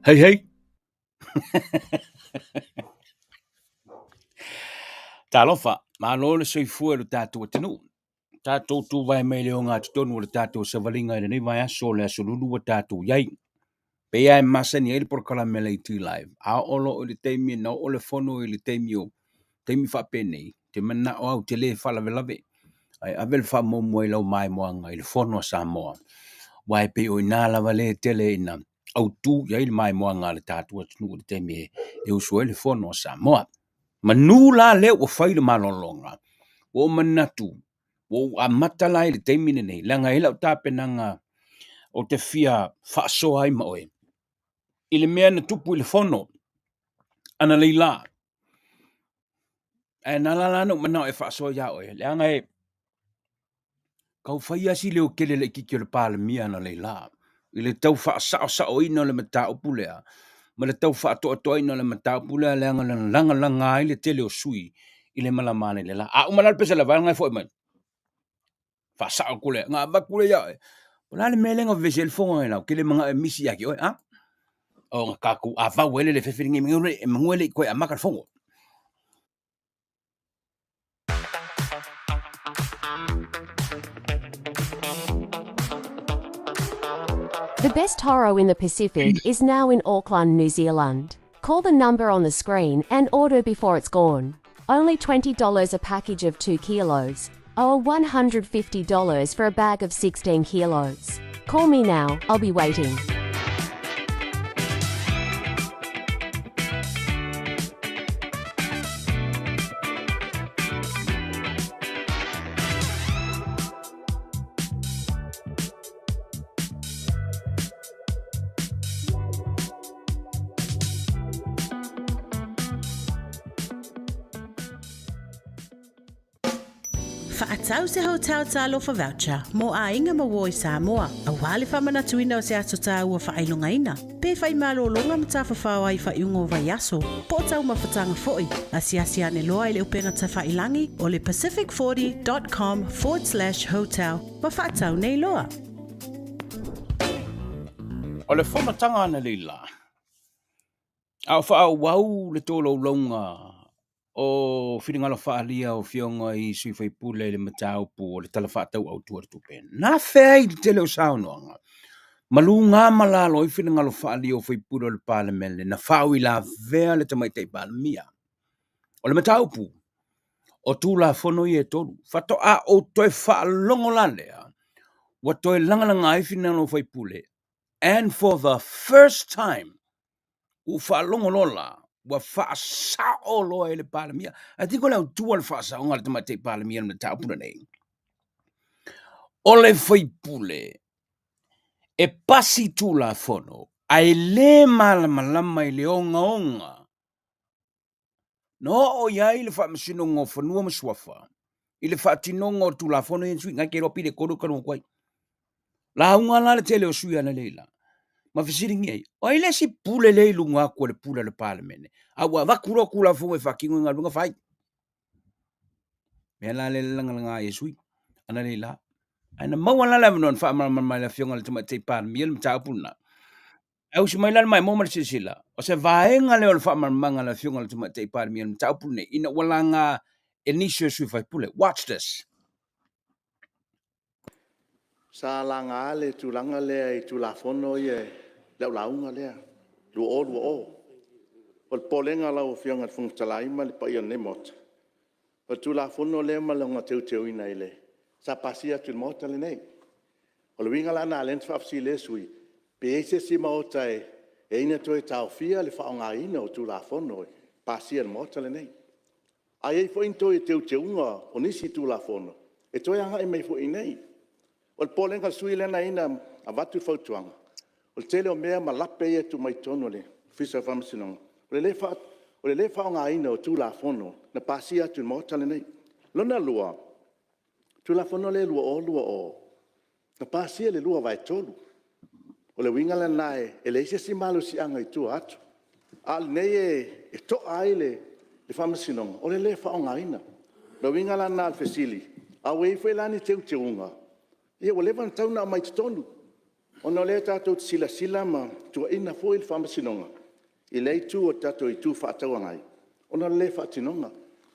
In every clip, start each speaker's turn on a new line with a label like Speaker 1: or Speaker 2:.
Speaker 1: Hei hei. Talofa, malo le soifua i lo tatou atunuu. Tatou tuvae mai le ogatotonu o le tatou savaliga i lenei vaiaso o le aso Lulu ua tatou i ai. Pei lava e masani ai le polokalame a le AT Live, a oo loa i le taimi na oo le fono i le taimi o taimi faapenei, te manao au te le faalavelave, ae ave le faamuamua i lau maimoaga i le fono a Samoa. Aua e pei o i ina lava lea e tele ina autu i ai le maimoaga a le tatou atunuu i le taimi e usu ai le Fono a Samoa. Manu la lea ua fai le malologa, ua ou manatu ua ou amata la i le taimi lenei, leaga e i ai lau tapenaga ou te fia faasoa ai ma oe i le mea na tupu i le Fono analeila. Ae na ala la ona ou manao e faasoa ia oe, leaga e tau fai lava si leotele laitiiti o le Palemia analeila i le tau faasaosaoina o le mataupu lea ma le tau faatoatoaina o le mataupu lea leaga na lagalaga ai le tele o sui usufono i le malama analeila. A uma la le pese lava na e foi mai, faasao atu lea, ona avatu lea ia oe. O le a le mea lea na vevesi ai le fono analeila ou te le manao e misi ia te oe, a? Ona tatou avau ai lea i le afioafi lenei meamanu e le i toe amata le fono.
Speaker 2: The best taro in the Pacific is now in Auckland, New Zealand. Call the number on the screen and order before it's gone. Only $20 a package of 2 kilos, or $150 for a bag of 16 kilos. Call me now, I'll be waiting.
Speaker 3: Faatau se Hotel Talofa Voucher mō Aiga ma Uo i Samoa, aua le faamanatuina o se aso tāua faailogaina, pe whai malōlōga ma tāwhawhao ai faaiuga o vaiaso, po o taumafataga foi, asiasi ane loa i le upega tafailangi o le pacific40 dot com forward slash hotel ma faatau nei loa.
Speaker 1: O le fonotaga analeila, a o faaauau le tolaulauga o finagalo faaalia o afioga i sui usufono i le mataupu o le Tala Faatatau Autu o le Tupe. Na afea ai le tele o saunoaga ma luga ma lalo ai finagalo faaalia o sui usufono o le Palemene na faauilavea le Tamaitai Palemia. O le mataupu, o Tulafono ia e tolu, faatoa ou toe faalogo la lea, ua toe lagalaga ai finagalo o sui usufono, and for the first time, ua faalogo loa la, ua faasao loa e le Palemia. I think o le autu o le faasaoga a le Tamaitai Palemia i le mataupu lenei, o le sui usufono e pasi Tulafono ae le malamalama i le ogaoga na oo i ai le Faamasinoga o Fanua ma Suafa i le faatinoga o Tulafono ia na sui, na te iloa pili e tolu e talanoa atu ai. Lauga la le tele o sui analeila ma fesiligia ai, o ai le isi pule lea i luga atu o le pule a le Palemene, a ua avatu loa Tulafono e faatino i galuega fai. Mea la lea e lagalaga ai e sui analeila. Ae na maua la le avanoa na faamalamalama ai e le Afioga i le Tamaitai Palemia le mataupu lena. Ae usi mai la le maimoa ma le silasila, o se vaega lea o le faamalamalamaga a le Afioga i le Tamaitai Palemia i le mataupu lenei, ina ua laga e nisi o sui usufono. Watch this.
Speaker 4: Sa laga le tulaga lea i Tulafono ia i lau lauga lea 2020. O le popolega o lau Afioga i le Fofoga Fetalai ma le paia o lenei Maota, o le Tulafono lea ma lona teuteuina sa pasia atu i le Maota lenei. O le uiga la lena lea na faafesili ai le sui usufono, pe i ai se isi Maota e i ai na toe taofia le faaaogaina o Tulafono e pasia e le Maota lenei. A i ai foi ni toe teuteuga o nisi Tulafono e toe agai mai foi i inei. O le popolega o le sui usufono lea na ala ai ona avatu le fautuaga, o le tele o mea ma lape ia e tuu mai totonu o le Ofisa o Faamasinoga, o le le faaaogaina o Tulafono na pasia atu i le Maota lenei. Lona lua, o le Tulafono lea 2020, na pasia i le 2/3. O le uiga la lena e leai se isi malosiaga i tua atu, a o lenei e to'a ai le Faamasinoga, o le le faaaogaina. O le uiga la lena o le fesili, a ua i ai foi la ni teuteuga, ia ua leva ona tatau ona aumai i totonu, ona o lea tatou te silasila ma tuuaina foi le Faamasinoga i lea itu o le tatou Itu Faatauagai ona o le le faatinoga.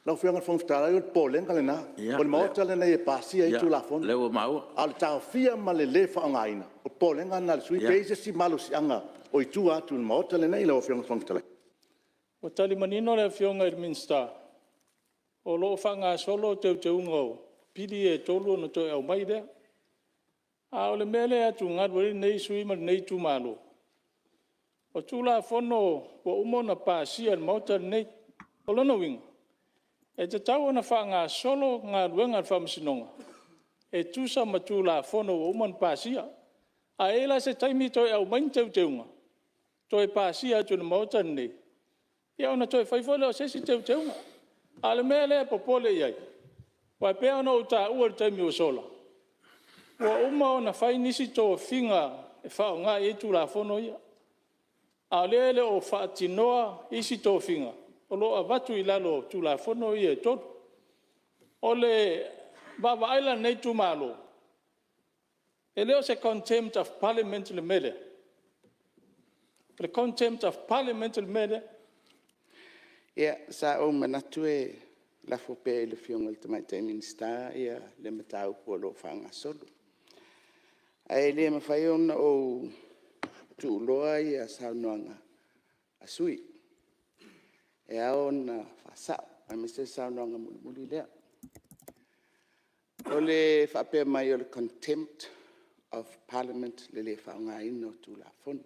Speaker 4: Lau Afioga i le Fofoga Fetalai, o le popolega lena, o le Maota lenei e pasia ai Tulafono, a o le taofia ma le le faaaogaina, o le popolega lena o le sui usufono, pe i ai se isi malosiaga o i tua atu i le Maota lenei lau Afioga i le Fofoga Fetalai.
Speaker 5: Ua tali manino le Afioga i le Minisita o lo o faagasolo teuteuga o pili ia e tolu ona toe aumai lea. A o le mea lea e atugalu ai lenei sui usufono ma lenei itumalo, o Tulafono ua uma ona pasia e le Maota lenei. O lona uiga, e tatau ona faagasolo galuega a le Faamasinoga e tusa ma Tulafono ua uma ona pasia. A i ai la se taimi toe aumai ni teuteuga toe pasia atu e le Maota lenei, ia ona toe fai foi lea o se isi teuteuga. A o le mea lea e popole i ai, aua e pei ona ou taua i le taimi ua sola, ua uma ona fai nisi tofiga e faaaoga i ai Tulafono ia, a o lea e le o faatinoa isi tofiga o lo o avatu i lalo o Tulafono ia e 3. O le vaavaai la a lenei itumalo, e le o se Contempt of Parliament le mea lea? O le Contempt of Parliament le mea lea?
Speaker 6: Ia, sa ou manatu e lafo pea i le Afioga i le Tamaitai Minisita le mataupu o lo o faagasolo. Ae le mafai ona ou tuuloa saunoaga a sui usufono, e ao ona faasao, aemaise le saunoaga mulimuli lea. O le faapea mai o le Contempt of Parliament le le faaaogaina o Tulafono.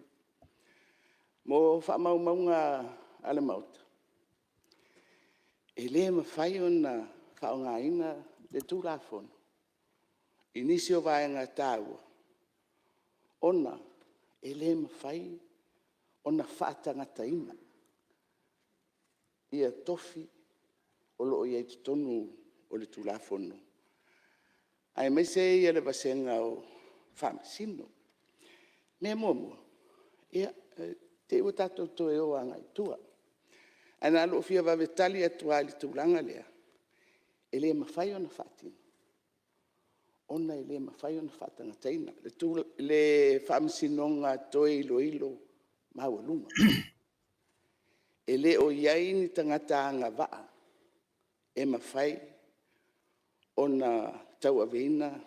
Speaker 6: Mo faamaumauga a le Maota, e le mafai ona faaaogaina le Tulafono i nisi o vaega taua, ona e le mafai ona faatagataina tofi o lo o i ai i totonu o le Tulafono, aemaise le vasega o Faamasino. O le mea muamua, i te i ua tatou toe o agai i tua, ae na ona ou fia vave tali atu lava i le tulaga lea, e le mafai ona faatino ona e le mafai ona faatagataina le Faamasinoga Toe Iloilo Maualuga. E le o i ai ni tagata agavaa e mafai ona tauaveina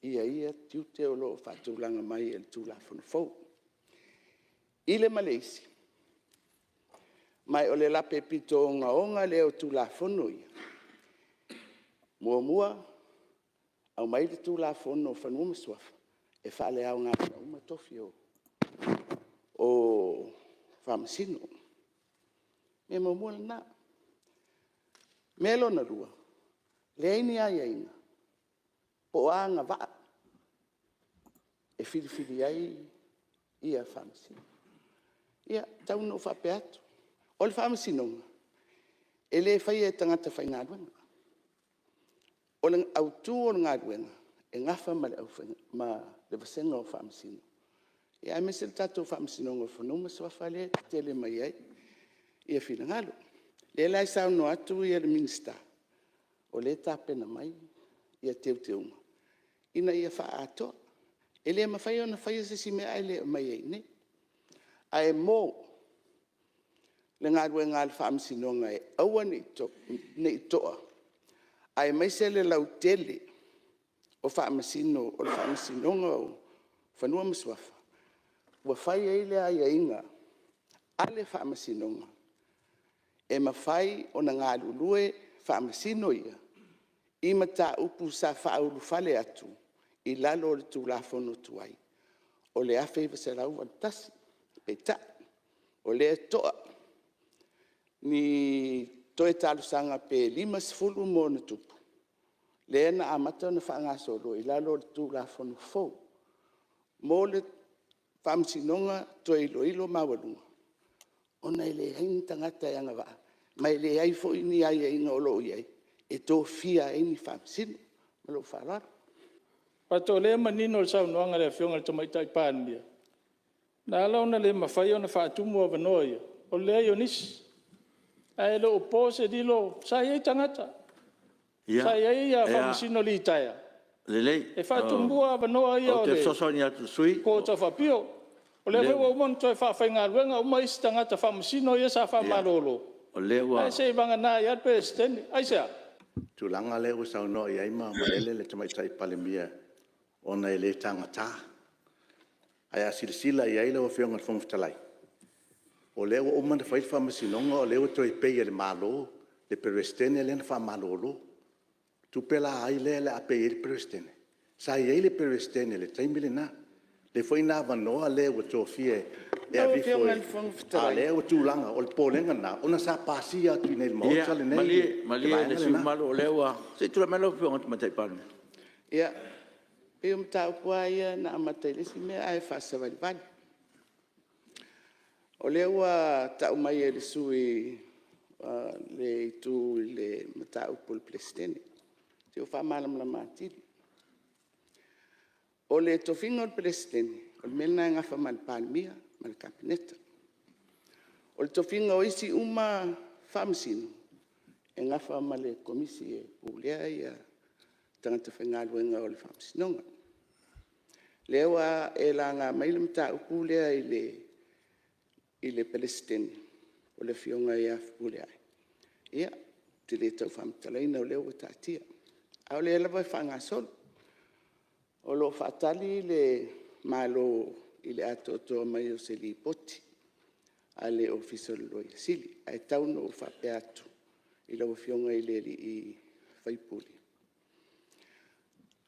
Speaker 6: ia tiute o lo o faatulaga mai e le Tulafono fou. I le ma le isi, ma o le lape pito ogaoga lea o Tulafono ia, muamua aumai le Tulafono o Fanua ma Suafa e faaleaogaina uma tofi o Faamasino. O le mea muamua lena. O le mea lona lua, leai ni aiaiga po o a agavaa e filifili ai Faamasino. Ia, tau ina ou faapea atu, o le Faamasinoga, e le faia e tagata faigaluega. O le autu o le galuega, e nafa ma le vasega o Faamasino, aemaise le tatou Faamasinoga o Fanua ma Suafa lea e tetele mai ai finagalo. O lea la e saunoa atu le Minisita, o lea e tapena mai teuteuga ina ia faaatoa. E le mafai ona faia se isi mea ae le aumaia i inei. Ae mo le galuega a le Faamasinoga e aua ne i toa, aemaise le lautele o Faamasino o le Faamasinoga o Fanua ma Suafa, ua fai ai le aiaiga a le Faamasinoga, e mafai ona galulue Faamasino ia i mataupu sa faaulufale atu i lalo o le Tulafono tuai o le 1981. Peitai, o lea e toa ni toe talosaga pe 50+, lea na amata ona faagasolo i lalo o le Tulafono fou mo le Faamasinoga Toe Iloilo Maualuga, ona e leai ni tagata e agavaa, ma e leai foi ni aiaiga o lo o i ai e tofia ai ni Faamasino. Ma lou faaaloalo.
Speaker 5: Faatoa o lea e manino i le saunoaga a le Afioga i le Tamaitai Palemia, na ala ona le mafai ona faatumu avanoa ia, o le leai o nisi. Ae le o po se lilo, sa i ai tagata, sa i ai Faamasino litaea e faatumuina avanoa ia o le Court of Appeal. O lea foi ua uma ona toe faafaigaluega uma isi tagata Faamasino ia sa faamalolo, ae seiavagana ai lava le Peresetene. Aisea? O le tulaga lea ua saunoa i ai ma malele le Tamaitai Palemia ona e le tagata. Ae a silasila i ai lau Afioga i le Fofoga Fetalai, o lea ua uma ona fai le Faamasinoga o lea ua toe pay e le Malo le Peresetene lea na faamalolo. O tupe la a ai lea o le a pay ai le Peresetene?
Speaker 4: Sa i ai le Peresetene i le taimi lena, lea foi na avanoa le ua tofia e
Speaker 6: Lau
Speaker 4: aveifo
Speaker 6: Afioga i le Fofoga
Speaker 4: a o
Speaker 6: Fetalai,
Speaker 4: lea ua tulaga, o le popolega lena ona sa pasia atu i inei i le Maota lenei
Speaker 7: Ia,
Speaker 4: le
Speaker 7: malie
Speaker 4: vaega
Speaker 7: le sui
Speaker 4: lena.
Speaker 7: usufono mamalu o lea ua… Se i tulai mai lau Afioga i le Tamaitai Palemia.
Speaker 6: Ia, pei o mataupu lava ia na amata i le isi mea ae faasavalivali. O lea ua tau mai e le sui usufono le itu i le mataupu a le Peresetene. Se i ou faamalamalama atili. O le tofiga o le Peresetene, o le mea lena e nafa ma le Palemia ma le Kapeneta. O le tofiga o isi uma Faamasino, e nafa ma le Komisi e Pulea tagata faigaluega o le Faamasinoga. O lea ua e laga mai le mataupu lea i le Peresetene, o le Afioga ia Fepuleai, ia, ou te le tau faamatalaina o lea ua taatia, a o lea lava e faagasolo. O lo o faatali le Malo i le atoatoa mai o se Lipoti a le Ofisa o le Loia Sili. Ae tau ina ou faapea atu i lau Afioga i le sui usufono,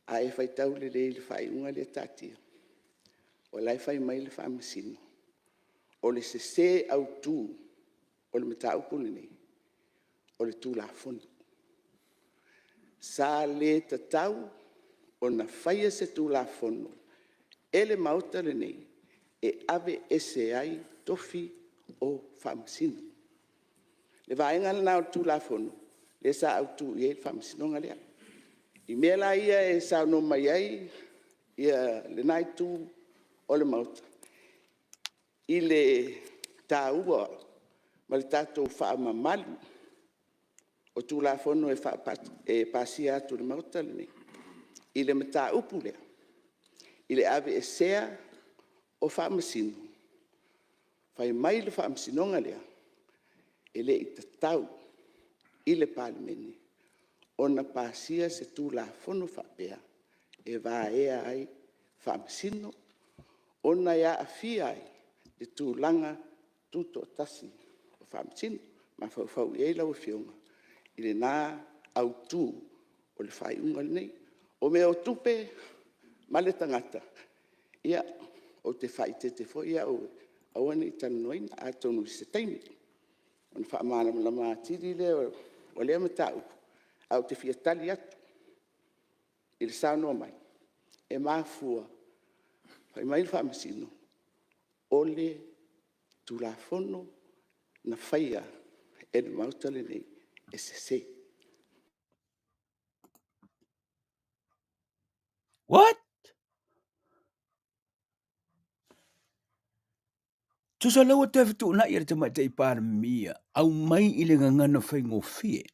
Speaker 6: a e faitau lelei i le faaiuga lea e taatia, o la e fai mai le Faamasino, o le sese autu o le mataupu lenei, o le Tulafono. Sa le tatau ona faia se Tulafono e le Maota lenei e aveese ai tofi o Faamasino. Le vaega lena o le Tulafono lea sa autu i ai le Faamasinoga lea. I mea la ia e saunoa mai ai lena Itu o le Maota i le taua ma le tatou faamamalu o Tulafono e pasia atu e le Maota lenei i le mataupu lea, i le aveesea o Faamasino, fai mai le Faamasinoga lea, e le i tatau i le Palemene ona pasia se Tulafono faapea e vaea ai Faamasino ona e aafia ai le tulaga tutoatasi o Faamasino. Mafaufau i ai lau Afioga i lena autu o le faaiuga lenei. O mea o tupe ma le tagata, ia, ou te faaeteete foi au e aua ne i talanoaina, atonu i se taimi ona faamalamalama atili lea o lea mataupu. Ae ou te fia tali atu i le saunoa mai, e mafua, fai mai le Faamasino, o le Tulafono na faia e le Maota lenei, e sese.
Speaker 1: What? Tusa lea ua toe fetuunai e le Tamaitai Palemia, aumai i le gagana faigofie.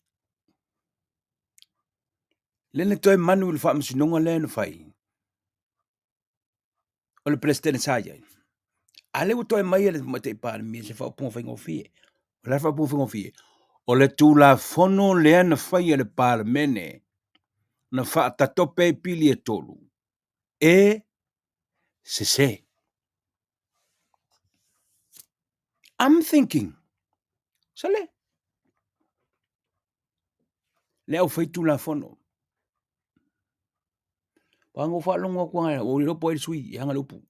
Speaker 1: Lea na toe manu i le faamasinoga lea na fai, o le Peresetene sa i ai. A lea ua toe aumai e le Tamaitai Palemia se faaupuga faigofie. O le a le faaupuga faigofie? O le Tulafono lea na fai e le Palemene na faatatope ai pili e tolu, e sese. I'm thinking, sole, le aufai Tulafono. Ua ou faalogo atu ua ou le iloa po o ai le sui usufono e ana le upu.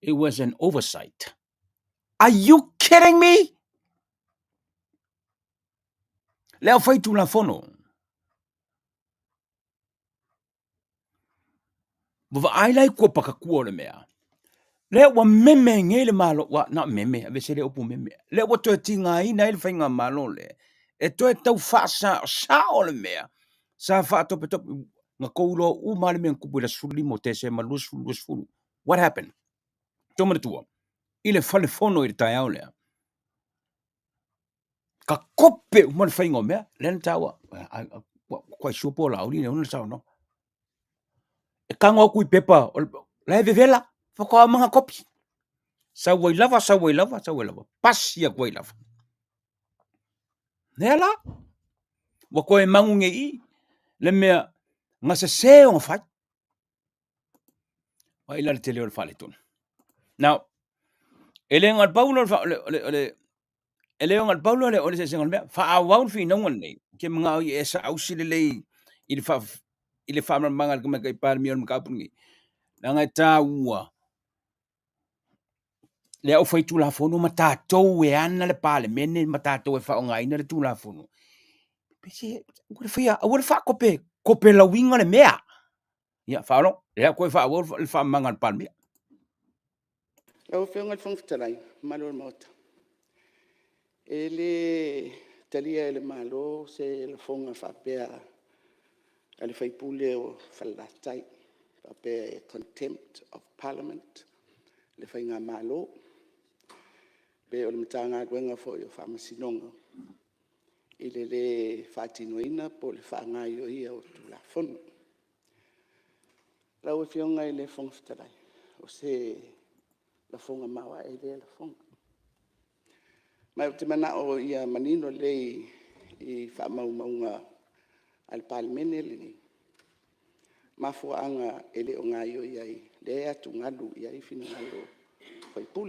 Speaker 1: It was an oversight. Are you kidding me? Le aufai Tulafono. Ua vaai la i kua pakatua o le mea. Lea ua meme nei le Malo, ua na meme, aveese lea upu meme. Lea ua toe tigaina ai le faigamalo lea e toe tau faasaosao le mea sa faatopetope na tou iloa uma lava le mea na tupu i le aso 15 o Tesema 2020. What happened? Tou manatua, i le fale fono i le taeao lea, ka kope uma le faiga o mea, lea na taua, quite sure po o Laauli lea ona le saunoaga. E tago atu i pepa, la e vevela, faatoa uma ona kopi. Sau ai lava, sau ai lava, sau ai lava, pasi atu ai lava. Lea la, ua toe manu nei i i le mea na sese ona fai. Vaai la le tele o le faaletonu. Now, e le na o le pau lea o le e le na o le pau lea o le eseesega o le mea, faaauau le finauga lenei, ou te manao ia e saausi lelei i le faa, i le faamalamalamaga a le Tamaitai Palemia o le mataupu lenei, leaga e taua le aufaitulafono ma tatou e ana le Palemene ma tatou e faaaogaina le Tulafono, aua le faia, aua le faakope kopelauina le mea. Ia, faaaloalo. Lea toe faaauau le faamalamalamaga a le Palemia.
Speaker 6: Lau Afioga i le Fofoga Fetalai ma le mamalu o le Maota, e le talia e le Malo se lafoga faapea a le sui usufono o Falelatai, faapea e contempt of Parliament le faigamalo, pe o le Matagaluega foi o Faamasinoga i le le faatinoina po o le faagaoioia o Tulafono. Lau Afioga i le Fofoga Fetalai, o se lafoga maoae lea lafoga. Ma ou te manao ia manino lelei i faamaumauga a le Palemene lenei mafuaaga e le o gaoioi ai, lea e atugalu i ai finagalo o sui usufono. O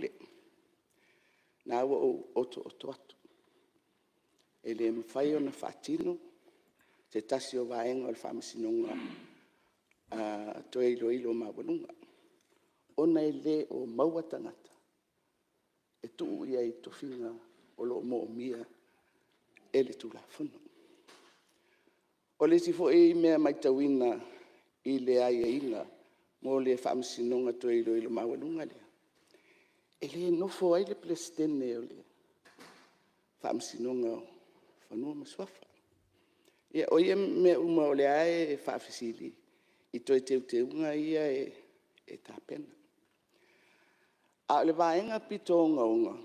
Speaker 6: lena ua ou otooto atu, e le mafai ona faatino se tasi o vaega o le Faamasinoga Toe Iloilo Maualuga, ona e le o maua tagata e tuu i ai i tofiga o lo o moomia e le Tulafono. O le isi foi mea matauina i le aiaiga mo le Faamasinoga Toe Iloilo Maualuga lea, e le nofo ai le Peresetene o le Faamasinoga o Fanua ma Suafa. Ia, o ia mea uma o lea lava e faafesili i toe teuteuga ia e tapena. A o le vaega pito ogaoga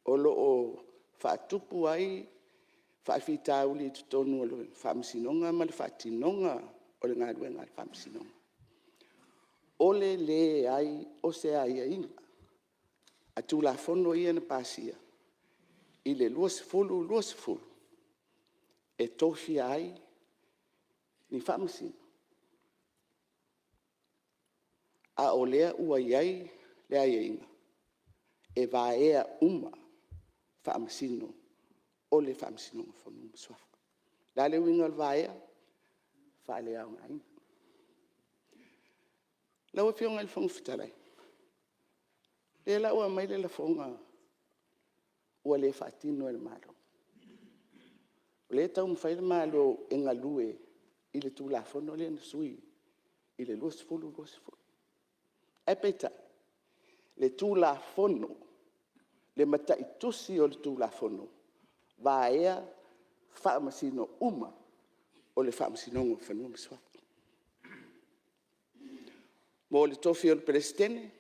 Speaker 6: o lo o faatupu ai faafitauli i totonu o le Faamasinoga ma le faatinoga o le galuega a le Faamasinoga, o le leai o se aiaiga a Tulafono ia na pasia i le 2020 e tofia ai ni Faamasino, a o lea ua i ai le aiaiga e vaea uma Faamasino o le Faamasinoga o Fanua ma Suafa. O le a le uiga o le vaea? Faaleaogaina. Lau Afioga i le Fofoga Fetalai, o lea la ua aumai le lafoga ua le faatino e le Malo. O lea e taumafai le Malo e galue i le Tulafono lea na sui i le 2020. Ae peitai, le Tulafono, le mataitusi o le Tulafono, vaea Faamasino uma o le Faamasinoga o Fanua ma Suafa. Mo le tofi o le Peresetene,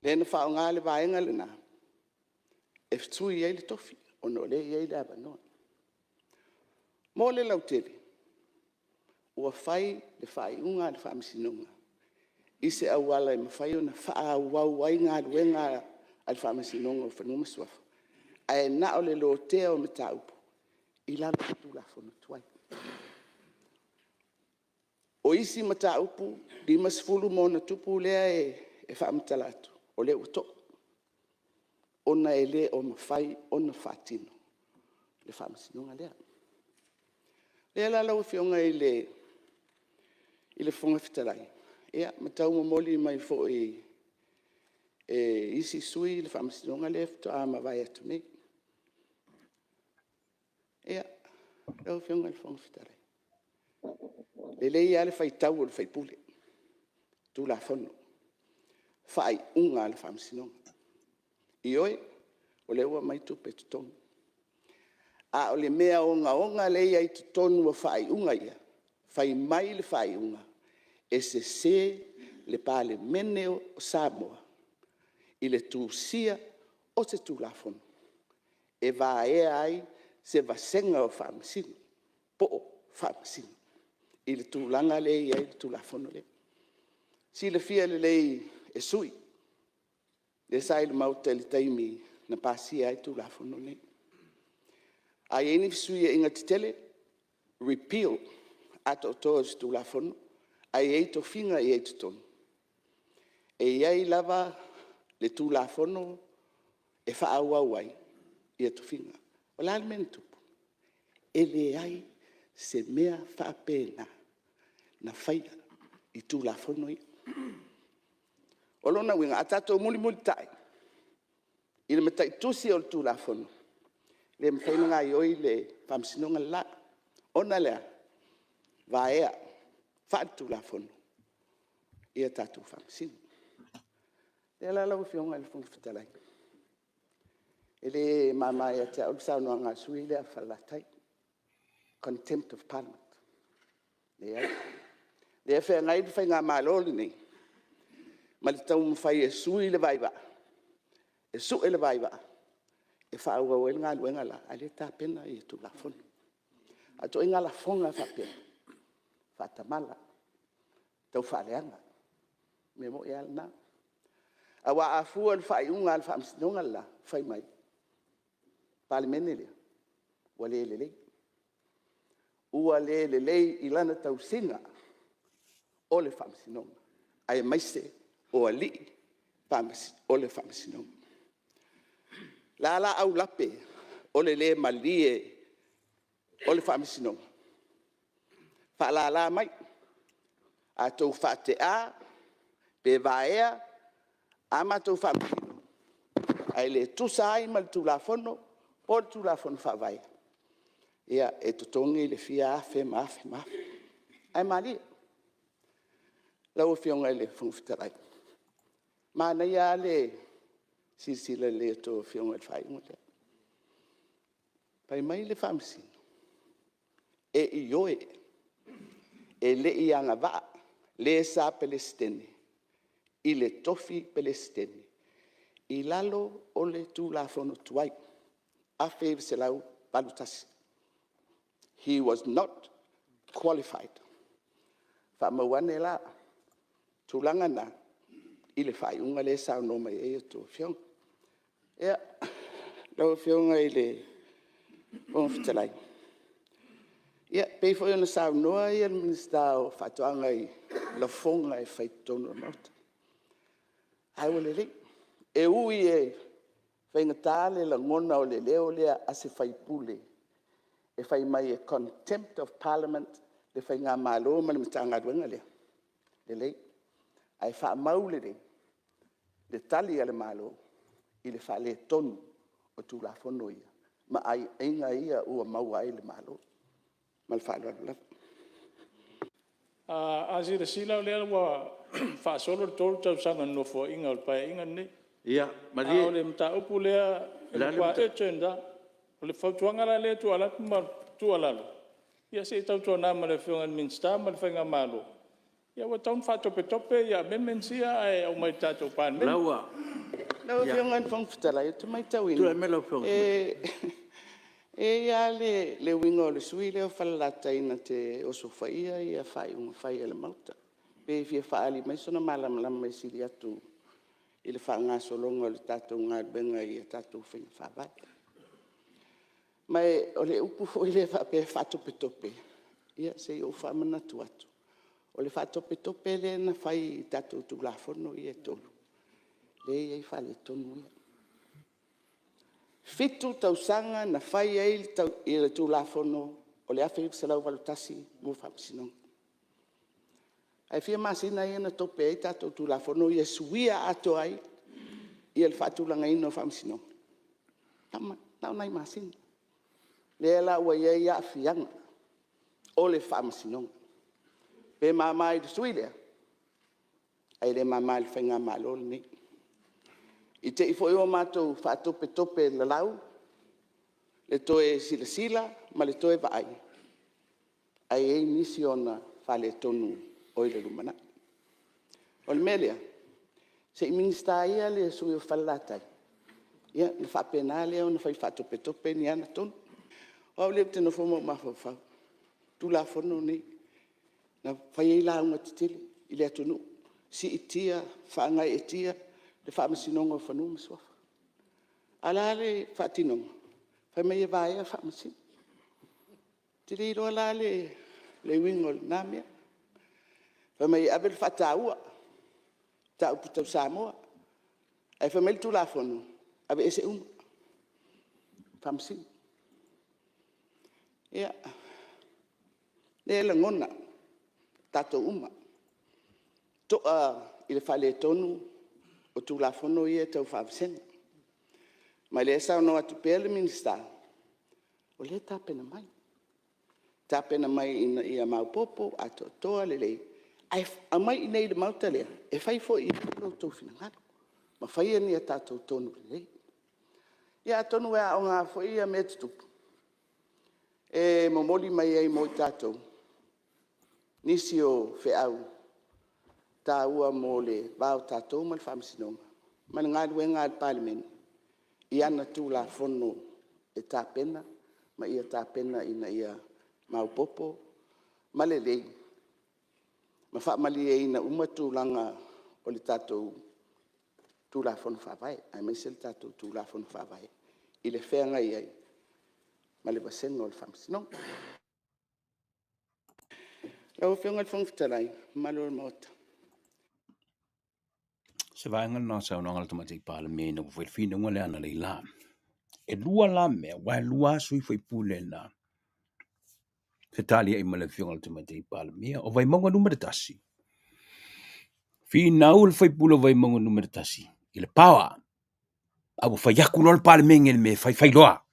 Speaker 6: lea na faaaoga le vaega lena e sui ai le tofi ona o lea e i ai le avanoa. Mo le lautele, ua fai le faaiuga a le Faamasinoga i se auala e mafai ona faaauau ai galuega a le Faamasinoga o Fanua ma Suafa, ae na o le lotea o mataupu i lalo o le Tulafono tuai. O isi mataupu 50+ lea e faamatala atu, o lea ua to'a, ona e le o mafai ona faatino le Faamasinoga lea. O lea la lau Afioga i le Fofoga Fetalai, ia ma tau momoli mai foi e isi sui usufono le Faamasinoga lea faatoa mavae atu nei. Ia, lau Afioga i le Fofoga Fetalai, e lelei lava le faitau a le sui usufono, Tulafono, faaiuga a le Faamasinoga. Ioe, o lea ua aumai tupe totogi, a o le mea ogaoga lea e i ai i totonu o faaiuga ia, fai mai le faaiuga, e sese le Palemene o Samoa i le tusia o se Tulafono e vaea ai se vasega o Faamasino po o Faamasino i le tulaga lea e i ai le Tulafono lea. E silafia lelei e sui usufono lea sa i le Maota i le taimi na pasia ai Tulafono nei. A i ai ni fesuiaiga tetele, repeal atoatoa o se Tulafono ae i ai tofiga e i ai i totonu, e i ai lava le Tulafono e faaauau ai tofiga. O le a le mea na tupu? E leai se mea faapena. na faia i Tulafono ia. O lona uiga, a tatou mulimulitai i le mataitusi o le Tulafono, e le mafai ona gaoioi le Faamasinoga le la, ona e le a? Vaea faale-Tulafono ia tatou Faamasino. O lea la lau Afioga i le Fofoga Fetalai, e le mama ia te au le saunoaga a le sui usufono lea o Falelatai, Contempt of Parliament. Leai, o lea e feagai le faigamalo lenei ma le taumafai e sui le vaivaa, e sue le vaivaa e faaauau ai le galuega la, a o lea e tapena Tulafono. A o ituaiga lafoga faapea, faatamala, taufaaleaga, o le mea moni lava lena. Aua a fua i le faaiuga a le Faamasinoga le la fai mai, le Palemene lea, ua le lelei. Ua le lelei i lana tausiga o le Faamasinoga, aemaise o alii o le Faamasinoga. O le a la aulape o le le malie o le Faamasinoga? Faalala mai, a outou faatea pe vaea a matou Faamasino ae le tusa ai ma le Tulafono po o le Tulafono Faavae, ia e totogi le fia afe ma afe ma afe, ae malie. Lau Afioga i le Fofoga Fetalai, manaia lava le silasila lelei a outou Afioga i le faaiuga lea. Fai mai le Faamasino, e ioe, e le i agavaa le sa Peresetene i le tofi Peresetene i lalo o le Tulafono tuai 1981. He was not qualified. Faamau ane la tulaga na i le faaiuga lea e saunoa mai ai a outou Afioga. Ia, lau Afioga i le Fofoga Fetalai, e pei foi ona saunoa le Minisita o Faatoaga i lafoga e fai i totonu o le Maota, ae ua lelei. E ui e faigata le lagona o le leo lea a se sui usufono e fai mai e Contempt of Parliament le faigamalo ma le Matagaluega lea, lelei, ae faamau lelei le Tali a le Malo i le faaletonu o Tulafono ia ma aiaiga ia ua maua ai le Malo. Ma le faaaloalo lava.
Speaker 5: A silasila o lea ua faasolo le 3 tausaga o le Nofoaiga o le Paeaiga lenei.
Speaker 7: Ia malie…
Speaker 5: A o le mataupu lea e matua urgent lava. O le fautuaga la lea e tuuina atu ma le tuualalo, ia se i tautuana ma le Afioga i le Minisita ma le Faigamalo, ua tatau ona faatopetope ia amendments ia ae aumai i le tatou Palemene.
Speaker 6: Lau Afioga i le Fofoga Fetalai, ou te matauina,
Speaker 7: Tulai mai lau Afioga
Speaker 6: e i ai lava le uiga o le sui usufono lea o Falelatai na te osofaia faaiuga fai a le Maota. Pe fia faaali mai sona malamalama e sili atu i le faagasologa o le tatou galuega i a tatou faiga faavae. Ma o le upu foi lea faapea e faatopetope, ia se i ou faamanatu atu, o le faatopetope lea na fai i tatou Tulafono ia e 3, lea e i ai faaletonu ia. E 7 tausaga na fai ai le Tulafono o le 1981 mo Faamasinoga. Ae fia masina ia na tope ai tatou Tulafono ia e suia atoa ai le faatulagaina o Faamasinoga? Na o nai masina. Lea la ua i ai aafiaga o le Faamasinoga. Pe mama i le sui usufono lea, ae le mama i le faigamalo lenei. I te i foi ua matou faatopetope lalau le toe silasila ma le toe vaai, ae i ai nisi o ona faaletonu o i le lumanai. O le mea lea, se i Minisita ia le sui usufono mo Falelatai ona faapena lea ona fai faatopetope ni ana tonu. O au lea ou te nofo ma ou mafaufau i Tulafono nei na fai ai lauga tetele i le atunuu, siitia, faagaeetia le Faamasinoga o Fanua ma Suafa. A o le a le faatinoga? Fai mai e vaea Faamasino. Ou te le iloa la le uiga o lena mea. Fai mai e ave le faataua i mataupu tau Samoa, ae fai mai le Tulafono, aveese uma Faamasino. Ia, o lea e lagona. tatou uma, to'a i le faaletonu o Tulafono ia e tau faavasega. Ma o lea e saunoa atu pea le Minisita, o lea e tapena mai, tapena mai ina ia maopoopo atoatoa lelei, ae aumai i inei i le Maota lea e fai foi i ai lo outou finagalo ma faia ni a tatou tonu lelei. Ia atonu e aoga foi mea tutupu e momoli mai ai mo i tatou nisi o feau taua mo le va o tatou ma le Faamasinoga ma le galuega a le Palemene i ana Tulafono e tapena ma ia tapena ina ia maopoopo ma lelei ma faamalieina uma tulaga o le tatou Tulafono Faavae, aemaise le tatou Tulafono Faavae i le feagai ai ma le vasega o le Faamasinoga. Lau Afioga i le Fofoga Fetalai ma le mamalu o le Maota,
Speaker 1: Se vaega lena o le saunoaga a le Tamaitai Palemia ina ua fai le finauga lea analeila. E lua la mea, aua e lua lava sui usufono na fetaliai ma le Afioga i le Tamaitai Palemia. O Vaimauga 1, finau le sui usufono o Vaimauga 1 i le power, a ua fai atu loa le Palemene i le mea e fai, fai loa.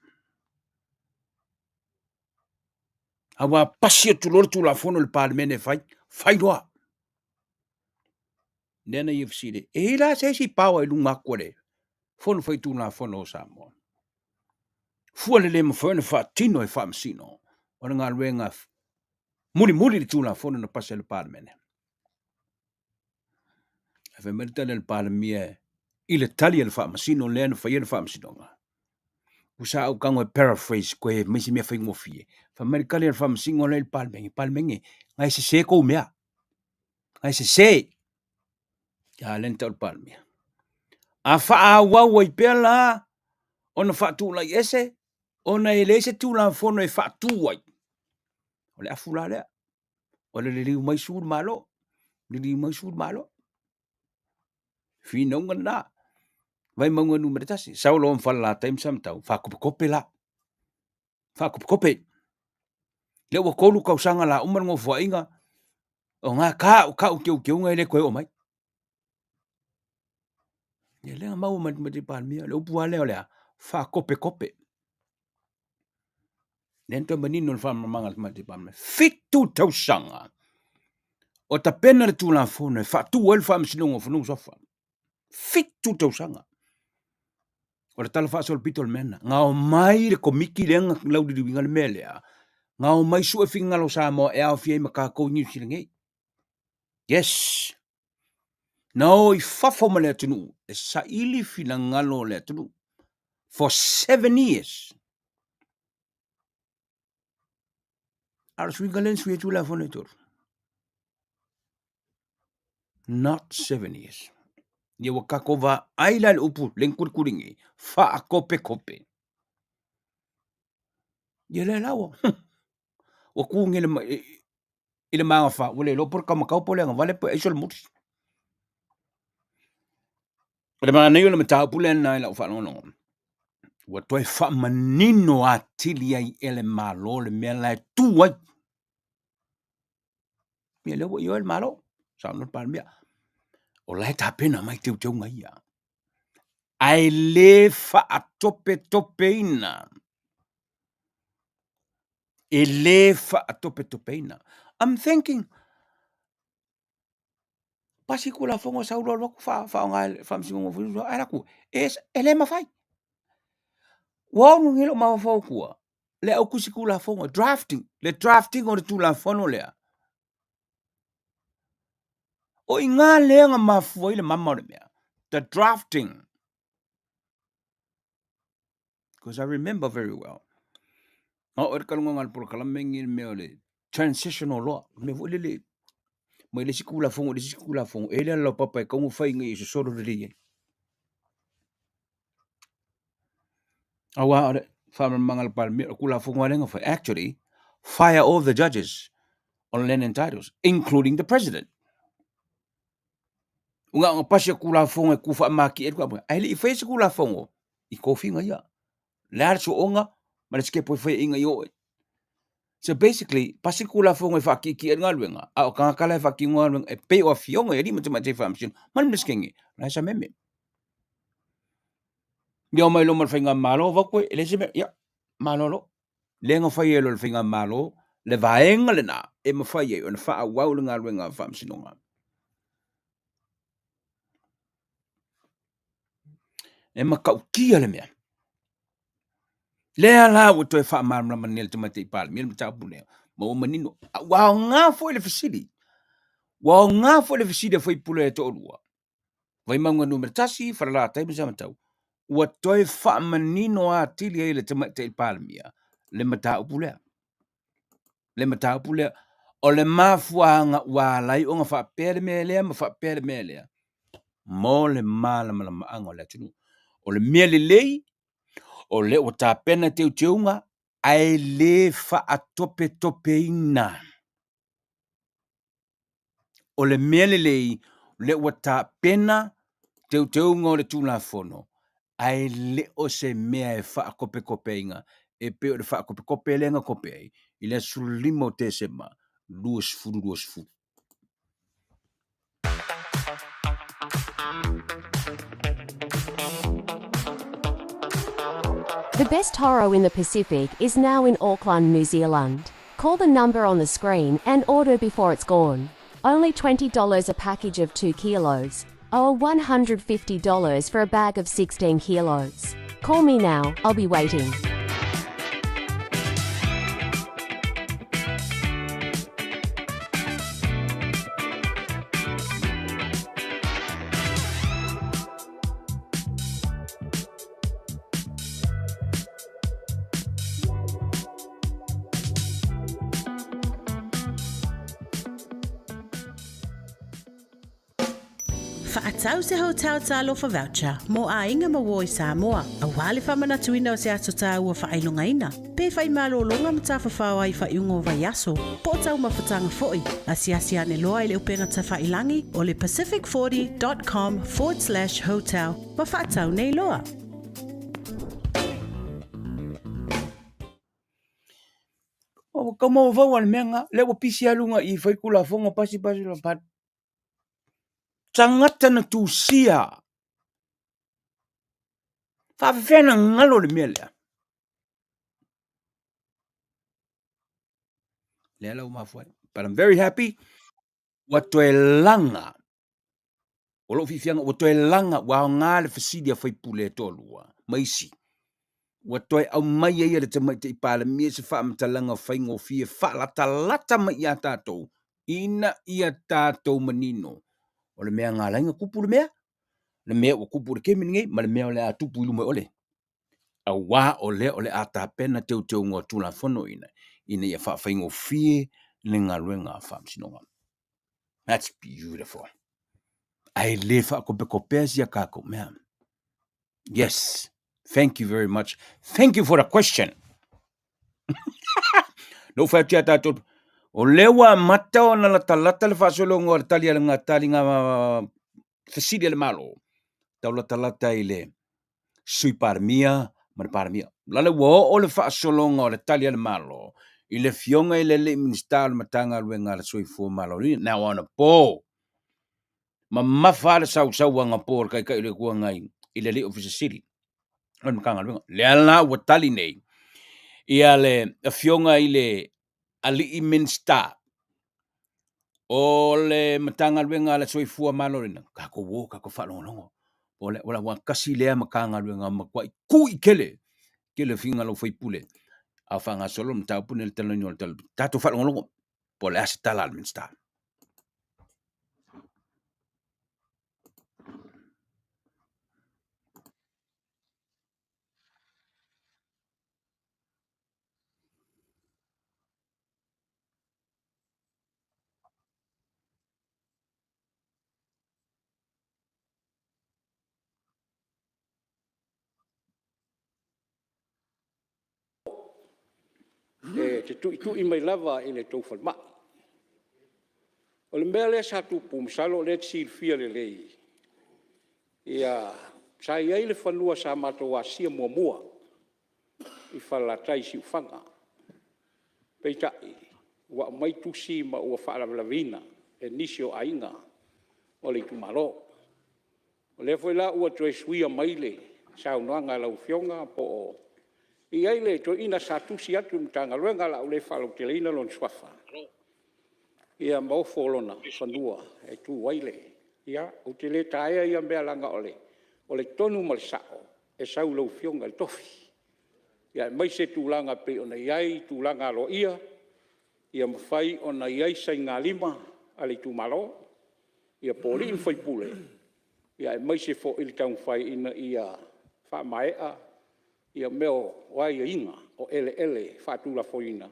Speaker 1: A ua pasi atu loa le Tulafono i le Palemene e fai, fai loa. Lea na ia fesili, e i ai la se isi power i luga atu o le Fono Faitulafono o Samoa? Fua le le mafai ona faatino e Faamasino o le galuega mulimuli le Tulafono na pasi e le Palemene. Ae fai mai le tali a le Palemia i le tali a le Faamasino lea na faia le Faamasinoga. Ua sa ou tago e paraphrase koe mai se mea faigofie. Fai mai le tali a le Faamasino lea i le Palemene, Palemene, na e sese kou mea. Na e sese. A lea na tau le Palemia. A faaauau ai pea la ona faatulai ese ona e leai se Tulafono e faatu ai. O le afu la lea. O le liliu mai su le Malo, liliu mai su le Malo. Finauga lena. Vaimauga 1, sau loa ma Falelatai ma Samatau, faakopetope la. Faakopetope. Lea ua 3 tausaga la uma le nofoaiga, o na ta au teuteuga e le toe oo mai. Ia lea na maua mai le Palemia, le upu lava lea o le a? Faakopetope. Lea na toe manino le faamalamalamaga a le Tamaitai Palemia, 7 tausaga o tapena le Tulafono e faatu ai le Faamasinoga o Fanua ma Suafa. 7 tausaga. O le tala faasolopito o le mea lena, na omai le komiti lea na lauliliuina le mea lea, na omai sue finagalo o Samoa e aofia ai ma tatou i Niu Sila nei. Yes! Na o i fafo ma le atunuu e saili finagalo o le atunuu for 7 years. A o le suiga lea na sui ai Tulafono e 3. Not 7 years. Ia ua tatou vaai la i le upu lea na tulikuli nei, faakopekope. Ia lea la ua, ua tu nei i le magafa, ua le iloa po o le taumatau po o le agavale po o le aisolemuli. O le manaia o le mataupu lea na i lau faalogologo, ua toe faamanino atili ai e le Malo le mea la e tu ai. Ia lea ua ioe le Malo, saunoa le Palemia, o la e tapena mai teuteuga ia, ae le faatopetopeina e le faatopetopeina. I'm thinking, pasi Tulafono sau loa alu atu faaaoga e le Faamasinoga o Fanua, ae alu atu, e le mafai. Ua onu nei lou mafaufau i tua, le au tusi Tulafono, drafting, le draft ina o le Tulafono lea. O i ina lea na mafua ai le mama o le mea, the drafting. Because I remember very well. Na oo i le talanoaga a le polokalame lenei le mea o le transitional law, le mea foi lele mai le isi Tulafono i le isi Tulafono, e i ai le laupapa e tatau ona fai ina ia sosolo lelei ai. Aua o le faamalamalamaga a le Palemia, o le Tulafono lava lea na fai, actually fire all the judges on land and titles, including the president. Ua na ona pasi o Tulafono e tuufaamatie ai le mataupu, ae le i faia se Tulafono i tofiga ia. O le a le sooga ma le sikepu e fai ai ina ia oo ai. So basically, pasi le Tulafono e faakiikii ai le galuega, a o tagata la e faatino galuega e pei o afioga i alii ma tamaitai faamasino ma le Peresetene, o la e sameme. Ia omai loa ma le faigamalo, avatu e leai se mea, ia, malolo. Lea na fai ai loa e le faigamalo le vaega lena e mafai ai ona faaauau le galuega a faamasinoga. E matautia le mea. Lea la ua toe faamalamalama nei e le Tamaitai Palemia le mataupu lea, ma ua manino. A ua aoga foi le fesili, ua aoga foi le fesili a sui usufono e toalua, Vaimauga Nu.1, Falelatai ma Samatau, ua toe faamanino atili ai e le Tamaitai Palemia le mataupu lea. Le mataupu lea, o le mafuaaga ua ala ai ona faapea le mea lea ma faapea le mea lea, mo le malamalamaaga o le atunuu. O le mea lelei, o lea ua tapena teuteuga ae le faatopetopeina. O le mea lelei, o lea ua tapena teuteuga o le Tulafono, ae le o se mea e faatopetopeina e pei o le faatopetope lea na tope ai i le aso 15 o Tesema 2020.
Speaker 2: The best taro in the Pacific is now in Auckland, New Zealand. Call the number on the screen and order before it's gone. Only $20 a package of 2 kilos, or $150 for a bag of 16 kilos. Call me now, I'll be waiting.
Speaker 3: Fa'atau se hotel Talofa Voucher mo aiga ma uo i Samoa, auā le fa'amanatuina o se aso tāua fa'ailogaina, pe fai malōlōga ma tafafao ai i fa'aiuga o vaiaso, po o taumafataga fo'i, asiasi ane loa i le upega tafailagi o le pacific40 dot com forward slash hotel ma fa'atau nei loa.
Speaker 1: Ua tau maua le mea lena, lea ua pisi lava luga i i fai Tulafono pasi pasi pasi. Tagata na tusia faafefea na galo le mea lea. Lea la ua mafua ai. But I'm very happy ua toe laga o lou fiafiaga ua toe laga ua aoga le fesili a faipule e toalua ma isi ua toe aumai ai e le Tamaitai Palemia se faamatalaga faigofie faalatalata mai ia tatou ina ia tatou manino o le mea na ala ai ona tupu le mea, le mea ua tupu i le taimi lenei ma le mea o le a tupu i luma o le auā o lea o le a tapena teuteuga o Tulafono ina ina ia faafaigofie le galuega a Faamasinoga. That's beautiful. Ae le faakopekopea sia kākou mea. Yes. Thank you very much. Thank you for the question. No whai atu ia tātou. O lea ua amata ona latalata le faasologa o le tali a le ngā tali ngā fesili a le Malo. Tau latalata i le Sui Palemia ma le Palemia. La le ua oo le faasologa o le tali a le Malo i le afioga i le alii Minisita o le Matagaluega a le Soifua Maloloina. Now on a po. Mamafa le sausau anapo a le Taitai o le Itu Agai i le alii Ofisa Sili o le Matagaluega. Lea la ua tali nei ia le afioga i le alii Minisita o le Matagaluega a le Soifua Maloloina, tatou o tatou faalogologo. O le ua tasi lea Matagaluega matuai tui tele, tele o finagalo sui usufono a o faagasolo le mataupu lenei i le talanoaina o le Tala o le Tupe. Tatou faalogologo po o le a se tala a le Minisita.
Speaker 8: E te tuitui mai lava i le tou falemai. O le mea lea sa tupu, masalo o lea e te silafia lelei, sa i ai le fanua sa matou asia muamua i Falelatai i Siufaga. Peitai, ua aumai tusi ma ua faalavelaveina e nisi o aiga o le itumalo. O lea foi la ua toe suia mai le saunoaga a lau Afioga po o… E i ai le toeaina sa tusi atu i le Matagaluega, o le a ou le faalauteleina lona suafa, ia ma ofo lona fanua e tu ai le… Ia, ou te le taea ia mea leaga o le tonu ma le sao, e sau i lau Afioga i le tofi, aemaise tulaga e pei ona i ai tulaga aloaia, ia mafai ona i ai sainigalima a le itumalo, po o alii ma faipule, aemaise foi le taumafai ina ia faamaea mea o aiaiga o eleele faatulafonoina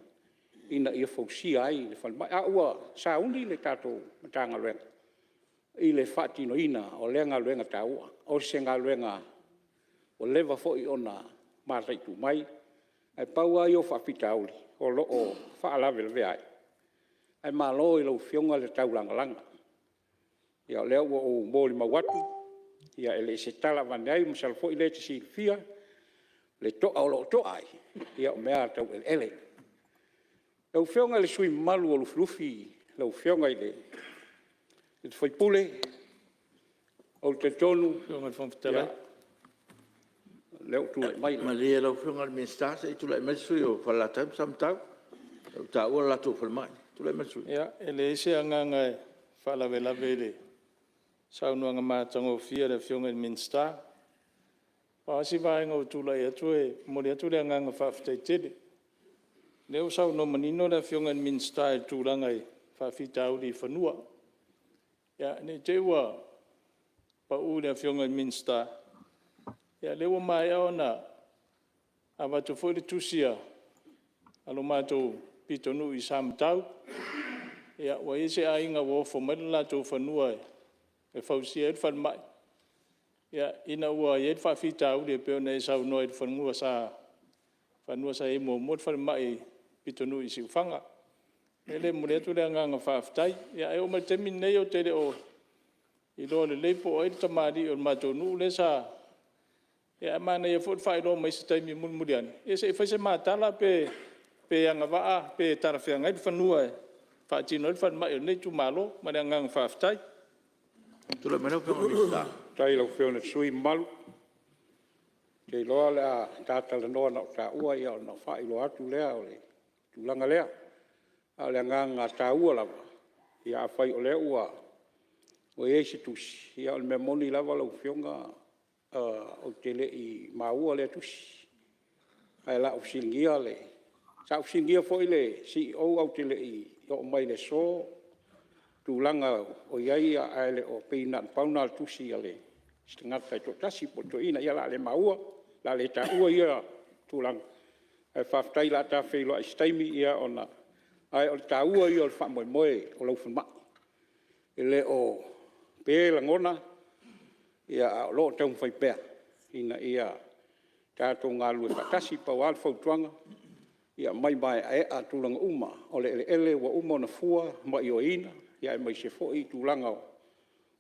Speaker 8: ina ia fausia ai le falemai. A ua sauni le tatou Matagaluega i le faatinoina o lea galuega taua. O se galuega ua leva foi ona mataitu mai, ae pau lava ia o faafitauli o lo o faalavelavea ai, ae malo i lau Afioga le taulagalaga. Ia o lea ua ou molimau atu, e le o se tala avane ai, masalo foi o lea e te silafia le toa o lo o toa ai, o mea lava tau eleele. Lau Afioga i le sui usufono mamalu o Lufilufi lau Afioga i le sui usufono, ou te talitonu
Speaker 5: Lau Afioga i le Fofoga Fetalai…
Speaker 8: O lea ua tulai mai le…
Speaker 7: Malie lau Afioga i le Minisita se i tulai mai le sui usufono mo Falelatai ma Samatau, lea ua taua le latou falemai. Tulai mai le sui usufono.
Speaker 5: Ia, e leai se agaga e faalavelave i le saunoaga matagofie a le Afioga i le Minisita. Pau lava si vaega ua ou tulai atu e momoli atu le agaga faafetai tele. O lea ua saunoa manino le Afioga i le Minisita i le tulaga i faafitauli i fanua. Ia, ne i te i ua pau i le Afioga i le Minisita, ia o lea ua maea ona avatu foi le tusi a lo matou pitonuu i Samatau, ua i ai se aiga ua ofo mai le latou fanua e fausia ai le falemai, ina ua i ai le faafitauli e pei ona e saunoa i le fanua sa i ai muamua le falemai i le pitonuu i Siufaga. O le mea lea e momoli atu le agaga faafetai. Ae oo mai i le taimi lenei ou te le o iloa lelei po o ai le tamalii o le matou nuu lea sa… Ae manaia foi le faailoa mai i se taimi mulimuli ane se i fai se ma tala pe agavaa pe talafeagai le fanua e faatino ai le falemai o lenei itumalo. Ma le agaga faafetai.
Speaker 7: Tulai mai lau Afioga i le Minisita.
Speaker 8: Faafetai i lau Afioga i le sui usufono mamalu. Ou te iloa o le a ta talanoa na o taua ona faailoa atu lea o le tulaga lea. A o le agaga taua lava, afai o lea ua i ai se tusi, ia o le mea moni lava lau Afioga, ou te le i maua lea tusi. Ae o le a ou fesiligia le… Sa ou fesiligia foi le Ofisa Sili ae ou te le i oo mai i le aso tulaga o i ai, ae pei na o le pau lena o le tusi a se tagata e toatasi po o le toeaina. Ia o le a le maua, o le a le taua ia tulaga, ae faafetai o le a ta feiloai i se taimi ona… Ae o le taua ia o le faamoemoe o lau falemai. E le o pe lagona, ae o lo o taumafai pea ina ia tatou galulue faatasi. Pau lava le fautuaga, ia aumai maeaea tulaga uma o le eleele ua uma ona fua ma ioeina, aemaise foi tulaga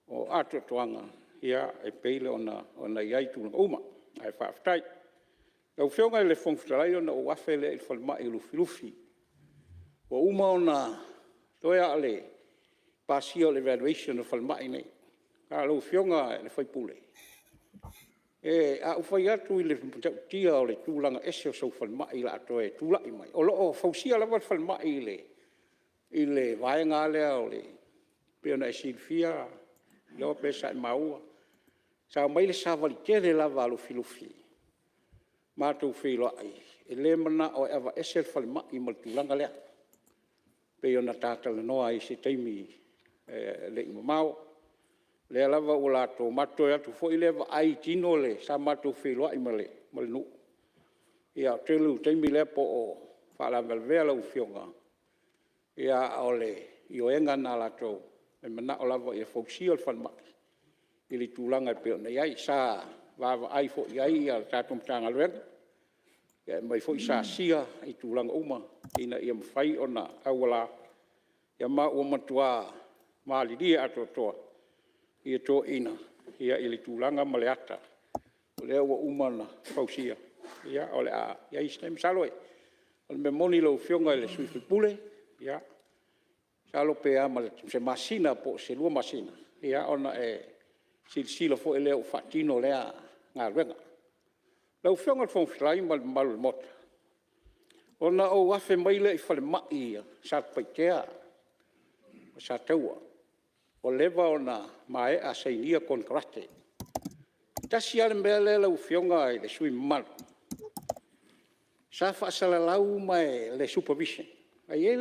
Speaker 8: o atoatoaga e pei ona i ai tulaga uma, ae faafetai. Lau Afioga i le Fofoga Fetalai ona ou afe lea i le falemai o Lufilufi. Ua uma ona… toe lava o le pasia o le valuation o le falemai lenei. Lau Afioga i le sui usufono, a ou fai atu i le matautia o le tulaga ese o sau falemai o le a toe tulai mai, o lo o fausia lava le falemai i le vaega lava lea pei ona e silafia Leoa pe sa e maua, sa omai le savali tele lava a Lufilufi matou feiloai, e le manao e aveese le falemai ma le tulaga lea, pei ona ta talanoa ai i se taimi e le i mamao. O lea lava ua latou… matou toe o atu foi lea vaai i tino le… sa matou feiloai ma le nuu, ia o le tele o taimi lea po o faalavelavea lau Afioga, a o le ioega lena a latou, e manao lava ia fausia le falemai i le tulaga e pei ona i ai. Sa vaavaai foi i ai le tatou Matagaluega, e aumai foi SASIA i tulaga uma ina ia mafai ona auala, ma ua matua malilie atoatoa toeaiina i le tulaga ma le ata o lea ua uma ona fausia. Ia o le a i ai se taimi, masalo o O le mea moni lau Afioga i le sui usufono, ia masalo pe a ma se masina po o se 2 masina ona e silasila foi lea ua faatino lea galuega. Lau Afioga i le Fofoga Fetalai ma le mamalu o le Maota, ona ou afe mai lea i falemai o Satupaitea ma Sataua, ua leva ona maea sainia konekarate. E tasi lava le mea lea lau Afioga i le sui usufono mamalu, sa faasalalau ma le supervision, e i ai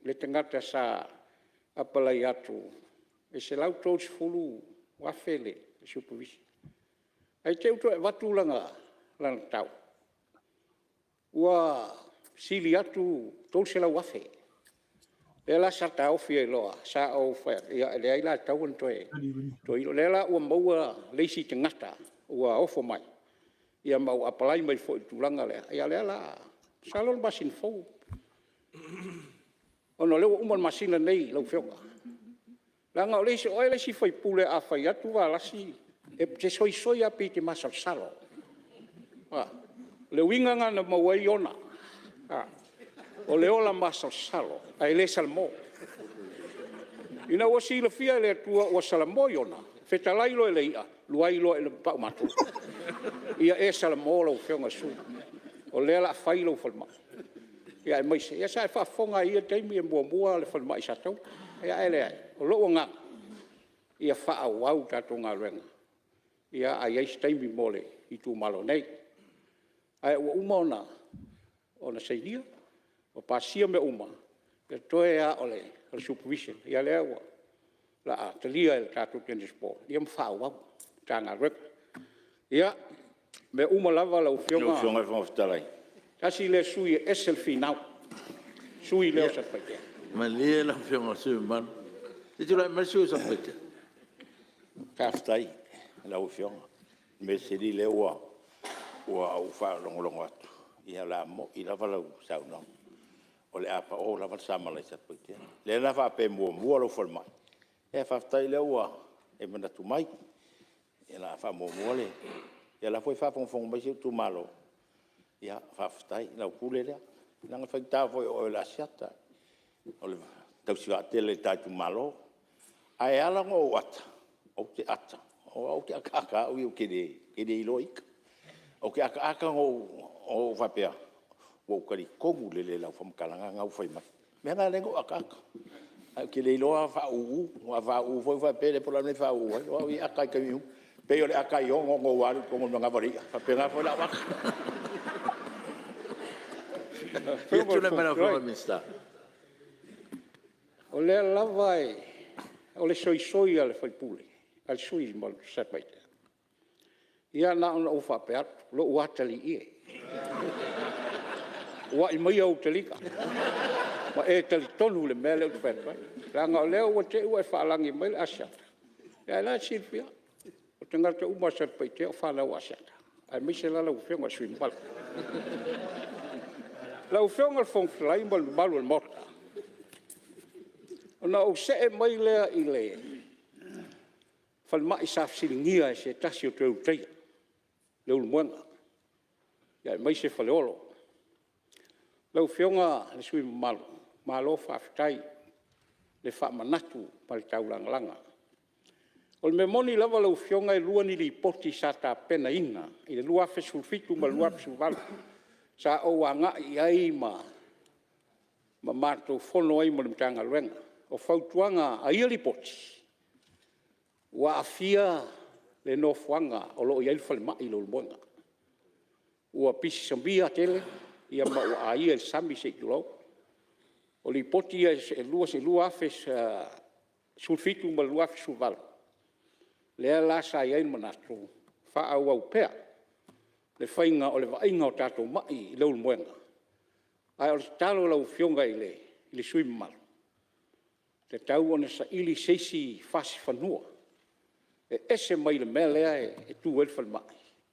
Speaker 8: le tagata sa apalai atu e $130,000 le supervision. Ae te i ua toe avatu lana tau ua sili atu le $300,000. O lea la sa taofi ai loa, sa ou fai atu, e leai la e tatau ona toe iloilo. O lea la ua maua le isi tagata ua ofo mai ma ua apalai mai foi i le tulaga lea, ia o lea o le a… masalo o le masina fou, ona o lea ua uma le masina lenei lau Afioga. Leaga o oe le isi sui usufono a fai atu Valasi e te soisoi lava pei e te masalosalo. O le uiga lena na maua ai Iona, o le ola masalosalo ae le salamo. Ina ua silafia e le Atua ua salamo Iona, fetalai loa i le i'a, luai loa i le pau matua. Ia e salamo lau Afioga i le sui usufono, o lea o le a fai lau falemai, aemaise sa e faafofoga lava i ia taimi e muamua le falemai i Sataua. Ae leai, o lou agaga, ia faaauau le tatou galuega, a i ai se taimi mo le itumalo nei. Ae ua uma ona sainia ma pasia mea uma, toe lava o le supervision, ia lea o le a talia e le tatou tenders board ma faaauau le ta galuega. Ia, o mea uma lava lau Afioga,
Speaker 7: Lau Afioga i le Fofoga Fetalai…
Speaker 8: Tasi lea sui usufono e ese le finau, le sui usufono lea o Satupaitea.
Speaker 7: Malie lau Afioga i le sui usufono mamalu, se i tulai mai le sui usufono mo Satupaitea.
Speaker 9: Faafetai i lau Afioga. O le mea sili o lea ua ou faalogologo atu, ia o le a moni lava lau saunoaga, o le a pao lava le samala i Satupaitea. O lea la a faapea e muamua lau falemai, ia faafetai o lea ua e manatu mai, o le a faamuamua le… Ia o la e foi e faafogafoga mai si ou itumalo, ia faafetai, o lau pule lea. Leaga e faigata foi o oe o le Asiata, o le tausi vaatele i le ta itumalo. Ae ala ona ou ata, ou te ata, aua ou te ataata lava au ia ou te le iloa ita. Ou te ataata ona ou faapea, ua ou talitonu lelei i lau faamatalaga lena ua fai mai. O le mea lena e ala ai ona ou ataata, ae ou te le iloa faauu, aua a faauu foi ona faapea lea po o le a le mea e faauu ai. O au ia e ata lava i taimi uma. E pei o le ata a Iono ina ua alu i totonu o le manava o le i'a, e faapena foi lau ata. Ia
Speaker 8: O lea lava e… o le soisoi a le sui usufono o Satupaitea. Ia na ona ou faapea atu, lou atalii e, ua'i maia ou taliga ma e talitonu i le mea lea ou te fai atu ai, leaga o lea ua te i ua e faalagi maia le Asiata, ae o la e te silafia, o tagata uma lava a Satupaitea o fanau a Asiata, aemaise la lau Afioga i le sui usufono mamalu. Lau Afioga i le Fofoga Fetalai ma le mamalu o le Maota, ona ou see mai lea i le falemai sa fesiligia e se tasi o Toeulutaia, Leulumoega aemaise Faleolo. Lau Afioga i le sui usufono mamalu, malo faafetai le faamanatu ma le taulagalaga. O le mea moni lava lau Afioga e 2 ni Lipoti sa tapenaina i le 2017 ma le 2018 sa ou agai i ai ma matou fono ai ma le Matagaluega. O fautuaga a ia Lipoti, ua aafia le nofoaga o lo o i ai le falemai i Leulumoega. Ua pisi samia tele ma ua aia i le sami se i tulou. O Lipoti ia e 2017 ma le 2018, lea la sa i ai le manatu, faaauau pea le faiga o le vaaiga o tatou mai i Leulumoega. Ae o le tatalo i lau Afioga i le sui usufono mamalu, e tatau ona saili se isi fasi fanua e ese mai le mea lea e tu ai le falemai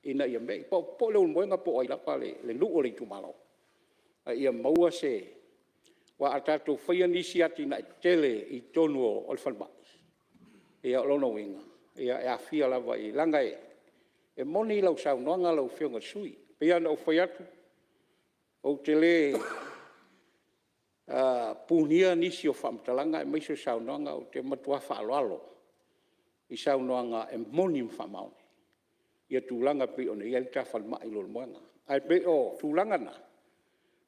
Speaker 8: ina ia mei, po o Leulumoega po o ai lava le nuu o le itumalo, a ia maua se… Aua a tatou faia nisi atinae tetele i totonu o le falemai, ia o lona uiga, e aafia lava i… leaga e moni lau saunoaga lau Afioga i le sui usufono. E pei lava ona ou fai atu, ou te le punia nisi o faamatalaga aemaise o saunoaga, ou te matua faaaloalo i saunoaga e moni ma faamaoni ia tulaga e pei ona i ai le ta falemai i Leulumoega. Ae pei o tulaga na,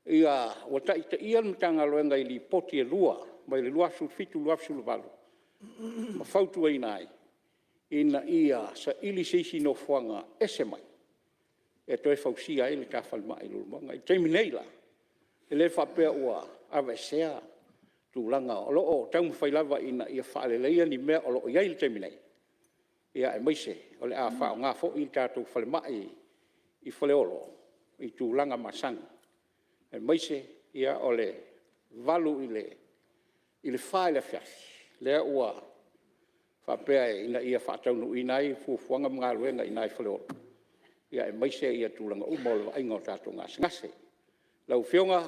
Speaker 8: ua taitaia le Matagaluega i lipoti e 2 mai le 2017/2018 ma fautuaina ai, ina ia saili se isi nofoaga ese mai e toe fausia ai le ta falemai i Leulumoega. I le taimi nei la, e le faapea ua aveesea tulaga, o lo o taumafai lava ina ia faaleleia ni mea o lo o i ai i le taimi nei, aemaise o le a faaaoga foi le tatou falemai i Faleolo i tulaga masani, aemaise o le 8:00 i le 4:00 i le afiafi, lea ua faapea ina ia faataunuuina ai fuafuaga ma galuega i ina i Faleolo, aemaise tulaga uma o le vaaiga o tatou gasegase. Lau Afioga,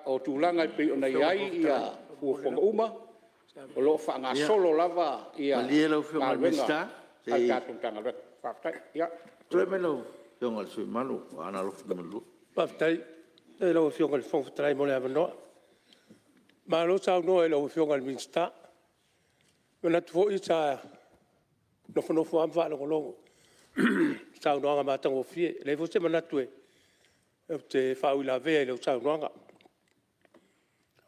Speaker 8: o tulaga e pei ona i ai fuafuaga uma, o lo o faagasolo lava
Speaker 7: Malie lau Afioga i le
Speaker 8: galuega
Speaker 7: Minisita, se
Speaker 8: a le
Speaker 7: i
Speaker 8: tatou Matagaluega. Faafetai.
Speaker 7: tulai mai lau Afioga i le sui usufono mamalu mo Aana Alofi 2.
Speaker 10: Faafetai i lau Afioga i le Fofoga Fetalai mo le avanoa. Malo saunoa i lau Afioga i le Minisita. E manatu foi sa nofonofo lava ma faalogologo i le saunoaga matagofie. E leai foi se manatu ou te faauilavea i lau saunoaga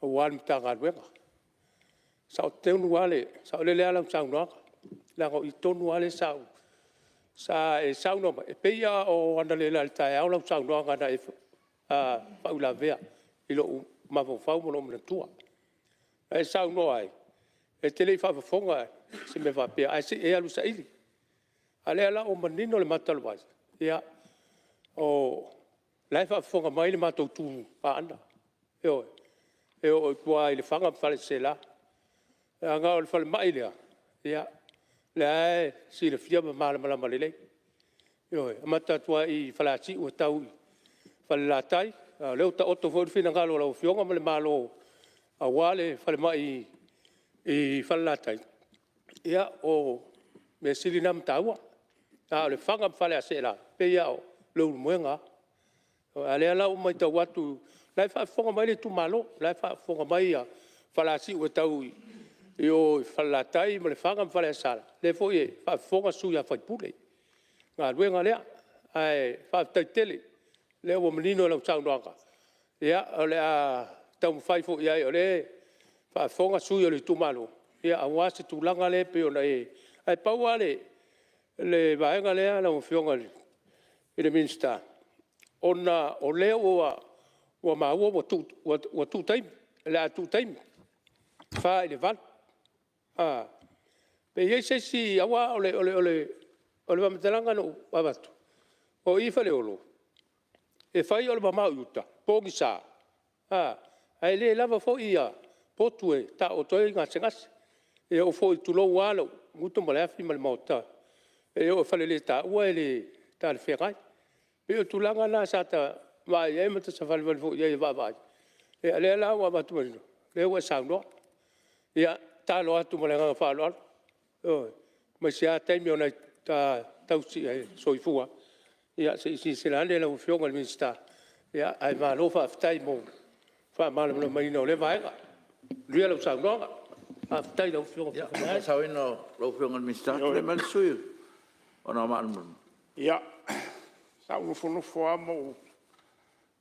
Speaker 10: aua le Matagaluega. E saolele lava lau saunoaga, leaga o i tonu lava lea sa e saunoa mai ai, e pei lava o analeila i le taeao lau saunoaga na e faauilavea i lou mafaufau ma lou manatua. Na e saunoa ai, e te le i faafofoga i se mea faapea, ae se i e alu e saili. A o lea la ua manino le mata o le vai, ia o la e faafofoga mai le matou Itu Aana, ioe, e oo i tua i Lefaga ma Faleaseela. Leaga o le falemai lea, o lea lava e silafia ma malamalama lelei, ioe, e amata atu lava i Faleasiu e tau i Falelatai, a o lea ua taoto foi le finagalo o lau Afioga ma le Malo aua le falemai i Falelatai, ia o le mea sili lena ma taua. A o Lefaga ma Faleaseela, e pei lava o Leulumoega lava. A o lea la ua matau atu, o la e faafofoga mai le itumalo, o la e faafofoga mai Faleasiu e tau i o i Falelatai ma Lefaga ma Faleaseela, o lea foi e faafofoga sui usufono i le galuega lea. Ae faafetai tele, o lea ua manino lau saunoaga, ia o le a taumafai foi i ai o lea e faafofoga sui usufono o le itumalo, aua se tulaga lea e pei ona e… Ae pau lava le vaega lea lau Afioga i le Minisita, ona o lea ua maua ua tuu taimi, o le a tuu taimi, 4 i le 8. Pe i ai se isi… aua o le faamatalaga na ou avatu, o i i Faleolo, e fai o le mamao i uta, pogisa, ae le lava foi potu e taooto ai gasegase. E oo foi, tulou lava lou gutu ma le afi ma le maota, e oo i Faleletaua e le talafeagai. E pei o le tulaga lena sa ta vaai i ai ma ta savalivali foi i ai e vaavaai, ia o lea la ua avatu manino, o lea ua e saunoa. Ia, e tatalo atu ma le agaga faaaloalo, ioe, aemaise lava taimi o nai o ta tausi soifua, ia se i silasila ane lau Afioga i le Minisita, ae malo faafetai mo le faamalamalamaina o lea vaega. Manuia lau saunoaga. Faafetai i lau Afioga i le Fofoga Fetalai.
Speaker 11: Ia, sa ou nofonofo lava ma ou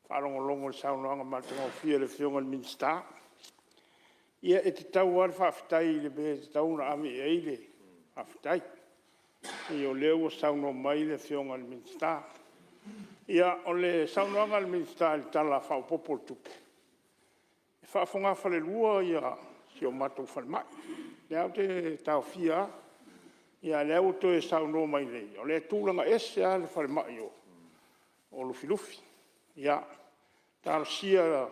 Speaker 11: faalogologo i le saunoaga matagofie a le Afioga i le Minisita. Ia e tatau lava le faafetai i le mea e tatau ona ave i ai le faafetai. O lea ua saunoa mai le Afioga i le Minisita. Ia, o le saunoaga a le Minisita i le Tala Faaopoopo o le Tupe, e faa-fogafalelua si o matou falemai. O lea ou te taofia lava, a o lea ua toe saunoa mai nei, o lea e tulaga ese lava le falemai o Lufilufi. Ia, talosia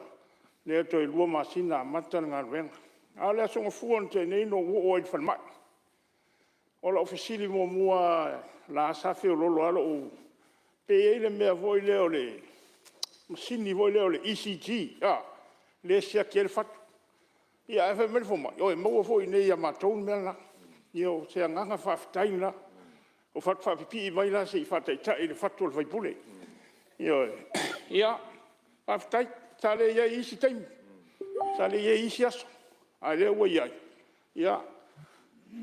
Speaker 11: lea toe 2 masina amata le galuega. A o le aso Gafua na tea nei na ou oo ai i le falemai. O lau fesili muamua lava, o la e sa feoloolo lava lou… pe i ai le mea foi lea o le masini foi lea o le ECG lea e siaki ai le fatu. Ae fai mai le fomai, oi e maua foi i inei ia matou le mea lena. Ia o se agaga faafetai lena. Ou fatu faapipii mai la se i faataitai i le fatu o le sui usufono. Ioe. Ia, faafetai. Sa le i ai i isi taimi. Sa le i i ai i isi aso, a o lea ua i ai, ia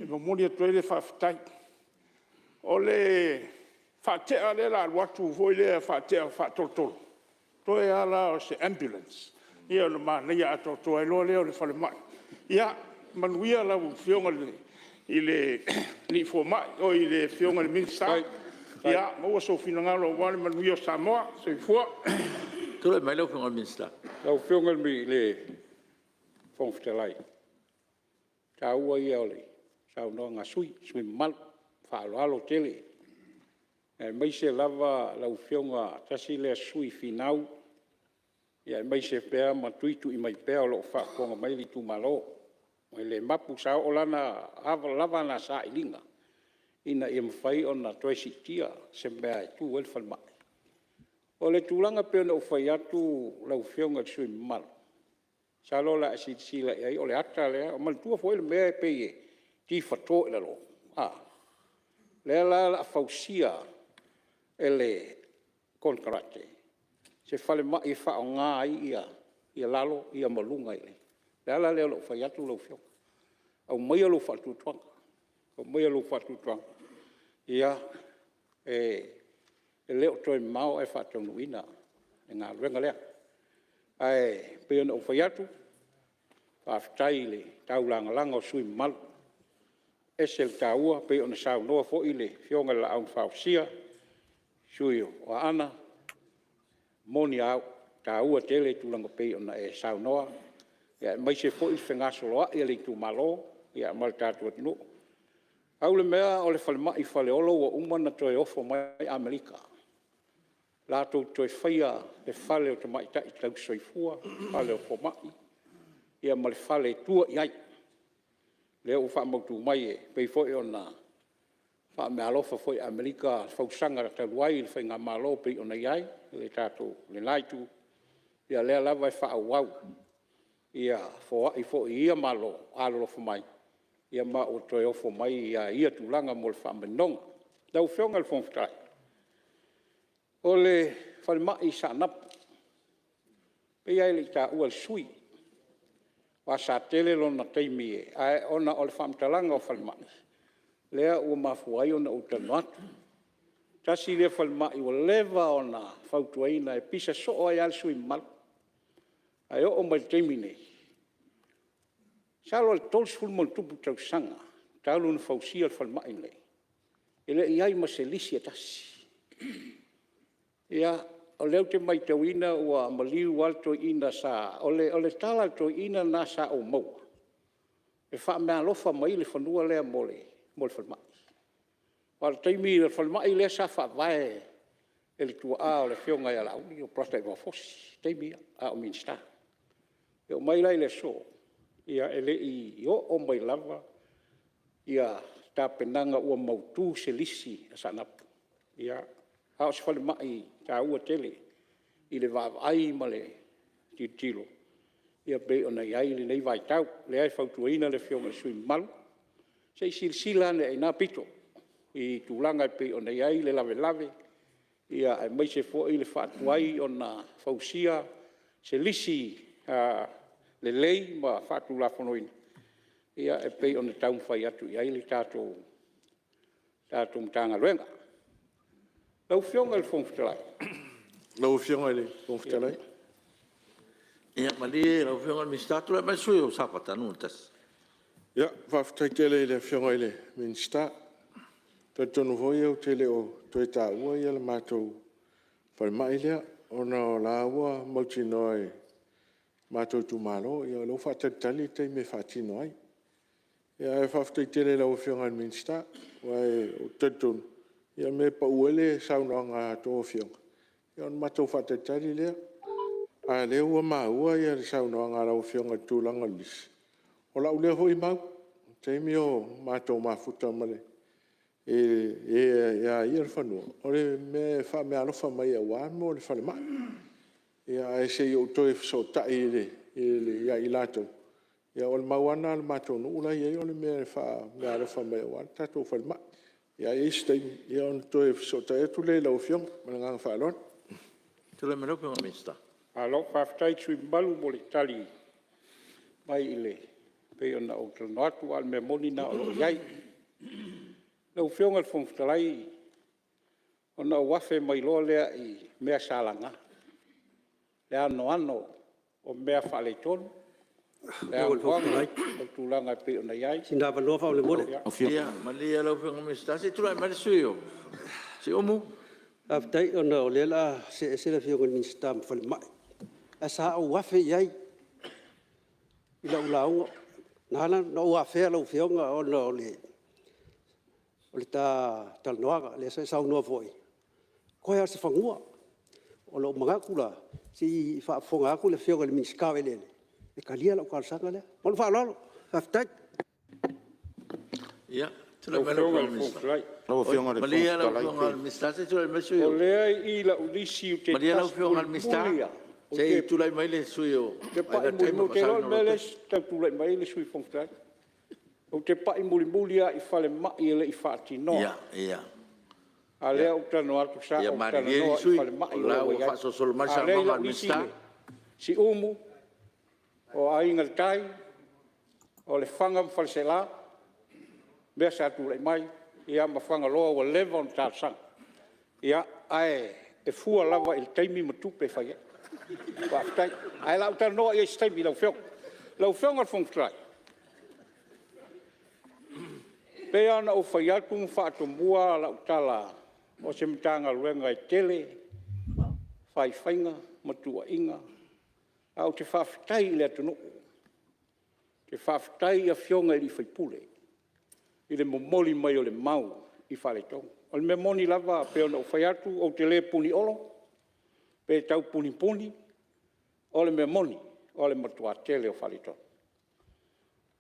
Speaker 11: e momoli atu ai le faafetai. O le faatea lea o le a alu atu foi lea faatea faatolotolo, toe lava la o se ambulance. Ia o le manaia atoatoa ai loa lea o le falemai. Ia manuia lau Afioga i le Minisita, ia maua sou finagalo aua le manuia o Samoa. Soifua.
Speaker 7: Tulai mai lau Afioga i le Minisita.
Speaker 8: Lau Afioga i le Fofoga Fetalai, o le taua ia o le saunoaga a sui usufono mamalu. E faaaloalo tele, aemaise lava lau Afioga tasi lea sui usufono finau, aemaise pea ma tuitui mai pea o lo o faafofoga mai le itumalo. E le mapu, sa oo lava ana sailiga ina ia mafai ona toe siitia se mea e tu ai le falemai. O le tulaga e pei ona ou fai atu lau Afioga i le sui usufono mamalu, masalo o le a e silasila i ai o le ata lea. Manatua foi le mea e pei e tifato i lalo, a? O lea la o le a fausia e le konekarate se falemai e faaaoga ai lalo ma luga. O le ala lea o lou fai atu lau Afioga, aumaia lou faatuatuaga, aumaia lou faatuatuaga, e le o toe mamao ae faataunuuina le galuega lea. Ae pei ona ou fai atu, faafetai i le taulagalaga o sui usufono mamalu, e ese le taua, pei ona saunoa foi le Afioga i le Laau na Fausia, le sui usufono o Aana, e moni a au, e taua tele tulaga pei ona e saunoa, aemaise foi le fegasoloai a le itumalo ma le tatou atunuu. Pau le mea o le falemai i Faleolo ua uma ona toe ofo mai Amerika latou te toe faia le fale o tamaitai tausisoifua, fale o fomai, ia ma le fale e tua i ai. O lea ua faamautu mai e pei foi ona faameaalofa foi Amerika i fausaga talu ai i le faigamalo pei ona i ai lena itu, ia o lea lava e faaauau foai foi i ia Malo alolofa mai, ma ua toe ofo mai lava i ia tulaga mo le faamaninoga. Lau Afioga i le Fofoga Fetalai, o le falemai i Saanapu, e pei lava e le i taua e le sui usufono, aua sa tele lona taimi, ae ona o le faamatalaga o falemai, lea ua mafua ai ona ou talanoa atu. Tasi lea falemai ua leva ona fautuaina, e pisa soo ai lava le sui usufono mamalu. Ae oo mai i le taimi lenei, masalo o le 30+ tausaga talu ona fausia le falemai lenei, e le i i ai ma se lisi e tasi. Ia, o lea ou te matauina ua maliu lava le toeaina sa… O le tala a le toeaina lena sa ou maua, e faameaalofa mai le fanua lea mo le falemai. Aua o le taimi o le falemai lea sa faavae e le tuaa o le Afioga ia Laauli o Tarata Fosi i taimi ia a o Minisita. E oo mai la i le aso, e le i oo mai lava tapenaga ua mautu se lisi a Saanapu, a o se falemai taua tele i le vaavaai ma le tilotilo e pei ona i ai lenei vaitau. O lea e fautuaina le Afioga i le sui usufono mamalu, se i silasila ane i lena pito i tulaga e pei ona i ai le lavelave, aemaise foi le faatuai ona fausia se lisi lelei ma faatulafonoina e pei ona taumafai atu i ai le tatou Matagaluega. Lau Afioga i le Fofoga Fetalai… Lau Afioga i le Fofoga Fetalai… Ia malie lau Afioga i le Minisita, tulai mai le sui usufono mo Safata 1. Faafetai tele i le Afioga i le Minisita. E talitonu foi ou te le o toe taua le matou falemai lea, ona o la e ua mautinoa e le matou itumalo, o lea ua faatalitali le taimi e faatino ai. Ae faafetai tele i lau Afioga i le Minisita, aua ou te talitonu o le mea e pau ai le saunoaga a outou afioga, ona matou faatalitali lea. A o lea ua maua le saunoaga a lau Afioga i le tulaga o le lisi, o lau lea foi mau, i le taimi o matou mafuta ma le e a ia le fanua, o le mea e faameaalofa mai ai aua le falemai. Ae se i ou toe fesootai ia i latou, o le mau lava lena a le matou nuu la e i ai o le mea e faameaalofa mai aua le tatou falemai. Ae i ai se taimi ona toe fesootai atu lea i lau Afioga. Ma le agaga faaaloalo. Tulai mai lau Afioga i le Minisita. Malo faafetai i le sui usufono mamalu mo le tali mai le… e pei ona ou talanoa atu, a o le mea moni lena o lo o i ai. Lau Afioga i le Fofoga Fetalai, ona ou afe mai loa lea i mea sa laga, le anoano o mea faaletonu, le anoano o tulaga e pei ona i ai.
Speaker 12: Sina avanoa faamolemole.
Speaker 7: Ia malie lau Afioga i le Minisita se i tulai mai le sui usufono mo Siumu. Faafetai ona o lea o le a see ese le Afioga i le Minisita ma Falemai, ae sa ou afe i ai i lau lauga. Na ala ona ou afea lau Afioga ona o le ta talanoaga, lea sa e saunoa foi, toe lava o se fanua. O lou manatu la, se i faafofoga atu le Afioga i le Minisita o Eleele e talia lau talosaga lea. Ma lou faaaloalo. Faafetai.
Speaker 8: O lea e i i lau lisi ou te tasi mulimuli lava. Ou te iloa o le mea lea e tau tulai mai ai le Sui Fofoga Fetalai. Ou te pai mulimuli lava i falemai e le i faatinoa, a o lea ou te talanoa atu sa ou talanoa i falemai o lo o i ai. A o lea e i lau lisi Siumu, o Aiga i le Tai, o Lefaga ma Faleaseela, mea sa tulai mai, ia ma Fagaloa ua leva ona talosaga. Ae fua lava i le taimi ma tupe e fai ai. Faafetai. Ae o le a ou talanoa i ai i se taimi lau Afioga. Lau Afioga i le Fofoga Fetalai, e pei lava ona ou fai atu ma faatomua lau tala, o se Matagaluega e tele faifaiga ma tuuaiga, ae ou te faafetai i le atunuu, ou te faafetai i Afioga i sui usufono i le momoli mai o le mau i faaletonu. O le mea moni lava pei ona ou fai atu, ou te le puni Olo pe tau punipuni, o le mea moni, o le matua tele o faaletonu,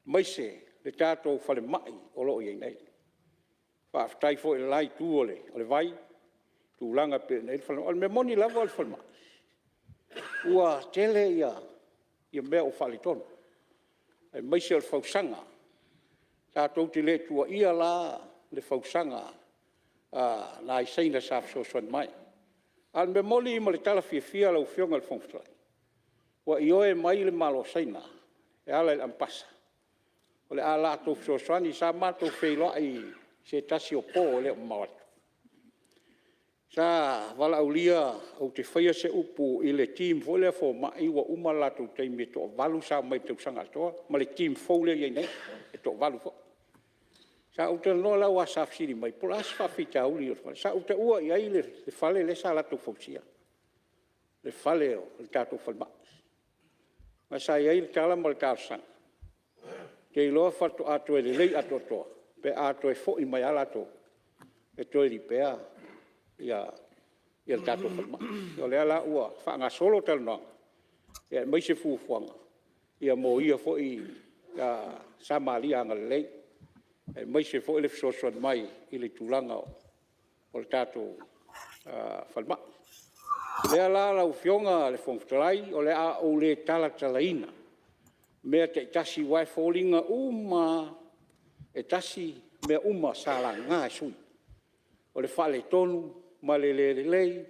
Speaker 8: aemaise le tatou falemai o lo o i ai nei. Faafetai foi i le la itu o le vai i tulaga e pei ona i ai le falemai. O le mea moni lava o le falemai, ua tele mea ua faaletonu, aemaise o le fausaga. Tatou te le tuuaia la le fausaga a nai Saina sa fesoasoani mai. A o le mea moni ma le tala fiafia lau Afioga i le Fofoga Fetalai, ua ioe mai le Malo o Saina e ala i le Amepasa o le a latou fesoasoani. Sa matou feiloai i se tasi o po e le o mamao atu, sa valaaulia ou te faia se upu i le team foi lea a fomai ua uma le latou taimi e toavalu sa omai i le tausaga atoa ma le team fou lea e i ai nei e toavalu foi. Sa ou talanoa la aua sa fesili mai po o le a se faafitauli o le fale. Sa ou taua i ai le fale lea sa latou fausia, le fale o le tatou falemai. Aua sa i ai le tala ma le talosaga, ou te iloa faatoa toe lelei atoatoa pe a toe foi mai lava latou e toe lipea le tatou falemai. O lea la ua faagasolo talanoaga aemaise fuafuaga mo ia foi Samaria agalelei, aemaise foi le fesoasoani mai i le tulaga o le tatou falemai. O lea la lau Afioga i le Fofoga Fetalai, o le a ou le talatalaina mea taitasi aua e foliga uma lava e tasi mea uma sa laga e sui usufono. O le faaletonu ma le le lelei,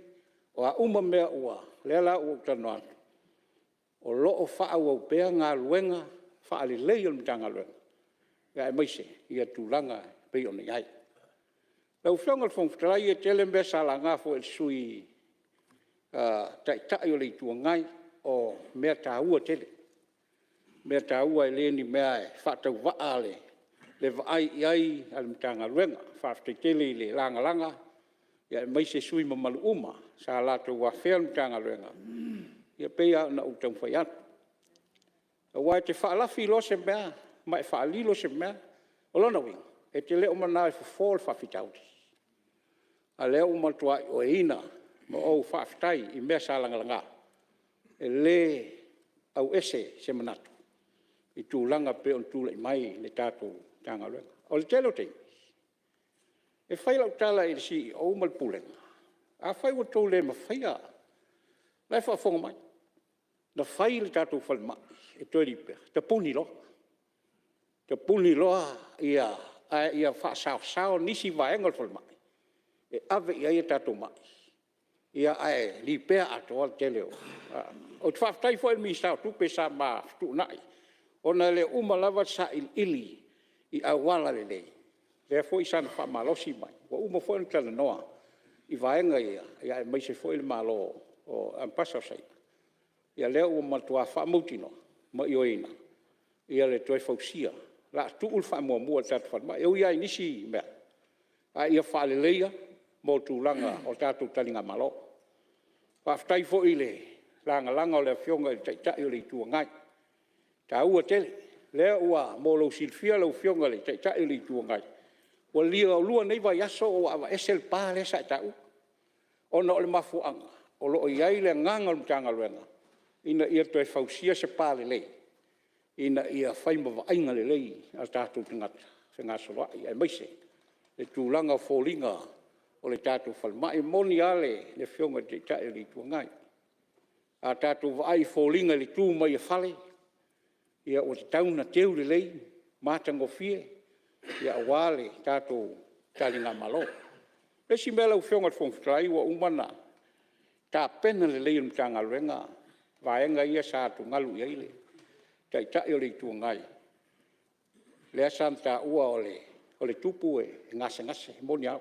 Speaker 8: o a uma mea o lea la ua ou talanoa atu, o lo o faaauau pea galuega faalelei a le Matagaluega, aemaise tulaga e pei ona i ai. Lau Afioga i le Fofoga Fetalai, e tele mea sa laga foi e le Sui Taitai o le Itu Agai, o mea taua tele, mea taua e le o ni mea e faatauvaa le vaai i ai a le Matagaluega. Faafetai tele i le lagalaga, aemaise sui usufono mamalu uma sa latou afea le Matagaluega. Ia e pei lava ona ou taumafai atu, aua e te faalafi loa se mea ma e faalilo se mea, o lona uiga, e te le o manao e fofo le faafitauli. A o lea ua matua ioeina ma ou faafetai i mea sa lagalaga, e le auese se manatu i tulaga e pei ona tulai mai le tatou Matagaluega. O le tele o taimi, e fai lau tala i le Ofisa Sili ma le Pulega, afai ua outou le mafaia, o la e faafofoga mai, na fai le tatou falemai e toe lipea, tapuni loa, tapuni loa ae ia faasaosao nisi vaega o le falemai e ave i ai a tatou mai, ae lipea atoa le tele o… Ou te faafetai foi i le Minisita o Tupe sa ma fetuunai. Ona e le o uma lava le sailiili i auala lelei, lea foi sa na faamalosi mai, ua uma foi ona talanoa i vaega ia, aemaise foi le Malo, Ambassador o Saina, ia lea ua matua faamautinoa ma ioeina le toe fausia. O le a tuu le faamuamua i le tatou falemai. E ui lava i nisi mea, a ia faaleleia mo tulaga o tatou taligamalo. Faafetai foi i le lagalaga o le Afioga i le Taitai o le Itu Agai, e taua tele. O lea ua mo lou silafia lau Afioga i le Taitai o le Itu Agai, ua 2 nei vaiaso o aveese le pa lea sa e taua, ona o le mafuaaga o lo o i ai le agaga o le Matagaluega ina ia toe fausia se pa lelei ina ia fai ma vaaiga lelei a tatou tagata fegasoloai, aemaise le tulaga o foliga o le tatou falemai. E moni lava le Afioga i le Taitai o le Itu Agai, a tatou vaai i foliga i le tu mai o fale, ua tatau ona teu lelei ma matagofie aua le tatou taligamalo. O le isi mea lau Afioga i le Fofoga Fetalai, ua uma ona tapena lelei e le Matagaluega vaega ia sa atugalu i ai le Taitai o le Itu Agai, lea sa ia taua o le tupu e gasegase. E moni lava.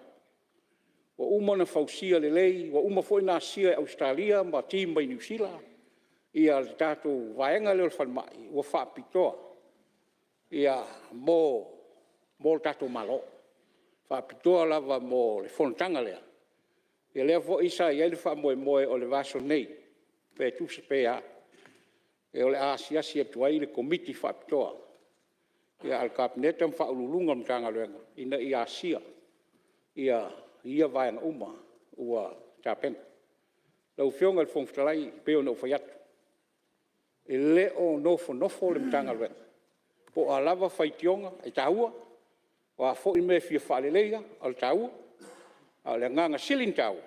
Speaker 8: Ua uma ona fausia lelei, ua uma foi ona asia e Ausetalia ma team mai Niu Sila le tatou vaega lea o le falemai ua faapitoa mo le tatou Malo, faapitoa lava mo le fonotaga lea. Ia lea foi sa i ai le faamoemoe o le vaiaso nei pe tusa pe a, o le a asiasi atu ai le Komiti Faapitoa a le Kapeneta ma Faauluuluga o Matagaluega ina ia asia ia vaega uma ua tapena. Lau Afioga i le Fofoga Fetalai, e pei ona ou fai atu, e le o nofonofo le Matagaluega, po o a lava faitioga, e taua, o a foi mea e fia faaleleia, o le taua, a o le agaga sili ona taua,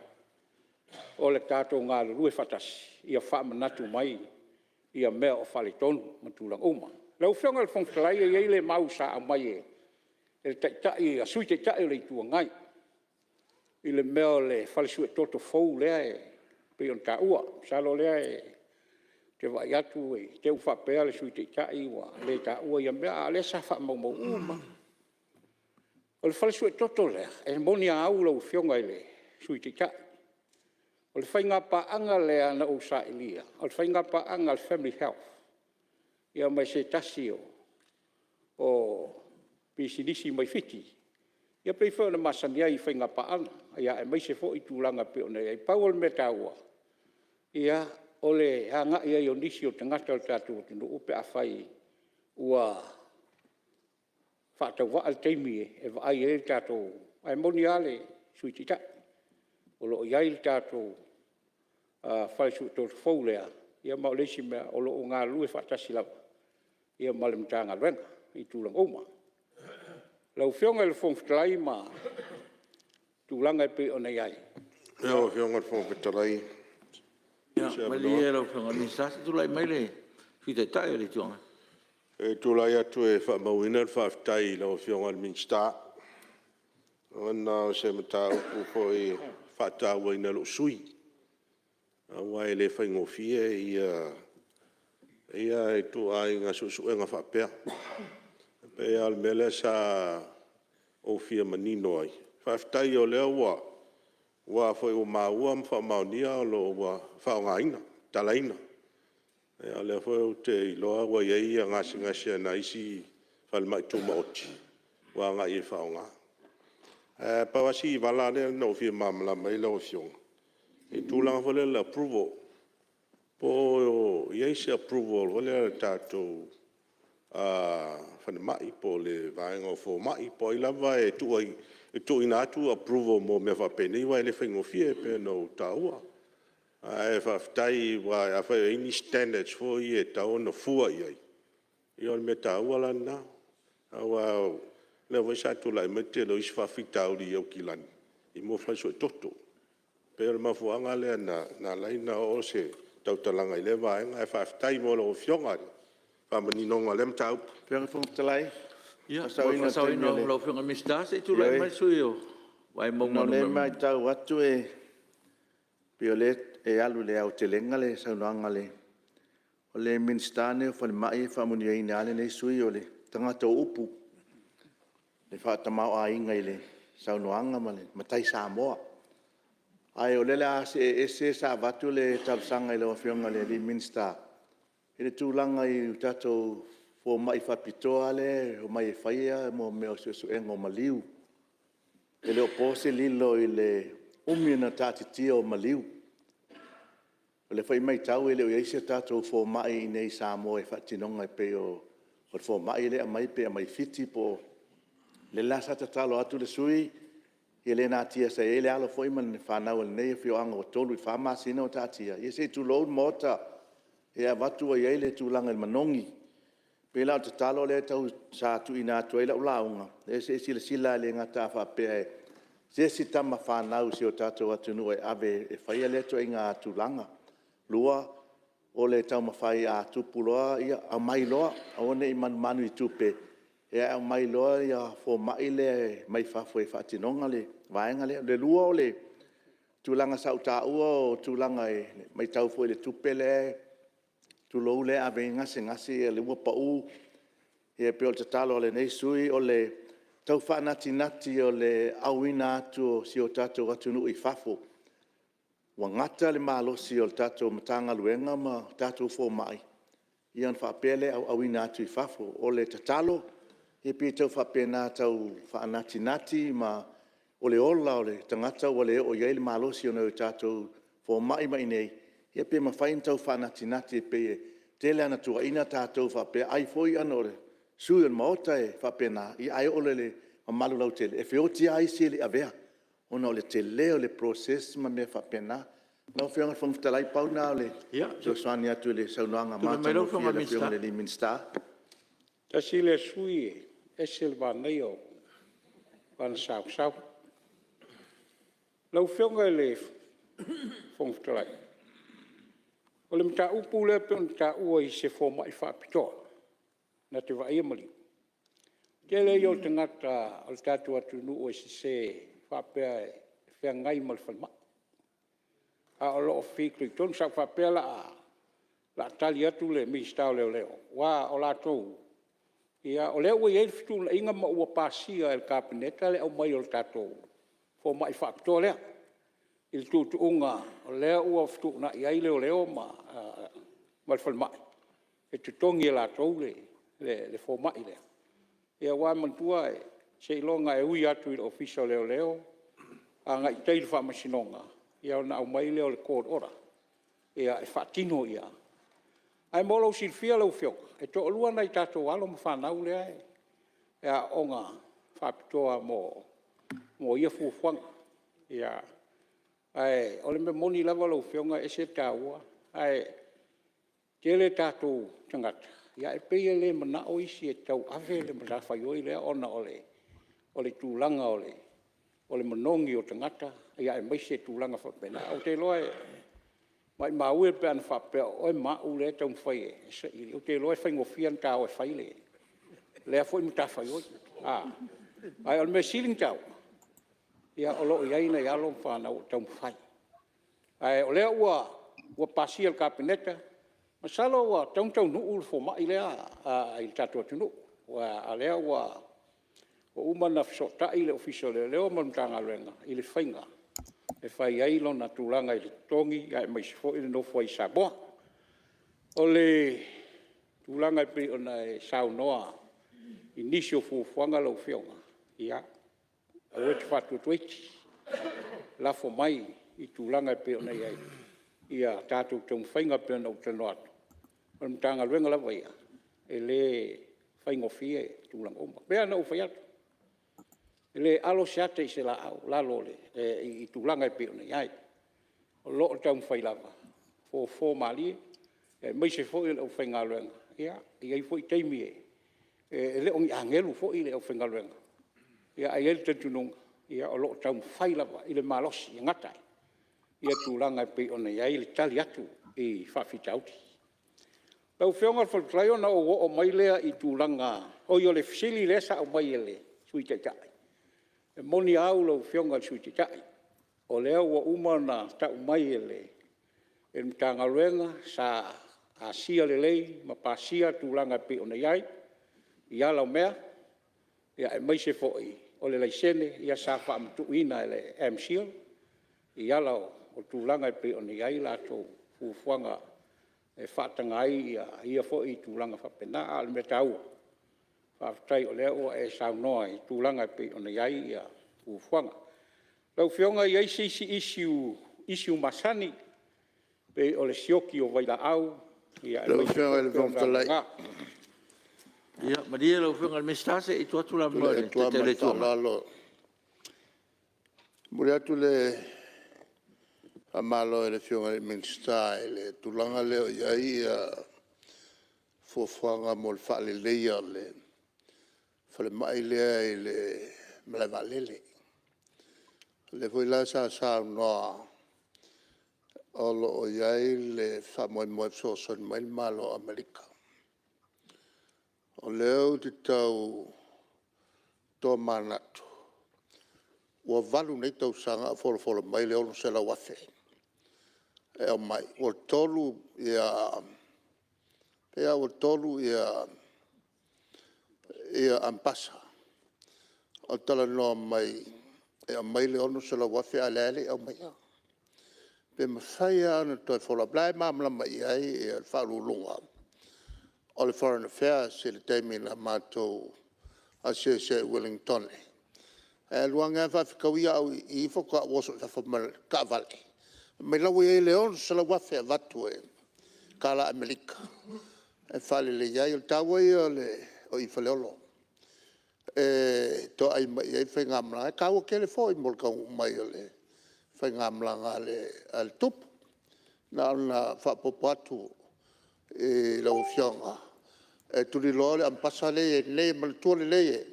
Speaker 8: o le tatou galulue faatasi ia faamanatu mai mea o faaletonu ma tulaga uma. Lau Afioga i le Fofoga Fetalai, e i ai le mau sa aumai e le Sui Taitai o le Itu Agai i le mea o le fale suetoto fou lea e pei ona taua. Masalo o lea ou te vaai atu i te i ua faapea le Sui Taitai ua le taua ia mea, a o lea sa faamaumau uma lava. O le fale suetoto lea, e moni a au lau Afioga i le Sui Taitai, o le faigapaaga lea na ou sailia, o le faigapaaga a le Family Health ma se tasi o pisinisi mai Fiti, e pei foi ona masani ai i faigapaaga, aemaise foi tulaga e pei ona i ai. Pau o le mea taua, o le agai ai o nisi o tagata o le tatou atunuu pe afai ua faatauvaa le taimi e vaai ai le tatou… Ae moni lava le Sui Taitai, o lo o i ai le tatou fale suetoto fou lea, ma o le isi mea o lo o galulue faatasi lava ma le Matagaluega i tulaga uma. Lau Afioga i le Fofoga Fetalai ma tulaga e pei ona i ai… Lau Afioga i le Fofoga Fetalai pe maua se avanoa? Ia malie lau Afioga i le Minisita se i tulai mai le Sui Taitai o le Itu Agai. E tulai atu e faamauina le faafetai i lau Afioga i le Minisita, ona o se mataupu foi ua faatauaina e lou sui usufono, aua e le faigofie ia ituaiga suesuega faapea. E pei lava o le mea lea sa ou fia manino ai, faafetai o lea ua maua ma faamaonia o lo o ua faaaogaina, tatalaina. O lea foi ou te iloa ua i ai gasegase a nai isi falemai tumaoti ua agai e faaaoga. Ae pau lava si vala lea na ou fia malamalama i ai lau Afioga, i le tulaga foi lea o le approval, po o i ai se approval foi lea a le tatou falemai po o le vaega o fomai po o ai lava e tuuina atu approval mo mea faapenei aua e le faigofie pei ona ou taua. Ae faafetai aua afai o i ai ni standards foi ia e tatau ona fua i ai, ia o le mea taua la lena. Aua o lea foi sa tulai mai le tele o isi faafitauli i Aukilani i mea o fale suetoto. E pei o le mafuaaga lea na ala ai ona oo se tautalaga i lea vaega, ae faafetai mo lau Afioga i le faamaninoga o lea mataupu.
Speaker 12: Lau Afioga i le Fofoga Fetalai… Ia mo le faasaoina o le taimi o le… Mo le faasaoina o lau Afioga i le Minisita, se i tulai mai le sui usufono mo Vaimauga 1. Ona o lea e matau atu e pei o lea e alu i le aotelega le saunoaga a le
Speaker 4: O le Minisita lenei o Falemai e faamanuiaina lava lenei sui usufono, o le tagata o upu, e faatamaoaiga i le saunoaga ma le matai Samoa. Ae o lea o le a see ese, sa avatu le talosaga i lau Afioga i le Minisita i le tulaga i tatou fomai faapitoa lea e omai e fai suesuega o maliu. E le o po se lilo i le umi ona taatitia o maliu. O lea foi e matau e le o i ai se tatou fomai i inei i Samoa i faatinoga e pei o le fomai lea e aumai pei e aumai Fiti po o… O lea la sa tatalo atu le sui usufono, e le natia sa i ai le alo foi ma le fanau a lenei afioaga ua 3 i le 4 masina o taatia, ia se i tulou le Maota, e avatu ua i ai le tulaga i le manogi. E pei la o le tatalo lea sa tuuina atu ai lau lauga, se i silasila e le gata a faapea o se isi tama fanau a si o tatou atunuu e ave e faia lea ituaiga tulaga. Lua, o le taumafai a tupu loa, ia aumai loa, aua ne i manumanu i tupe, ae aumai loa fomai ia mai fafo e faatinoina le vaega lea. Lua o le tulaga sa ou taua o tulaga e matau foi i le tupe lea, tulou, lea e ave ai gasegase lea ua pau. Ia pei o le tatalo a lenei sui usufono o le tau faanatinati o le auina atu o si o tatou atunuu i fafo. Ua gata le malosi o le tatou Matagaluega ma tatou fomai, ia ona faapea lea e auina atu i fafo. O le tatalo, ia pei e tau faapena, e tau faanatinati ma… o le ola o le tagata ua le oo i ai le malosi o nai o tatou fomai ma i inei, ia pe mafai ona tau faanatinati e pei e tele lava ina tuuaiina tatou faapea ai foi ona o sui usufono o le Maota e faapena, ae oo loa i le mamalu lautele, e feoti lava isi e le i avea ona o le tele o le process ma mea faapena. Lau Afioga i le Fofoga Fetalai, pau lena o le fesoasoani atu i le saunoaga matagofie a le Afioga i le Minisita.
Speaker 8: Tasi lea sui usufono e ese le manaia o lana sausau. Lau Afioga i le Fofoga Fetalai, o le mataupu lea pei ona taua i se fomai faapitoa na te vaaia maliu, o le tele ia o tagata o le tatou atunuu e sese faapea e feagai ma le falemai, a o lo o fitoitonu. Sa ou faapea o le a tali atu le Minisita o Leoleo aua o latou, o lea ua i ai le fetuunaiga ma ua pasia e le Kapeneta le aumai o le tatou fomai faapitoa lea i le tuutuuga o lea ua fetuunai ai leoleo ma le falemai e totogi e latou le fomai lea. Aua manatua seiloga e ui atu i le Ofisa o Leoleo agai i tai i le faamasinoga ona aumai lea o le court order e faatino. Ae mo lou silafia lau Afioga, e toalua nai tatou alo ma fanau lea e aooga faapitoa mo ia fuafuaga. Ae o le mea moni lava lau Afioga e ese le taua, ae toatele tatou tagata ae pei e le manao isi e tauave le matafaioi lea ona o le tulaga o le manogi o tagata aemaise tulaga faapena. Ou te iloa maumau e pe ana faapea o oe ma au lea e taumafai e saili, ou te iloa e faigofie ona ta o e fai lea foi matafaioi. Ae o le mea sili ona taua, o lo o i ai nai alo ma fanau o taumafai. Ae o lea ua pasia e le Kapeneta, masalo ua tatau ona taunuu le fomai lea i le tatou atunuu, aua o lea ua uma ona fesootai le Ofisa o Leoleo ma le Matagaluega i le faiga e fai ai lona tulaga i le totogi aemaise foi le nofo ai i Samoa. O le tulaga e pei ona e saunoa i nisi o fuafuaga lau Afioga, ia, aua e te faatuatuaiti, lafo mai i tulaga e pei ona i ai a tatou taumafaiga e pei ona ou talanoa atu. O le Matagaluega lava ia, e le faigofie tulaga uma. E pei lava ona ou fai atu, e le alo se ata i se laau i tulaga e pei ona i ai. O lo o taumafai lava, fofo malie aemaise foi o le aufaigaluega. E i ai foi taimi, e le o ni agelu foi le aufaigaluega, ae i ai le talitonuga o lo o taumafai lava i le malosi e gata ai tulaga e pei ona i ai le tali atu i faafitauli. Lau Afioga i le Fofoga Fetalai ona ou oo mai lea i tulaga… oi o le fesili lea sa aumai e le Sui Taitai. E moni a au lau Afioga i le Sui Taitai, o lea ua uma ona tau mai e le Matagaluega sa Asia lelei ma pasia tulaga e pei ona i ai i ala o mea, aemaise foi o le laisene sa faamatuuina e le MCIL i ala o tulaga e pei ona i ai latou fuafuaga e faataga ai ia foi tulaga faapena. A o le mea taua, faafetai o lea ua e saunoa i tulaga e pei ona i ai fuafuaga. Lau Afioga e i ai se isi issue masani pei o le sioki o vailaau…
Speaker 13: Lau Afioga i le Fofoga Fetalai…
Speaker 12: Ia malie lau Afioga i le Minisita se i tuu atu le avanoa i le
Speaker 13: Tulai atu lava
Speaker 12: Taitai
Speaker 13: ma
Speaker 12: o le
Speaker 13: le
Speaker 12: Itu Agai.
Speaker 13: faaaloalo. E momoli atu le faamalo i le Afioga i le Minisita i le tulaga lea o i ai fuafuaga mo le faaleleia o le falemai lea i le malae vaalele. O lea foi la sa saunoa o lo o i ai le faamoemoe e fesoasoani mai le Malo o Amerika. O lea ou te tau tomanatu, ua 8 nei tausaga o folafola mai le $600,000 e aumai, ua 3 Amepasa o talanoa mai e aumai le $600,000 a o lea lava e le i aumaia. Pe mafai lava ona toe follow up. O la e malamalama i ai le Ofisa Sili o Pulega o le Foreign Affairs i le taimi na matou asiasi ai i Ueligitone, ae alu ane lava faafetaui au i i faatoa ou oso i fafo ma le taavale, fai mai o la e ua i ai le $600,000 e avatu tala Amerika e faaleleia ai. O le taua ia o i i Faleolo e toai mai i ai faigamalaga. E taua tele foi mo le taunuu mai o le faigamalaga a le Tupu. Na ona faaopoopo atu i lau Afioga, e tuliloa le Amepasa lea e i ai nei, e manatua lelei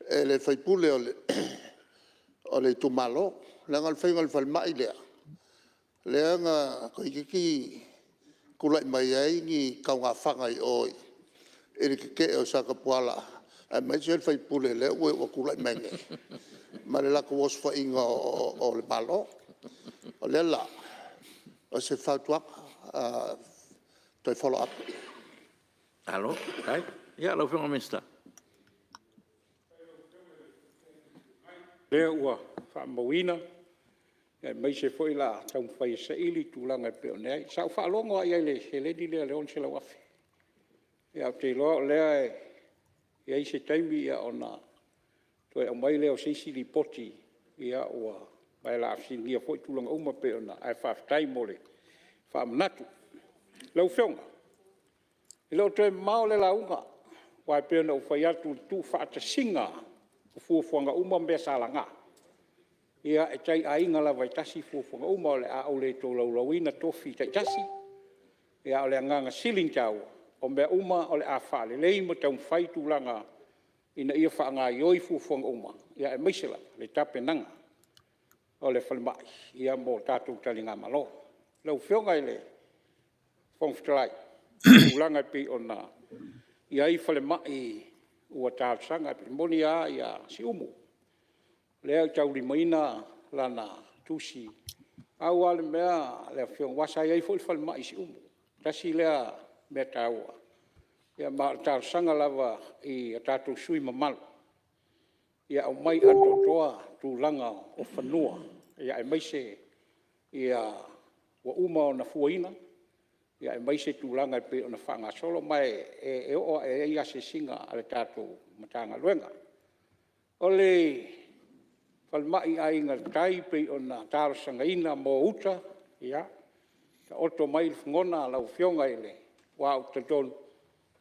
Speaker 13: e le sui usufono o le itumalo. Leaga o le faiga o le falemai lea, lea na toeitiiti tulai mai ai ni taugafaga i o i le tetee o Satapuala aemaise le sui usufono lea ua tulai mai nei ma le latou osofaiga o le Malo. O lea la, o se fautuaga, toe follow up.
Speaker 12: Malo faafetai. Ia lau Afioga i le Minisita.
Speaker 8: O lea ua faamauina aemaise foi o le a taumafai e saili tulaga e pei ona i ai. Sa ou faalogo lava i ai i le seleni lea le $600,000 ae ou te iloa o lea e i ai se taimi ona toe aumai lea o se isi Lipoti ma o le a fesiligia foi tulaga uma e pei ona… Ae faafetai mo le faamanatu. Lau Afioga, e le o toe mamao le lauga, aua e pei ona ou fai atu i le tuufaatasiga o fuafuaga uma ma mea sa laga, ia e tai aiga lava e tasi fuafuaga uma. O le a ou le tolaulauina tofi taitasi, a o le agaga sili ona taua, o mea uma o le a faalelei ma taumafai tulaga ina ia faagaoioi fuafuaga uma, aemaise lava le tapenaga o le falemai mo tatou taligamalo. Lau Afioga i le Fofoga Fetalai, o tulaga e pei ona i ai falemai ua talosaga. E moni lava Siumu, o lea e taulimaina lana tusi. Pau lava le mea lau Afioga, aua sa i ai foi le falemai i Siumu, tasi lea mea taua. Ma o le talosaga lava i tatou sui usufono mamalu, ia aumai atoatoa tulaga o fanua, aemaise ua uma ona fuaina, aemaise tulaga e pei ona faagasolo. Ma e oo lava i ai asiasiga a le tatou Matagaluega. O le falemai i Aiga i le Tai e pei ona talosagaina mo uta, ia taoto mai lagona lau Afioga aua ou te talitonu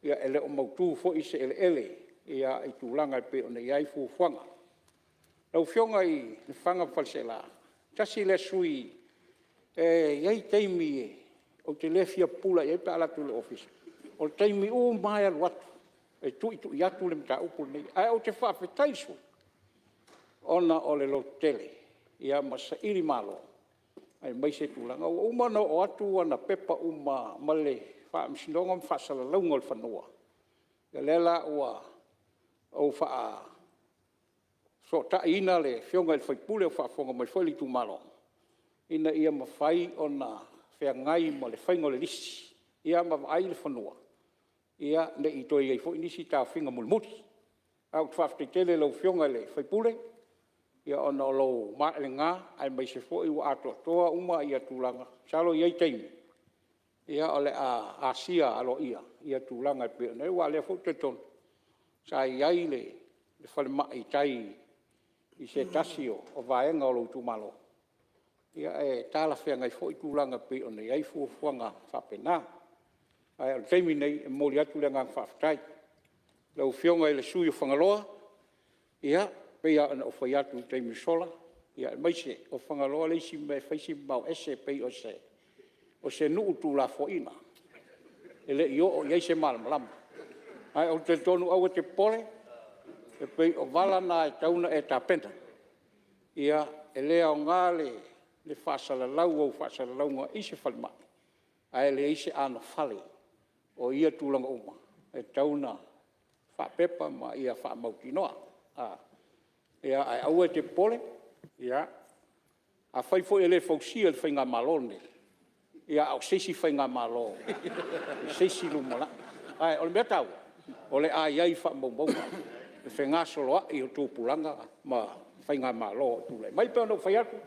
Speaker 8: e le o mautu foi se eleele i tulaga e pei ona i ai fuafuaga. Lau Afioga i Lefaga ma Faleaseela, tasi lea sui usufono e i ai taimi ou te le fia pupula i ai pe a alu atu i lou ofisa, o taimi uma lava e alu atu e tuitui atu le mataupu lenei. Ae ou te faafetai i le sui usufono ona o le lototele ma sailimalo aemaise tulaga. Ua uma ona oo atu ana pepa uma ma le faamasinoga ma faasalalauga o le fanua, o lea la ua ou faafesootaiina le afioga i le sui usufono o faafofoga mai foi le itumalo, ina ia mafai ona feagai ma le faiga o le lisi. ma vaai le fanua ne i toe i ai foi nisi taofiga mulimuli. Ae ou te faafetai tele i lau Afioga i le sui usufono ona o lou maelega aemaise foi ua atoatoa uma tulaga. Masalo e i ai taimi o le a asia aloaia tulaga e pei ona i ai. Aua o lea foi ou te talitonu sa i ai le falemai i tai i se tasi o vaega o lou itumalo, e talafeagai foi tulaga e pei ona i ai fuafuaga faapena. Ae o le taimi lenei, e momoli atu le agaga faafetai. Lau Afioga i le sui usufono mo Fagaloa, ia, e pei lava ona ou fai atu i le taimi ua sola, aemaise o Fagaloa le isi mea e fai si mamao ese pei o se nuu tuulafoaiina e le i oo i ai se malamalama. Ae ou te talitonu aua e te popole, e pei o vala na e tatau ona e tapena. E le aoga le faasalalau o au faasalalauga i se falemai ae leai se anofale o ia tulaga uma e tatau ona faapepa ma ia faamautinoa. Ae aua e te popole, afai foi e le fausia e le faigamalo lenei, ia a o se isi faigamalo i se isi lumanai. Ae o le mea taua, o le a i ai i faamaumauga le fegasoloai o tupulaga ma faigamalo o tulai mai. E pei ona ou fai atu,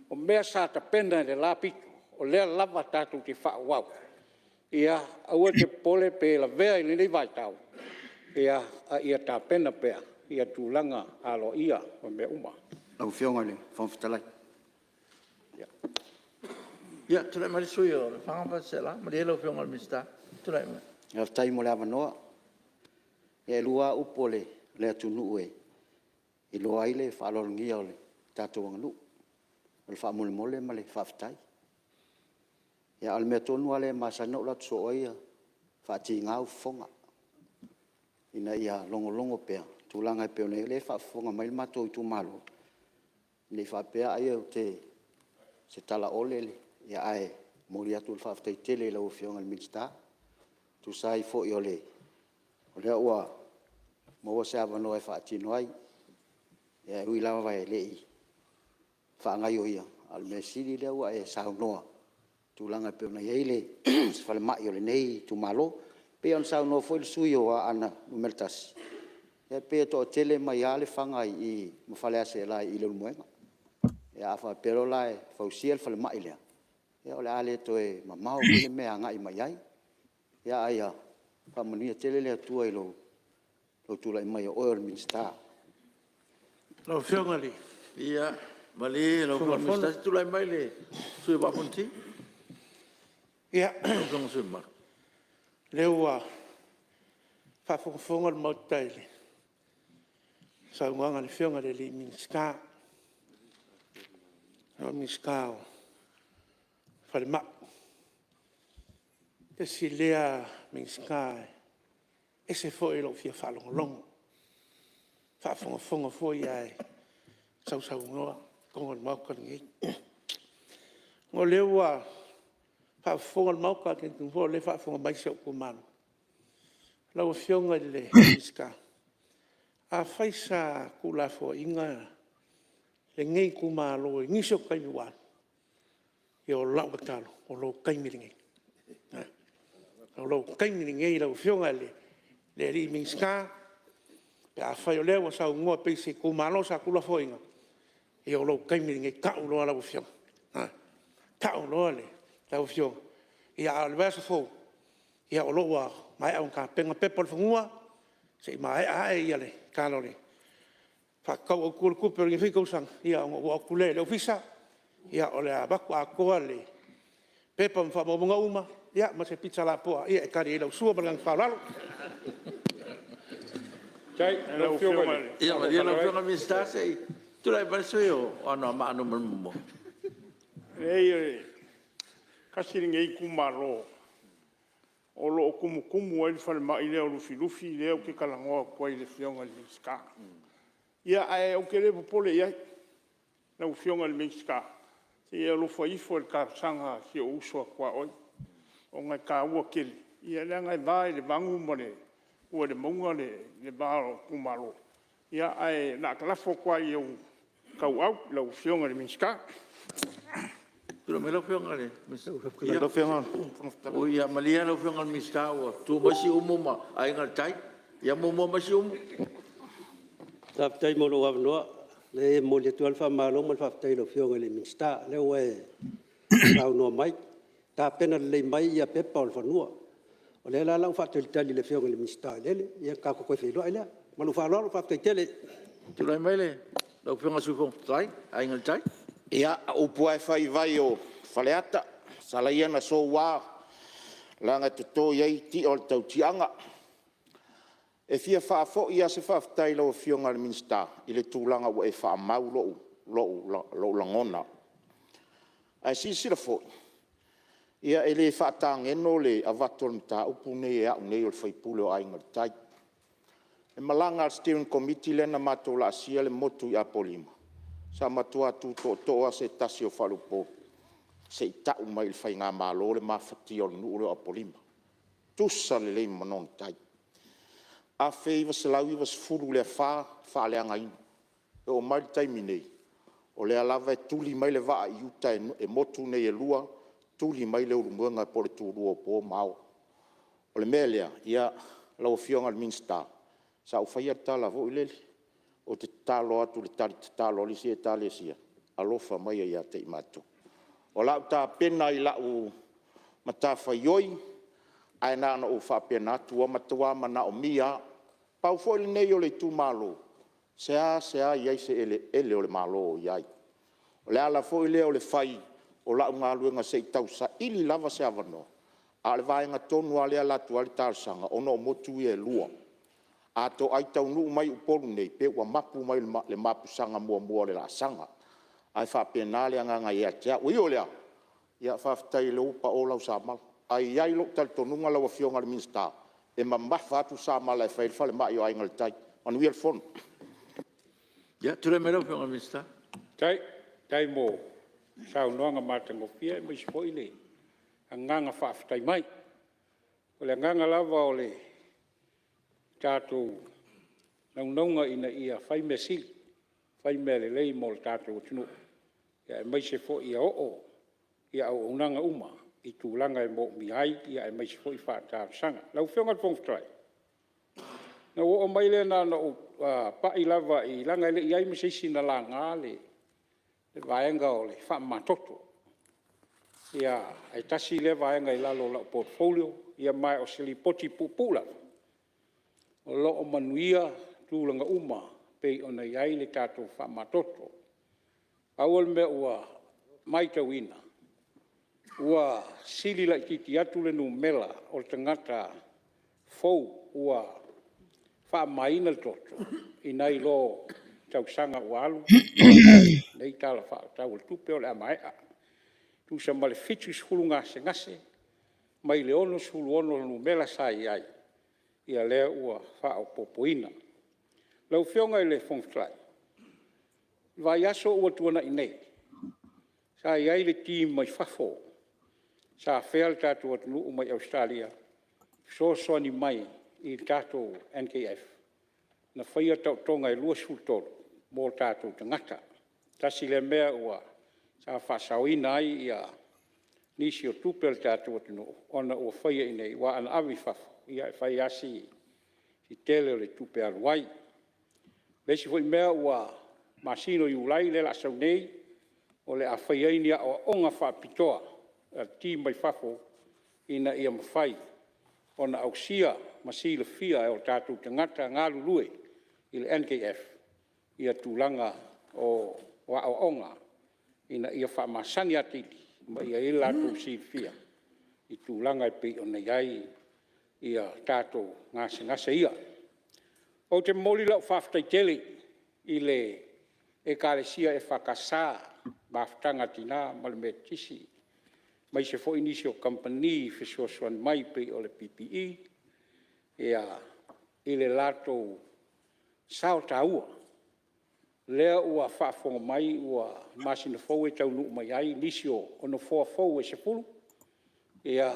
Speaker 8: o mea sa tapena e le la pito, o lea lava tatou te faaauau. Ia aua e te popole pe lavea i lenei vaitau, a ia tapena pea tulaga aloaia o mea uma.
Speaker 7: Lau Afioga i le Fofoga Fetalai.
Speaker 12: Ia, tulai mai le sui usufono mo Lefaga ma Faleaseela. Malie lau Afioga i le Minisita. Tulai mai.
Speaker 7: Faafetai mo le avanoa. Ia e lua lava upu a le atunuu e iloa ai le faaaloalogia o le tatou aganuu, o le faamolemole ma le faafetai. A o le mea tonu lava lea e masani ona ou alu atu soo ai ia faatiga ou fofoga, ina ia logologo pea tulaga e pei ona i ai. O lea e faafofoga mai le matou itumalo, ne i faapea ai o se talaole, ae momoli atu le faafetai tele i lau Afioga i le Minisita e tusa ai foi o lea ua maua se avanoa e faatino ai. E ui lava e le i faagaoioia, a o le mea sili o lea ua e saunoa i tulaga e pei ona i ai se falemai o lenei itumalo. E pei ona saunoa foi le sui usufono mo Aana Alofi 1, e pei e toatele mai lava Lefaga ma Faleaseela i Leulumoega. A faapea loa la e fausia le falemai lea, ia o le a le toe mamao foi le mea e agai mai ai. Ae ia faamanuia tele le Atua i lou tulai mai o oe o le Minisita.
Speaker 11: Lau Afioga i le
Speaker 12: Ia malie lau Afioga i le Minisita, se i tulai mai le sui usufono mo le Vaa o Fonoti.
Speaker 11: Ia, o lea ua faafogafoga le Maota i le saunoaga a le Afioga i le Minisita, o le Minisita o Falemai. Tasi lea Minisita e ese foi lou fia faalogologo, faafogafoga foi ae sausaunoa i totonu o le Maota lenei. O lea ua faafofoga le Maota, ou te talitonu foi o lea e faafofoga mai si ou itumalo. Lau Afioga i le Minisita, afai sa tuulafoaiina lenei itumalo i nisi o taimi ua alu, ia o lau tatalo, o lou taimi lenei. O lou taimi lenei lau Afioga i le Minisita, pe afai o lea ua saunoa pei o se itumalo sa tuulafoaiina, ia o lou taimi lenei, tau loa lau afioga. Tau loa lau afioga, a o le vaiaso fou, o lo o ua maea ona tapena pepa o le fanua, se i maea ae le Tala Faatatau Autu o le Tupe o lenei foi tausaga, ona ou oo atu lea i le ofisa, o le a avatu atoa le pepa ma faamaumauga uma ma se pizza lapoa e tali ai lau sua. Ma le agaga faaaloalo.
Speaker 12: Ia malie lau Afioga i le Minisita se i tulai mai le sui usufono mo Anoamaa 1.
Speaker 11: Leai, e tasi lenei itumalo o lo o tumutumu ai le falemai lea o Lufilufi lea ou te talanoa atu ai i le Afioga i le Minisita. Ae ou te le popole i ai lau Afioga i le Minisita, se i e alofa ifo i le talosaga a si ou uso a tuaoi, ona e taua tele, leaga e va i le vanu ma le tua i le mauga le va o itumalo. Ae o le a ta lafo atu lava i ou tauau lau Afioga i le Minisita.
Speaker 12: Tulai mai lau Afioga i le Minisita. Ia malie lau Afioga i le Minisita ua tu mai Siumu ma Aiga i le Tai. Ia muamua mai Siumu.
Speaker 7: Faafetai mo lou avanoa. Leai e momoli atu lava le faamalo ma le faafetai i lau Afioga i le Minisita, o lea ua e saunoa mai, tapena lelei mai pepa o le fanua. O lea la o le a ou faatalitali i le Afioga i le Minisita o Eleele, ia ona tatou toe feiloai lea. Ma lou faaaloalo, faafetai tele.
Speaker 12: Tulai mai lau Afioga i le Sui Fofoga Fetalai Aiga i le Tai.
Speaker 9: Ia, o upu lava e fai i vai o Faleata, sala ia ina soua leaga e toto i ai ti'a o le tautiaga. E fia faafoi lava se faafetai i lau Afioga i le Minisita i le tulaga ua e faamau lou lagona. Ae silasila foi, e le faatageno le avatu o le mataupu lenei e au nei o le sui usufono o Aiga i le Tai. O le malaga a le Steering Committee lea na matou laasia le motu i Apolima, sa matua tu tootoo lava se tasi o faleupolu se i tau mai i le faigamalo le mafatia o le nuu lea o Apolima. E tutusa lelei ma Manono Tai. 1990 i le afa, faaleagaina. E oo mai i le taimi nei, o lea lava e tuli mai le vaa i uta e motu nei e lua, tuli mai le Ulutogia po o le tulua o po ma ao. O le mea lea, lau Afioga i le Minisita, sa ou faia le tala foi lele, ou te tatalo atu i le tali tatalo a le isi Ekalesia, alofa maia ia te i matou. O le a ou tapena i lau matafaioi, ae na ona ou faapena atu, ua matua manaomia lava. Pau foi lenei o le itumalo, e seasea i ai se eleele o le Malo o i ai. O le ala foi lea o le fai o lau galuega se i tausaili lava se avanoa, a o le vaega tonu lava lea e alu atu ai le talosaga, ona o motu ia e lua. A toai taunuu mai Upolu nei, pei ua mapu mai i le mapusaga muamua o le laasaga. Ae faapena le agaga ia te au. E ui o lea, ia faafetai o lea ua pao lau samala. Ae i ai lou talitonuga lau Afioga i le Minisita, e mamafa atu le samala e fai ai le falemai o Aiga i le Tai. Manuia le fono.
Speaker 12: Ia, tulai mai lau Afioga i le Minisita.
Speaker 8: Faafetai mo le saunoaga matagofie aemaise foi le agaga faafetai mai. O le agaga lava o le tatou naunauga ina ia fai mea sili, fai mea lelei mo le tatou atunuu, aemaise foi ia oo auaunaga uma i tulaga e moomia ai, aemaise foi faatalosaga. Lau Afioga i le Fofoga Fetalai, ona ou oo mai lea na ona ou pai lava leaga e le i i ai ma se isi na laga le vaega o le faamamatoto. Ae tasi lea vaega i lalo o lau portfolio, ma o se lipoti puupuu lava, o lo o manuia tulaga uma pei ona i ai le tatou faamamatoto. Pau o le mea ua maitauina, ua sili laitiiti atu le numera o tagata fou ua faamamaina le toto nai lo tausaga ua alu ma lenei Tala Faatatau o le Tupe o le a maea. E tusa ma le 70 gasegase mai le 66 o le numera sa i ai, ia lea ua faaopoopoina. Lau Afioga i le Fofoga Fetalai, o le vaiaso ua tuanai nei, sa i ai le team mai fafo sa afea le tatou atunuu mai Ausetalia e fesoasoani mai i le tatou NKF na faia taotoga e 23 mo tatou tagata. Tasi lea mea sa faasaoina ai nisi o tupe a le tatou atunuu ona ua faia i inei, aua ana ave i fafo, e fai lava si tele o le tupe alu ai. O le isi foi mea ua masina o Iulai lea o le a sau nei, o le a fai ai ni aoaoga faapitoa a team mai fafo ina ia mafai ona ausia ma silafia e o tatou tagata galulue i le NKF tulaga o aoaoga ina ia faamasani atili ma ia i ai lo latou silafia i tulaga e pei ona i ai tatou gasegase ia. Ou te momoli lau faafetai tele i le Ekalesia EFKS, Mafutaga a Tina ma le Metotisi, aemaise foi nisi o kamupani fesoasoani mai pei o le PPE i le latou sao taua. O lea ua faafofoga mai ua masina fou e taunuu mai ai nisi o nofoa fou e 10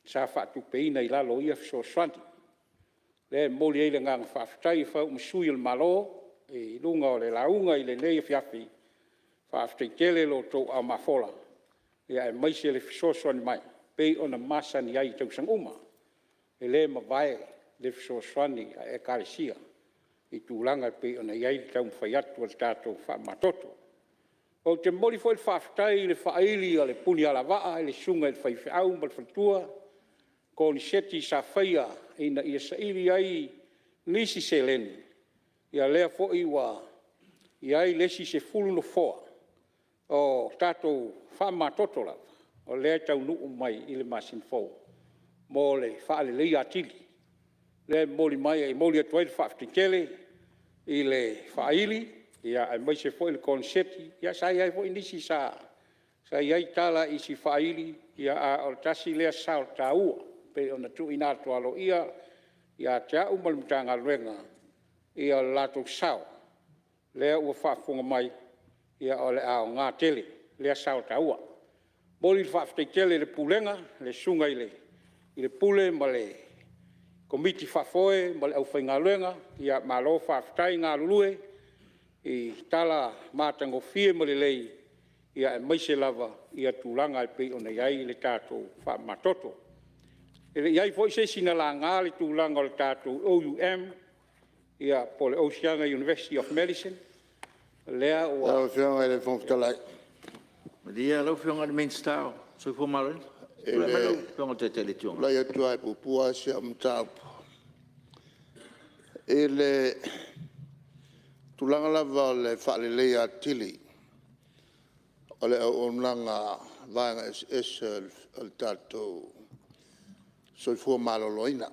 Speaker 8: sa faatupeina i lalo o ia fesoasoani. O lea e momoli ai le agaga faafetai e fai ai au ma sui o le Malo i luga o le lauga i lenei afiafi, faafetai tele i lo outou aao mafola aemaise le fesoasoani mai pei ona masani ai i tausaga uma. E le mavae le fesoasoani a Ekalesia i tulaga e pei ona i ai le taumafai atu a le tatou faamamatoto. Ou te momoli foi le faafetai i le faaili a le punialavaa i le susuga i le faifeau ma le faletua, koneseti sa faia ina ia saili ai nisi seleni, ia lea foi ua i ai le isi 10 nofoa o tatou faamamatoto lava o lea e taunuu mai i le masina fou mo le faaleleia atili. O lea e momoli atu ai le faafetai tele i le faaili aemaise foi le koneseti. Ia sa i ai foi nisi sa i ai tala i isi faaili, a o le tasi lea sao taua pei ona tuuina atu aloaia ia te au ma le Matagaluega le latou sao lea ua faafofoga mai, o le a aoga tele lea sao taua. E momoli le faafetai tele i le Pulega, le Susuga i le Pule ma le Komiti Faafoe ma le aufaigaluega, malo faafetai galulue i tala matagofie ma lelei aemaise lava tulaga e pei ona i ai le tatou faamamatoto. E le i i ai foi se isi na laga le tulaga o le tatou OUM po o le Oceania University of Medicine, lea ua…
Speaker 13: Lau Afioga i le Fofoga Fetalai…
Speaker 12: Malie lau Afioga i le Minisita mo le Soifua Maloloina. Tulai mai lau Afioga i le Taitai o le Itu Agai. E tulai atu lava e puupuu lava si au mataupu. I le tulaga lava o le faaleleia atili o le auaunaga a vaega eseese o le tatou soifua maloloina,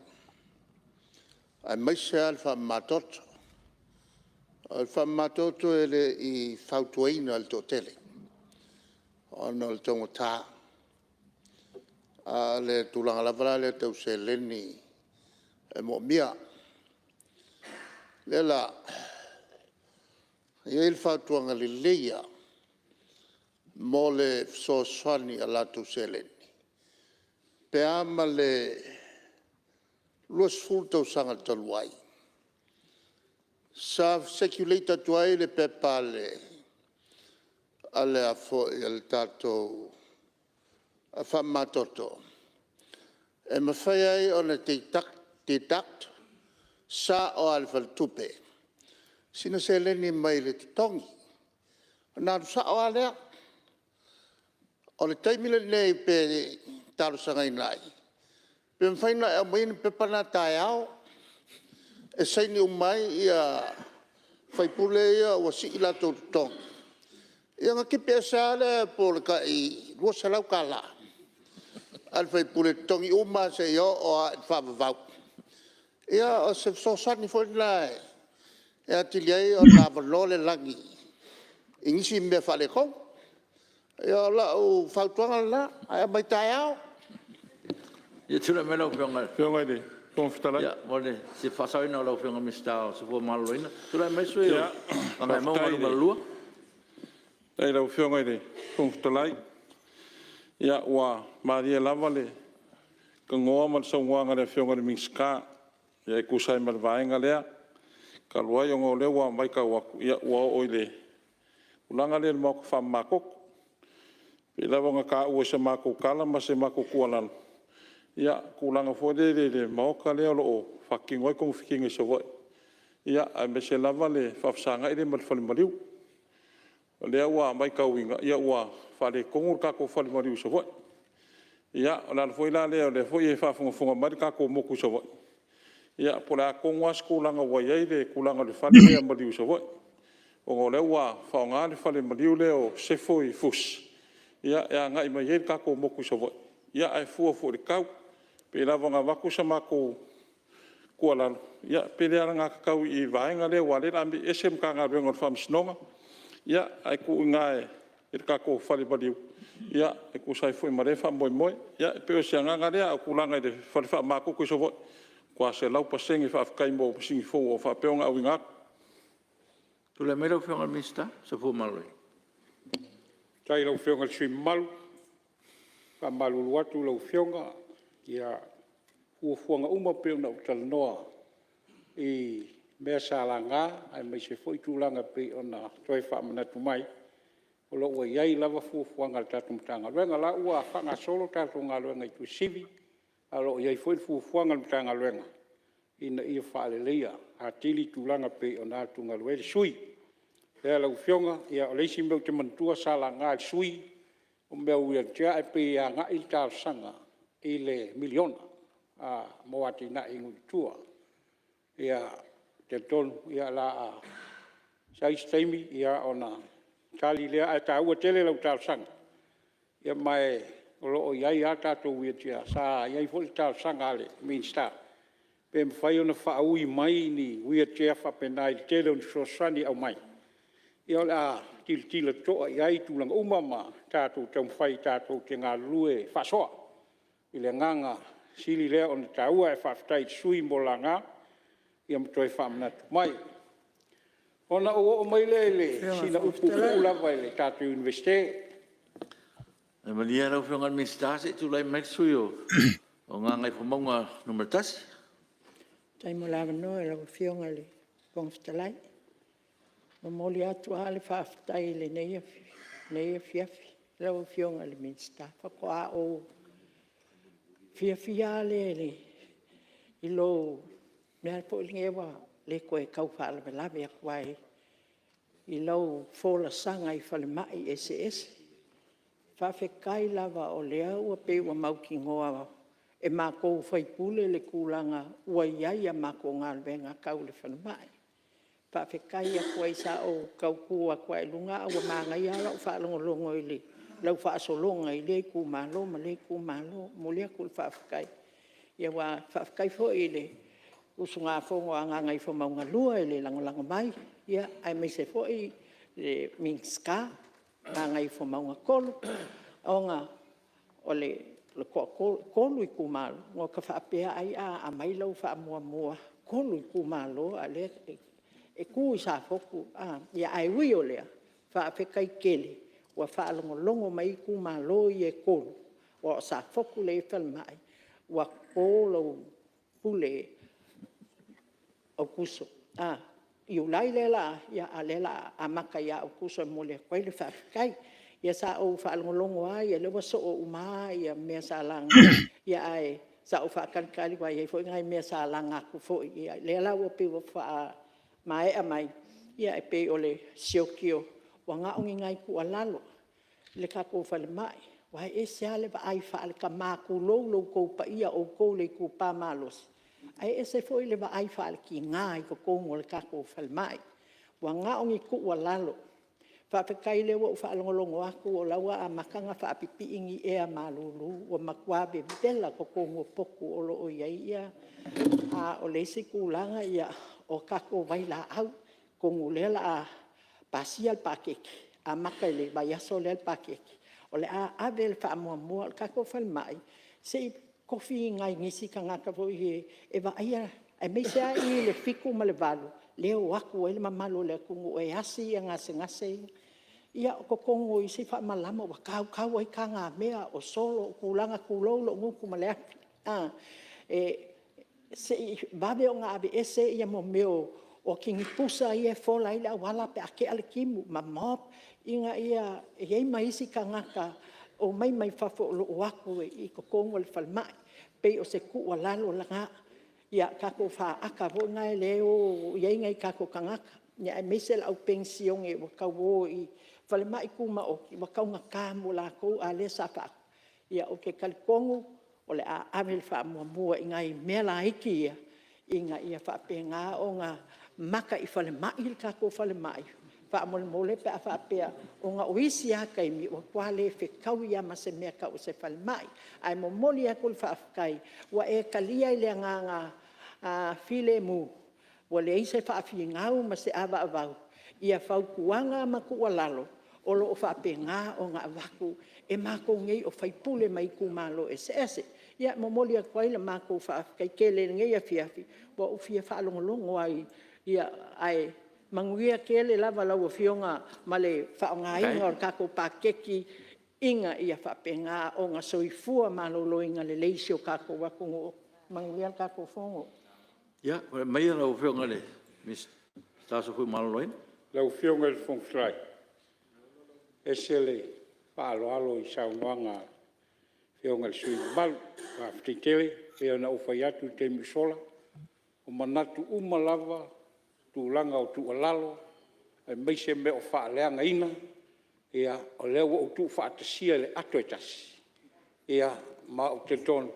Speaker 12: aemaise lava le faamamatoto. O le faamamatoto e le i fautuaina e le toatele ona o le taugata. A o le tulaga lava la lea tau seleni e moomia. O lea la e i ai le fautuaga lelei lava mo le fesoasoani i a latou seleni, pe a ma le 20 tausaga talu ai sa circulate atu ai le pepa a le tatou faamamatoto e mafai ai ona deduct sao lava e le faletupe sina seleni mai le totogi, ona alu sao lava lea. O le taimi lenei pe talosagaina ai, pe mafai ona e aumaia ni pepa na taeao e saini uma ai sui usufono ia ua sii o latou totogi, ia ona tipi ese lava lea po o le tai $200 a le sui usufono e totogi uma lava seia oo lava i le faavavau. Ia o se fesoasoani foi lena e atili ai ona avanoa le lagi i nisi mea faaletonu. Ia o lau fautuaga lena, ae aumai taeao. Ia tulai mai lau Afioga mo se faasaoina o lau Afioga i le Minisita o le Soifua Maloloina. Tulai mai le sui usufono mo Gagaemauga 2. Faafetai i lau Afioga i le Fofoga Fetalai. Ia ua malie lava le tanoa ma le saunoaga a le Afioga i le Minisita e tusa ai ma le vaega lea. Talu ai ona o lea ua matau atu ua oo i le tulaga lea i le maota faamamatoto. E pei lava ona taua i se matou tala ma se matou tuualalo, ia, tulaga foi lele i le maota lea o lo o faatino ai togafitiga i Savaii, aemaise lava le faafesagai lea ma le falemaliu. O lea ua matauina ua faaletonu le tatou falemaliu i Savaii. Ia, o le ala foi la lea o lea foi e faafogafoga mai le tatou motu i Savaii, ia po o le a tonu lava se tulaga ua i ai le tulaga o le fale lea maliu i Savaii, ona o lea ua faaaoga le falemaliu lea o Sefo i Fusi e agai mai ai le tatou motu i Savaii, ae fua foi i le tau. E pei lava ona avatu sa matou tuualalo, ia pe le alagatatau i i i le vaega lea aua o lea o le a me'i ese le Matagaluega o le Faamasinoga, ae tuu i ina i le tatou falemaliu e tusa ai foi ma lea faamoemoe. Ia e pei o se agaga lea, a o le tulaga i le fale faamamatoto i Savaii, ua matua 100% faafetai mo masini fou ua faapea ona auina atu. Tulai mai lau Afioga i le Minisita mo le Soifua Maloloina.
Speaker 8: Faafetai i lau Afioga i le sui usufono mamalu. E faamalulu atu i lau Afioga, ia, o fuafuaga uma pei ona ou talanoa i mea sa laga aemaise foi tulaga pei ona toe faamanatu mai, O lo o ua i ai lava fuafuaga a le tatou Matagaluega. O la ua faagasolo tatou galuega i Tuasivi, ae o lo o i ai foi le fuafuaga a le Matagaluega ina ia faaleleia atili tulaga e pei ona atugalu ai le sui usufono. Lau Afioga, o le isi mea ou te manatua sa laga e le sui usufono o mea o wheelchair, ae pei e agai le talosaga i le $1miliona mo atinae i nuu i tua. Ia, ou te talitonu o le a sau se taimi ona tali lea, ae taua tele lau talosaga, ma o lo o i ai lava tatou wheelchair. Sa i ai foi le talosaga a le Minisita pe mafai ona faaui mai ni wheelchair faapena i le tele o ni fesoasoani e aumai, ia o le a tilotilo totoa i ai i tulaga uma ma tatou taumafai tatou te galulue faasoa i le agaga sili lea ona taua. Ae faafetai i le sui usufono mo le laga ma toe faamanatu mai. Ona ou oo mai lea i sina upu puupuu lava i le tatou Iunivesite. Ia malie lau Afioga i le Minisita se i tulai mai le sui usufono mo Gagaifomauga 1.
Speaker 14: Faafetai mo le avanoa i lau Afioga i le Fofoga Fetalai. E momoli atu lava le faafetai i lenei afiafi i lau Afioga i le Minisita. Faatoa ou fiafia lava lea i lou mea foi lenei ua le toe tau faalavelave atu ai i lau folasaga i falemai eseese. Faafetai lava o lea e pei ua mautinoa e matou o sui usufono le tulaga ua i ai a matou galuega tau le falemai. Faafetai atu ai, sa ou tau tu atu lava i luga ae ua manaia lava lau faalogologo i lau faasologa i lea itumalo ma lea itumalo. E momoli atu le faafetai. Aua faafetai foi i le usugafono a Gagaifomauga 2 i le lagolago mai, aemaise foi le Minisita o Gagaifomauga 3, ona e toatolu itumalo, ona ota faapea ai a aumai lau faamuamua e 3 itumalo, a o lea e tu i Safotu. Ae ui o lea, faafetai tele ua faalogologo mai itumalo ia e 3, aua o Safotu lea e i ai le falemai, ua toto lau pule Aokuso, Iulai lea o le a, a o lea o le a amata ia Aokuso e momoli atu ai le faafetai. Ia sa ou faalogologo lava o lea ua soo uma lava mea sa laga, ae sa ou faatalitali aua e i ai foi nai mea sa laga atu foi, o lea la ua pei ua faamaea mai, e pei o le sioki o… Ua na o ni nai tuualalo i le tatou falemai, aua e ese lava le vaai faaletama tulou lo outou paia o outou o le itupa malosi, ae ese foi le vaai faaletina i totonu o le tatou falemai. Ua na o ni tuualalo. Faafetai o lea ua ou faalogologo atu o la e ua amata ona faapipii ni ea malulu, ua matua vevela totonu o potu o lo o i ai. A o le isi tulaga o tatou vailaau, atonu o lea o le a pasia le paketi, amata i le vaiaso lea le paketi, o le a ave le faamuamua. O le tatou falemai, se i tofi nai isi tagata foi ia e vaaia, aemaise lava i le 7 ma le 8 lea e o atu ai le mamalu o le atunuu e asi gasegase ia. Ia o totonu o isi faamalama ua tautau ai tagamea, o solo, o tulaga, tulou lou gutu ma le afi, se i vave ona aveese mea o tinipusa ia e fola ai le auala pe a tea le timu ma mop, ina ia i ai ma isi tagata e omai mai fafo o lo o o atu i totonu o le falemai. E pei o se tuualalo lena. Ia, tatou faata foi lea e o i ai nai o tatou tagata, aemaise le au penisione ua tau o i falemai tumaoti, ua taugata mo latou, a o lea sa faatu. Ia ou te talitonu o le a ave le faamuamua i nai mea laiti ia, ina ia faapena ona maka i falemai le tatou falemai, faamolemole pe a faapea, ona o isi lava taimi, ua matua le fetaui lava ma se mea e tau o se falemai. Ae momoli atu le faafetai ua e talia i le agaga filemu, ua leai se faafinau ma se avaavau i fautuaga ma tuualalo o lo o faapena ona avatu e matou nei o sui usufono mai itumalo eseese. Ia, e momoli atu ai le matou faafetai tele i lenei afiafi, ua ou fia faalogologo lava, ae manuia tele lava lau Afioga ma le faaaogaina o le tatou paketi ina ia faapena ona soifua maloloina lelei si o tatou atunuu. Manuia le tatou Fono.
Speaker 15: Ia, tulai maia lau Afioga i le Minisita o le Soifua Maloloina.
Speaker 8: Lau Afioga i le Fofoga Fetalai, Ese le faaaloalo i saunoaga a Afioga i sui usufono mamalu. Faafetai tele. E pei ona ou fai atu i le taimi ua sola, o manatu uma lava, tulaga o tuualalo aemaise mea o faaleagaina, ia o lea ua ou tuufaatasia i le ato e tasi, ma ou te talitonu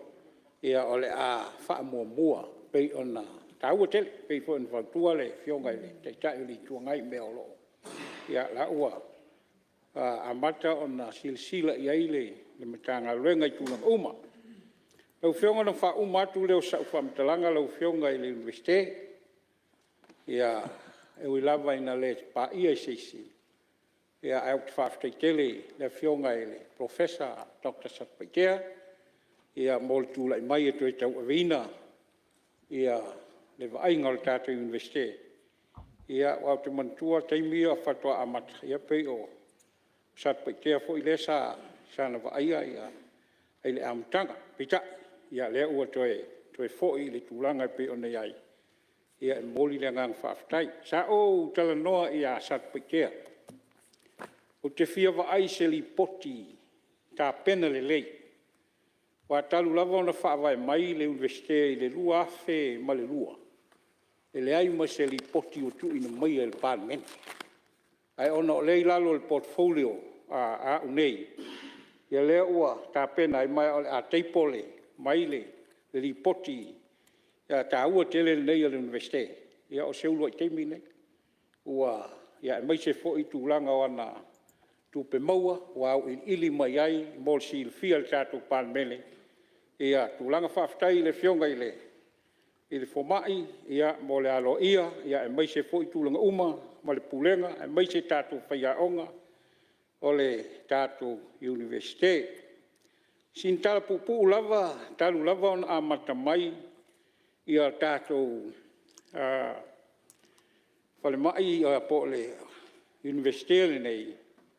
Speaker 8: o le a faamuamua pei ona taua tele. E pei foi ona fautua le Afioga i le Taitai o le Itu Agai i mea o lo o… Ia o la ua amata ona silasila i ai le Matagaluega i tulaga uma. Lau Afioga ona faauma atu lea o sau faamatalaga lau Afioga i le Iunivesite. E ui lava ina le paia i se isi, ae ou te faafetai tele i le Afioga i le Polofesa Dr. Satupaitea mo le tulai mai e toe tauaveina le vaaiga o le tatou Iunivesite. Aua ou te manatua taimi ia faatoa amata, ia pei o Satupaitea foi lea sa ia vaaia i le amataga. Peitai, o lea ua toe foi i le tulaga e pei ona i ai. E momoli le agaga faafetai. Sa ou talanoa ia Satupaitea, ou te fia vaai i se lipoti tapena lelei, aua talu lava ona faavae mai le Iunivesite i le 2002, e leai ma se lipoti o tuuina maia i le Palemene. Ae ona o lea e i lalo o le portfolio a au nei, ia lea ua tapena ai, ma o le a table mai le lipoti taua tele lenei a le Iunivesite. Ia o se uluai taimi lenei, aemaise foi tulaga o ana tupe maua ua auiliili mai ai mo le silafia e le tatou Palemene tulaga. Faafetai i le Afioga i le Fomai mo le aloaia aemaise foi tulaga uma ma le Pulega aemaise tatou faiaoga o le tatou Iunivesite. O sina tala puupuu lava talu lava ona amata mai le tatou falemai po o le Iunivesite lenei,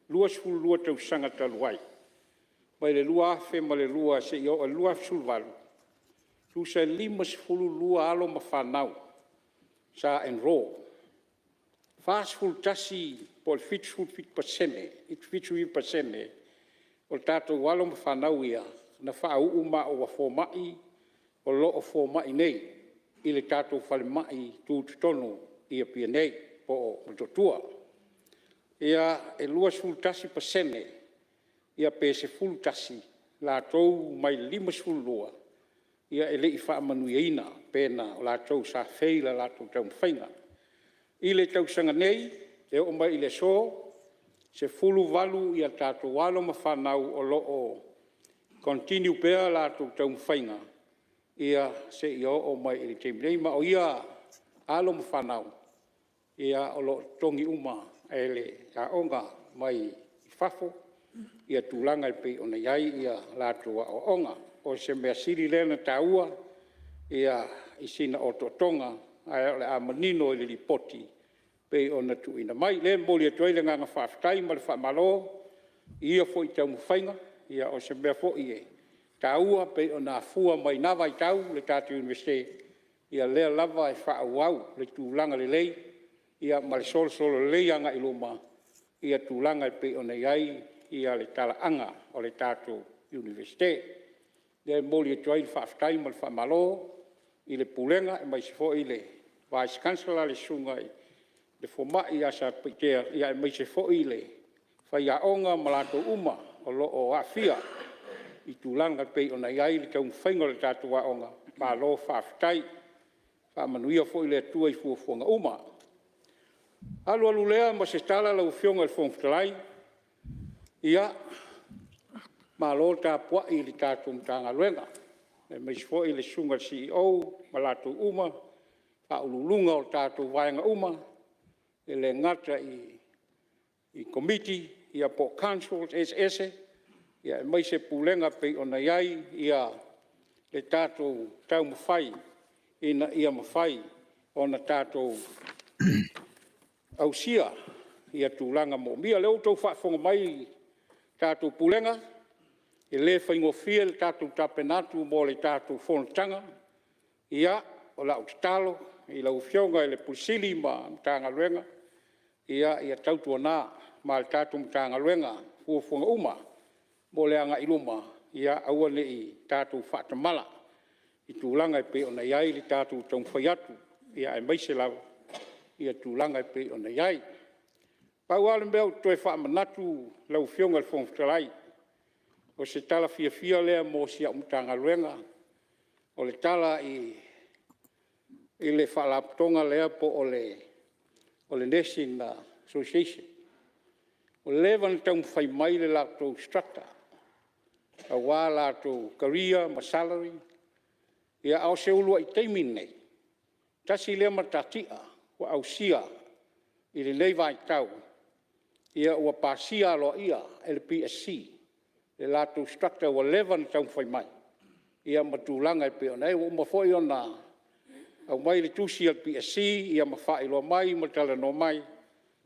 Speaker 8: 22 tausaga talu ai, mai le 2002 seia oo i le 2018, tusa e 52 alo ma fanau sa enrol. E 41 po o le 79% o tatou alo ma fanau ia na faauu ma ua fomai, o lo o fomai nei i le tatou falemai tutotonu i Apia nei po o Motootua. E 21% pe 11 latou mai le 52 e le i faamanuiaina pe na o latou sa fail a latou taumafaiga. I le tausaga nei e oo mai i le aso, e 18 tatou alo ma fanau o lo o continue pea a latou taumafaiga seia oo mai i le taimi nei. Ma o ia alo ma fanau, o lo o totogi uma e le aoga mai fafo tulaga e pei ona i ai a latou aoaoga. O se mea sili lea ona taua i sina otootoga, ae o le a manino i le Lipoti e pei ona tuuina mai. O lea e momoli atu ai le agaga faafetai ma le faamalo i ia foi taumafaiga, o se mea foi e taua pei ona afua mai na vaitau le tatou Iunivesite, ia lea lava e faaauau le tulaga lelei ma le solosolo lelei agai i luma tulaga e pei ona i ai le talaaga o le tatou Iunivesite. O lea e momoli atu ai le faafetai ma le faamalo i le Pulega aemaise foi le Vice Chancellor le Susuga i le Fomai ia Satupaitea, aemaise foi le faiaoga ma latou uma o lo o aafia i tulaga e pei ona i ai le taumafaiga o le tatou aoga. Malo faafetai. Faamanuia foi le Atua i fuafuaga uma. Ona alu alu lea ma se tala lau Afioga i le Fofoga Fetalai, ia, malo le tapuai i le tatou Matagaluega, aemaise foi le Susuga i le Ofisa Sili o Pulega ma latou uma, Ofisa Sili o Pulega o tatou vaega uma, e le gata i Komiti po o Councils eseese, aemaise Pulega e pei ona i ai le tatou taumafai ina ia mafai ona tatou ausia tulaga moomia. O lea ua outou faafofoga mai le tatou Pulega, e le faigofie le tatou tapena atu mo le tatou fonotaga. Ia, o lau tatalo i lau Afioga i le Ofisa Sili o Pulega ma le Matagaluega, ia tautuana ma le tatou Matagaluega i fuafuaga uma mo le agai i luma, ia aua ne i tatou faatamala i tulaga e pei ona i ai le tatou taumafai atu, aemaise lava tulaga e pei ona i ai. Pau lava le mea ou te toe faamanatu lau Afioga i le Fofoga Fetalai, o se tala fiafia lea mo si au Matagaluega, o le tala i le Faalapotopotoga lea po o le Nursing Association. Ua leva ona taumafai mai le latou structure aua latou career ma salary, a o se uluai taimi lenei, tasi lea matatia ua ausia i lenei vaitau, ua pasia aloaia e le PSC le latou structure ua leva ona taumafai mai ma tulaga e pei ona i ai. Ua uma foi ona aumai le tusi a le PSC ma faailoa mai ma talanoa mai,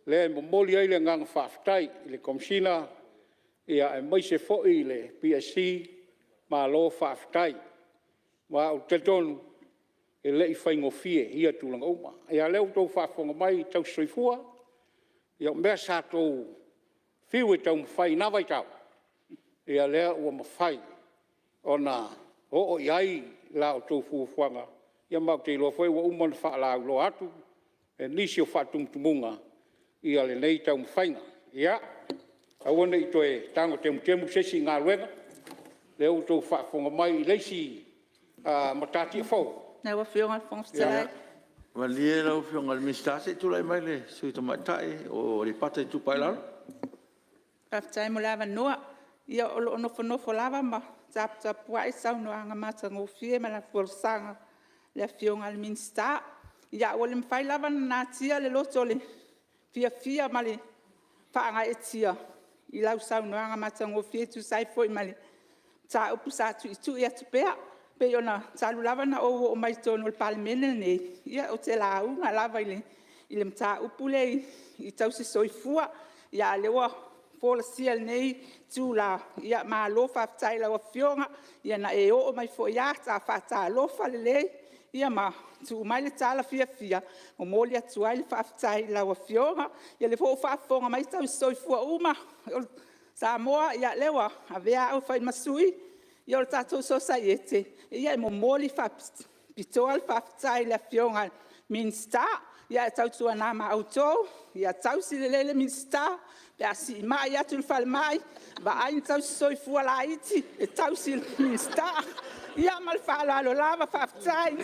Speaker 8: lea e momoli ai le agaga faafetai i le Komesina aemaise foi le PSC, malo faafetai. Ma ou te talitonu e le i faigofie ia tulaga uma. Ia o lea ua outou faafofoga mai tausisoifua, ia o mea sa outou fiu e taumafai i na vaitau, ia lea ua mafai ona oo i ai la outou fuafuaga, ma ou te iloa foi ua uma ona faalauiloa atu e nisi o faatumutumuga lenei taumafaiga. Ia, aua ne i toe tago temutemu se isi i galuega, o lea ua outou faafofoga mai i le isi matatia fou.
Speaker 16: Lau Afioga i le Fofoga Fetalai… Malie lau Afioga i le Minisita se i tulai mai le sui usufono tamaitai mo Aleipata Itupa i Lalo. Faafetai mo le avanoa. Ia o lo o nofonofo lava ma taputapuai le saunoaga matagofie ma le folasaga a le Afioga i le Minisita. Ae ua le mafai lava ona natia le loto fiafia ma le faagaeetia i lau saunoaga matagofie e tusa ai foi ma le mataupu sa tuitui atu pea. E pei ona talu lava ona ou oo mai i totonu o le Palemene lenei, ia ou te lauga lava i le mataupu lea i tausisoifua. A o lea ua folasia i lenei itula, malo faafetai i lau Afioga. Na e oo mai foi lava sa faatalofa lelei ma tuu mai le tala fiafia e momoli atu ai le faafetai i lau Afioga. Ia o lea foi ua faafofoga mai tausisoifua uma o Samoa, ia o lea ua avea au e fai ma sui o le tatou Sosaiete e momoli faapitoa le faafetai i le Afioga i le Minisita. Ae tautuana ma outou ia tausi lelei le Minisita pe a siimai atu i le falemai, vaai ni tausisoifua laiti e tausi e le Minisita. Ia ma le faaaloalo lava. Faafetai.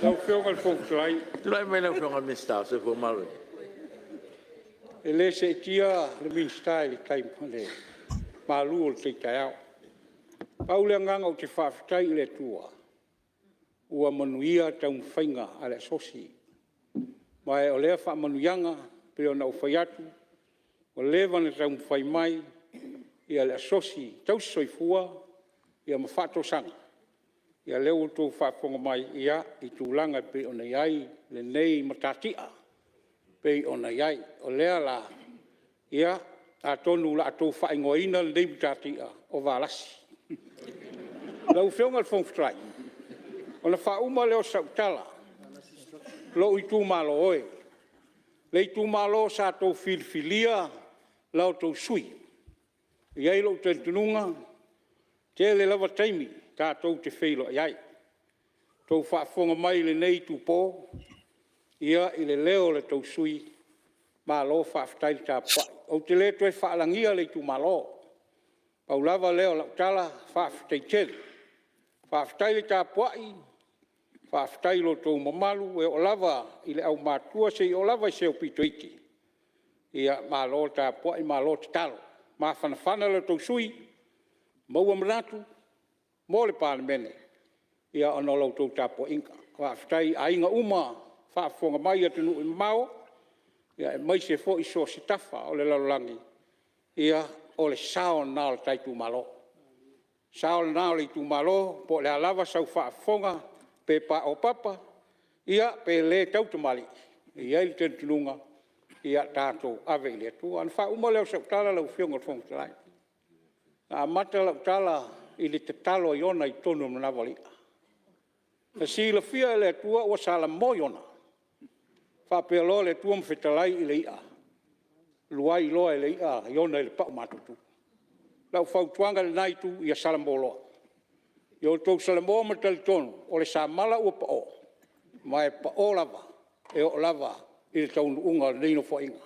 Speaker 8: Lau Afioga i le Fofoga Fetalai…
Speaker 15: Tulai mai lau Afioga i le Minisita o le Soifua Maloloina.
Speaker 8: E le seetia le Minisita i le malu o le tai taeao. Pau le agaga ou te faafetai i le Atua ua manuia taumafaiga a le Asosi. Ma o lea faamanuiaga pei ona ou fai atu, ua leva ona taumafai mai le Asosi Tausisoifua ma Faatosina, ia lea ua outou faafofoga mai i tulaga e pei ona i ai lenei matatia e pei ona i ai. O lea la, ia, atonu o le a outou faaigoaina lenei matatia o Valasi. Lau Afioga i le Fofoga Fetalai, ona faauma lea o sau tala, lou itumalo e, le itumalo sa outou filifilia la outou sui usufono. E i ai lou talitonuga, e tele lava taimi tatou te feiloai ai. Ua outou faafofoga mai i lenei itupo i le leo o la outou sui usufono, malo faafetai le tapuai. Ou te le toe faalagia le itumalo, pau lava lea o lau tala, faafetai tele. Faafetai le tapuai, faafetai i lo outou mamalu e oo lava i le aumatua seia oo lava i si ou aupito iti, malo tapuai malo tatalo. Mafanafana la outou sui usufono, maua manatu mo le Palemene ona o la outou tapuaiga. Faafetai i aiga uma o faafofoga mai i atunuu e mamao aemaise foi so o se tafa o le lalolagi, ia o le sao lena o le ta itumalo. O le sao lena o le itumalo, po o le a lava sau faafofoga pe paopapa, ia pe le tautamalii, e i ai le talitonuga, ia tatou ave i le Atua. Ona faauma lea o sau tala lau Afioga i le Fofoga Fetalai. Na amata lau tala i le tatalo a Iona i totonu o le manava o le i'a. Na silafia e le Atua ua salamo Iona, faapea loa le Atua ma fetalai i le i'a, alu ai loa e le i'a Iona i le pau matutu. O lau fautuaga i lena Itu, ia salamo loa. Ia outou salamo ma talitonu, o le samala ua pao, ma e pao lava e oo lava i le taunuuga o lenei Nofoaiga.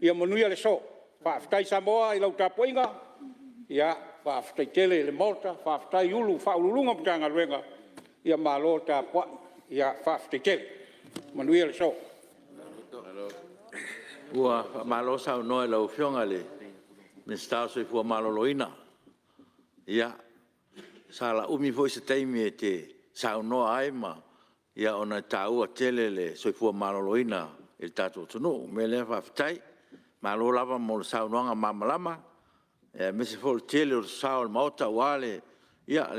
Speaker 8: Ia manuia le aso, faafetai Samoa i lau tapuaiga, faafetai tele i le Maota, faafetai i Ofisa Sili o Pulega o Matagaluega, malo tapuai, faafetai tele. Manuia le aso.
Speaker 15: Ua faamalo saunoa i lau Afioga i le Minisita o le Soifua Maloloina. Ia, sala umi foi se taimi e te saunoa ai ona e taua tele le soifua maloloina i le tatou atunuu. O le mea lea faafetai, malo lava mo le saunoaga malamalama aemaise foi o le tele o le sao o le Maota aua le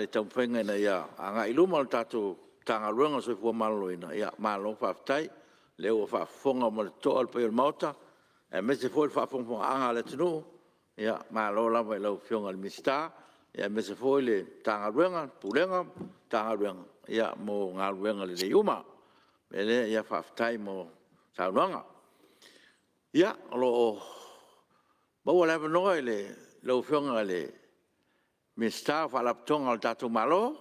Speaker 15: taumafaiga ina ia agai i luma le tatou Matagaluega o le Soifua Maloloina. Malo faafetai, o lea ua faafofoga ma le totoa le paia o le Maota aemaise foi le faafogafogaaga a le atunuu. Malo lava i lau Afioga i le Minisita aemaise foi le Matagaluega, Pulega ma Matagaluega mo galuega lelei uma. O le mea lea, ia faafetai mo saunoaga. Ia, o lo o maua le avanoa i lau Afioga i le Minisita o Faalapotopotoga a le tatou Malo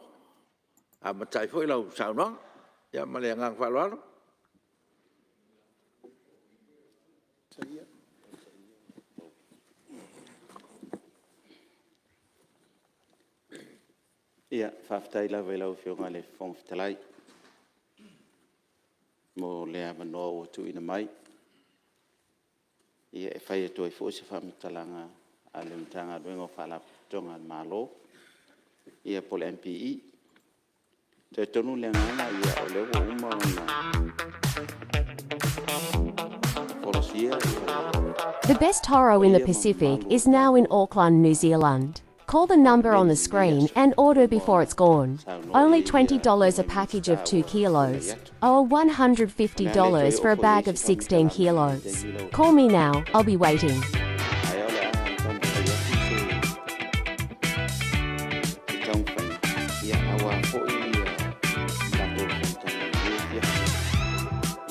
Speaker 15: e amata ai foi lau saunoaga. Ia ma le agaga faaaloalo.
Speaker 6: Faafetai lava i lau Afioga i le Fofoga Fetalai mo le avanoa ua tuuina mai e fai atu ai foi se faamatalaga a le Matagaluega o Faalapotopotoga a le Malo po o le MPE. E talitonu le agaga o lea ua uma ona folasia le
Speaker 2: The best taro in the
Speaker 6: paia ma
Speaker 2: Pacific
Speaker 6: mamalu o
Speaker 2: is
Speaker 6: le
Speaker 2: now in
Speaker 6: tatou
Speaker 2: Auckland, New Zealand. Call the number
Speaker 6: Palemene
Speaker 2: on the
Speaker 6: i lenei
Speaker 2: screen
Speaker 6: aso
Speaker 2: and
Speaker 6: ua
Speaker 2: order
Speaker 6: uma
Speaker 2: before
Speaker 6: ona
Speaker 2: it's gone.
Speaker 6: saunoa
Speaker 2: Only
Speaker 6: i ai
Speaker 2: $20
Speaker 6: Afioga
Speaker 2: a
Speaker 6: i
Speaker 2: package
Speaker 6: Minisita
Speaker 2: of 2
Speaker 6: ua tuanai
Speaker 2: kilos,
Speaker 6: atu.
Speaker 2: or
Speaker 6: O le a le toe
Speaker 2: $150
Speaker 6: oo
Speaker 2: for a
Speaker 6: foi i ai
Speaker 2: bag of
Speaker 6: se
Speaker 2: 16
Speaker 6: faamatalaga i lenei
Speaker 2: kilos.
Speaker 6: taimi lau
Speaker 2: Call
Speaker 6: Afioga.
Speaker 2: me now, I'll be waiting.
Speaker 6: Ae o le a taumafai atu se taumafaiga aua foi le tatou fonotaga i lenei afiafi.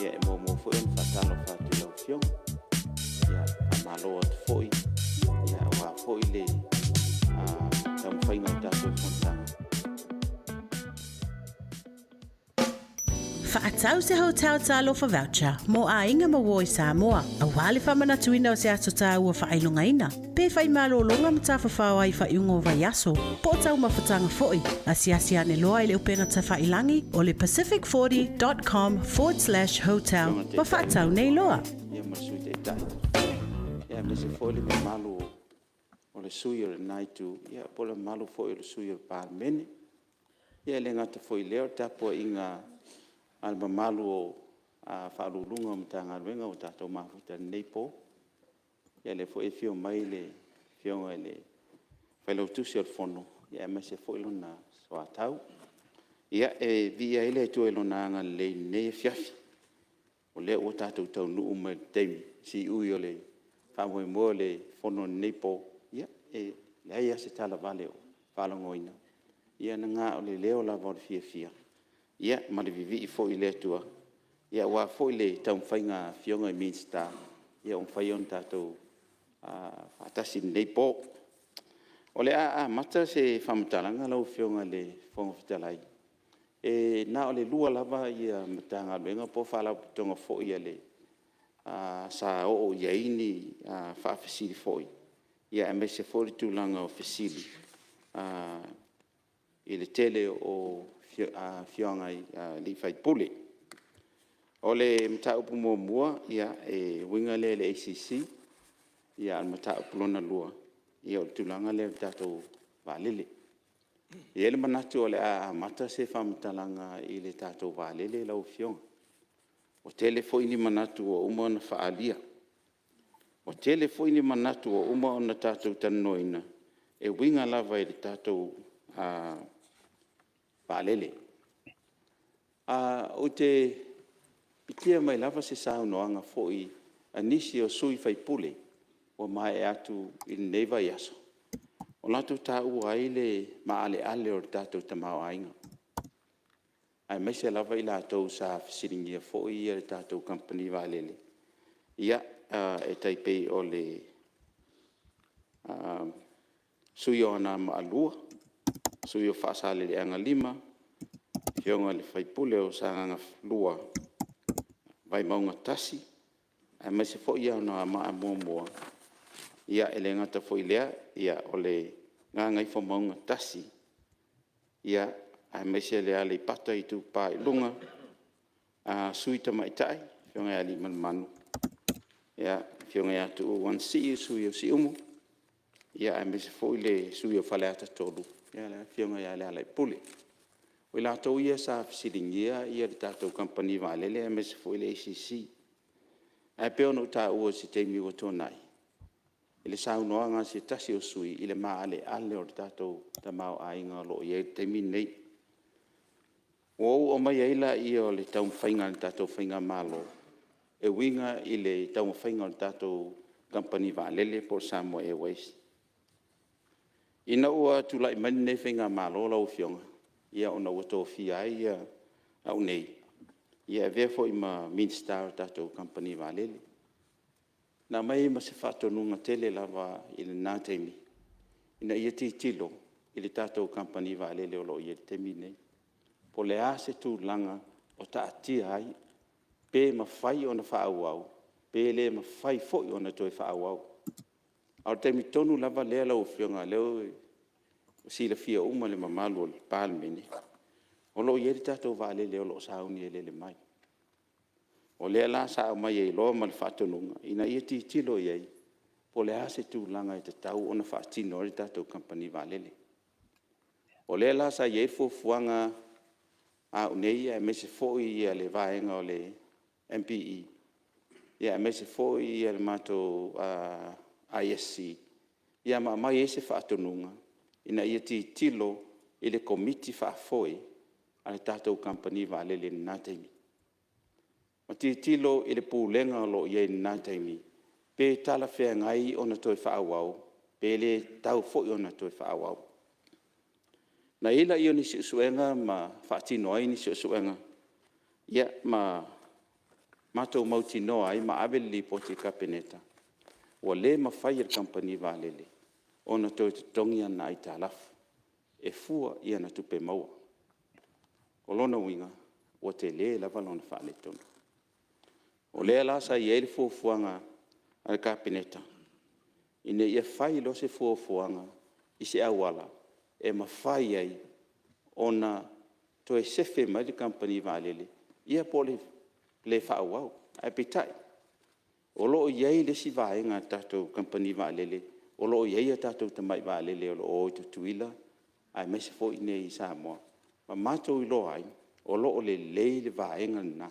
Speaker 6: E muamua foi ona faatalofa atu i lau Afioga, faamalo atu foi aua foi le taumafaiga o le tatou fonotaga.
Speaker 3: Faatau se hotel Talofa Voucher mo aiga ma uo i Samoa, aua le faamanatuina o se aso taua faailogaina, pe fai malologa ma tafafao ai i faaiuga o vaiaso, po o taumafataga foi. Asiasi ane loa i le upega tafailangi o le pacific40 dot com forward slash hotel
Speaker 6: Afioga
Speaker 3: ma
Speaker 6: Taitai
Speaker 3: faatau
Speaker 6: o le
Speaker 3: nei
Speaker 6: Itu
Speaker 3: loa.
Speaker 6: Agai ma le Sui Taitai, aemaise foi le mamalu o le sui usufono o lena Itu po o le mamalu foi o sui usufono o le Palemene. E le gata foi i lea o le tapuaiga a le mamalu o Ofisa Sili o Pulega o Matagaluega ua tatou mafuta i lenei po. Ia lea foi e afio mai le Afioga i le Failautusi o le Fono aemaise foi lona soatau. Ia, e viia ai le Atua i Lona agalelei i lenei afiafi, o lea ua tatou taunuu mai i le taimi siui o le faamoemoe o le fono i lenei po. Ia, e leai lava se talavale o faalogoina, ia na o le leo lava o le fiafia ma le vivii foi i le Atua aua foi le taumafaiga a Afioga i Minisita ua mafai ona tatou faatasi i lenei po. O le a amata se faamatalaga lau Afioga i le Fofoga Fetalai, e na o le lua lava Matagaluega po o Faalapotopotoga foi sa oo i ai ni faafesili foi, aemaise foi le tulaga o fesili i le tele o afioaga i sui usufono. O le mataupu muamua e uiga lea i le ACC, a o le mataupu lona lua, o le tulaga lea i le tatou vaalele. E i ai le manatu o le a amata se faamatalaga i le tatou vaalele lau Afioga. Ua tele foi ni manatu ua uma ona faaalia, ua tele foi ni manatu ua uma ona tatou talanoaina e uiga lava i le tatou vaalele. Ou te pikia mai lava se saunoaga foi a nisi o sui usufono ua maea atu i lenei vaiaso, ua latou taua ai le maaleale o le tatou tamaoaiga, aemaise lava i latou sa fesiligia foi le tatou kamupani vaalele. E tai pei o le sui usufono o Anoamaa 2, sui usufono o Faasaleleaga 5, Afioga i le sui usufono o Sagaga 2, Vaimauga 1, aemaise foi Anoamaa 1, e le gata foi i lea o le Gagaifomauga 1, aemaise le Aleipata Itupa i Luga, Sui Tamaitai, Afioga ia Aliimalemanu, Afioga ia Tuuu Anasii le sui usufono o Siumu, aemaise foi le sui usufono o Faleata 3, le Afioga ia Lealailepule. O i latou ia sa fesiligia le tatou Kamupani Vaalele aemaise foi le ACC. Ae pei ona ou taua i se taimi ua tuanai i le saunoaga a se tasi o sui usufono i le maaleale o le tatou tamaoaiga o lo o i ai i le taimi lenei. Ona ou oo mai ai lea o le taumafaiga a le tatou Faigamalo e uiga i le taumafaiga o le tatou Kamupani Vaalele po o le Samoa Airways. Ina ua tulai mai lenei Faigamalo lau Afioga, ona ua tofia ai au nei e avea foi ma Minisita o le tatou Kamupani Vaalele. Na aumai ai ma se faatonuga tele lava i lena taimi, ina ia tilotilo i le tatou Kamupani Vaalele o lo o i ai i le taimi lenei. Po o le a se tulaga o taatia ai, pe mafai ona faaauau, pe le mafai foi ona toe faaauau. A o le taimi tonu lava lea lau Afioga o lea e silafia uma e le mamalu o le Palemene, o lo o i ai le tatou vaalele o lo o sauni e lele mai. O lea la sa aumai ai loa ma le faatonuga, ina ia tilotilo i ai, po o le a se tulaga e tatau ona faatino ai le tatou Kamupani Vaalele. O lea la sa i ai le fuafuaga a au nei aemaise foi le vaega o le MPE, aemaise foi le matou ISC, ma aumai ai se faatonuga, ina ia tilotilo i le Komiti Faafoe a le tatou Kamupani Vaalele i lena taimi. Ma tilotilo i le Pulega o lo o i ai i lena taimi, pe talafeagai ona toe faaauau, pe le tatau foi ona toe faaauau. Ona i ai lea o nisi suesuega ma faatino ai ni suesuega ma matou mautinoa ai ma ave le lipoti i le Kapeneta, ua le mafai e le Kamupani Vaalele ona toe totogi ana aitalafu e fua i ana tupe maua. O lona uiga, ua tele lava lona faaletonu. O lea la sa i ai le fuafuaga a le Kapeneta, ina ia fai loa se fuafuaga i se auala e mafai ai ona toe sefe mai le Kamupani Vaalele, ia po o le le faaauau. Ae peitai, o lo o i ai le isi vaega a le tatou Kamupani Vaalele, o lo o i ai a tatou tamai vaalele o lo o o i Tutuila aemaise foi i inei i Samoa, ma matou iloa ai, o lo o lelei le vaega lena.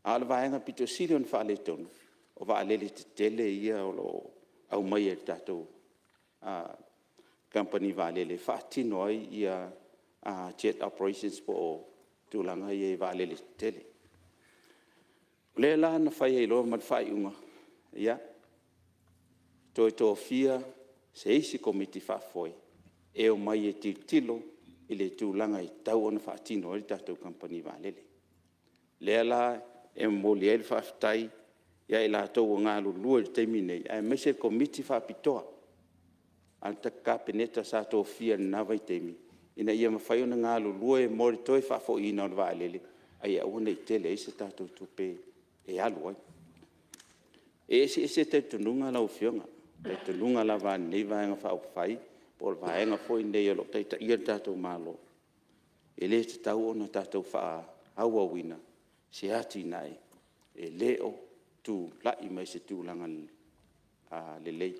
Speaker 6: A o le vaega aupito sili ona faaletonu, o vaalele tetele ia o lo o aumai e le tatou Kamupani Vaalele e faatino ai jet operations po o tulaga ia i vaalele tetele. O lea la na fai ai loa ma le faaiuga, ia, toe tofia se isi Komiti Faafoe e omai e tilotilo i le tulaga e tatau ona faatino ai le tatou Kamupani Vaalele. O lea la e momoli ai le faafetai ia i latou o galulue i le taimi lenei, aemaise le Komiti Faapitoa a le Kapeneta sa tofia i lena vaitaimi, ina ia mafai ona galulue mo le toe faafoiina o le vaalele, a ia aua ne i tele ai se tatou tupe e alu ai. E eseese talitonuga lau Afioga, o talitonuga lava a lenei Vaega Faaupufai po o le Vaega foi lenei o lo o taitaia le tatou Malo, e le tatau ona tatou faaauauina se atinae e le o tulai mai i se tulaga lelei,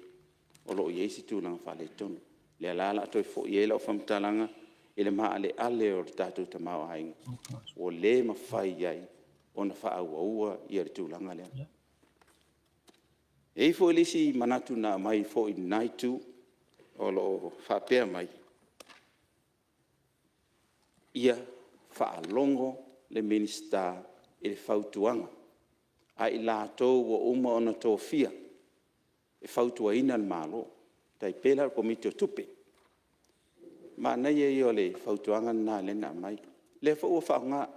Speaker 6: o lo o i ai se tulaga faaletonu. O lea la o le a toe foi ai lau faamatalaga i le maaleale o le tatou tamaoaiga, ua le mafai ai ona faaauaua le tulaga lea. E i ai foi le isi manatu na aumai foi i lena Itu o lo o faapea mai, ia faalogo le Minisita i le fautuaga a i latou ua uma ona tofia e fautuaina le Malo, e tai pei la o le Komiti o Tupe. Manaia ia o le fautuaga lena lea na aumai. O lea foi ua faaaoga.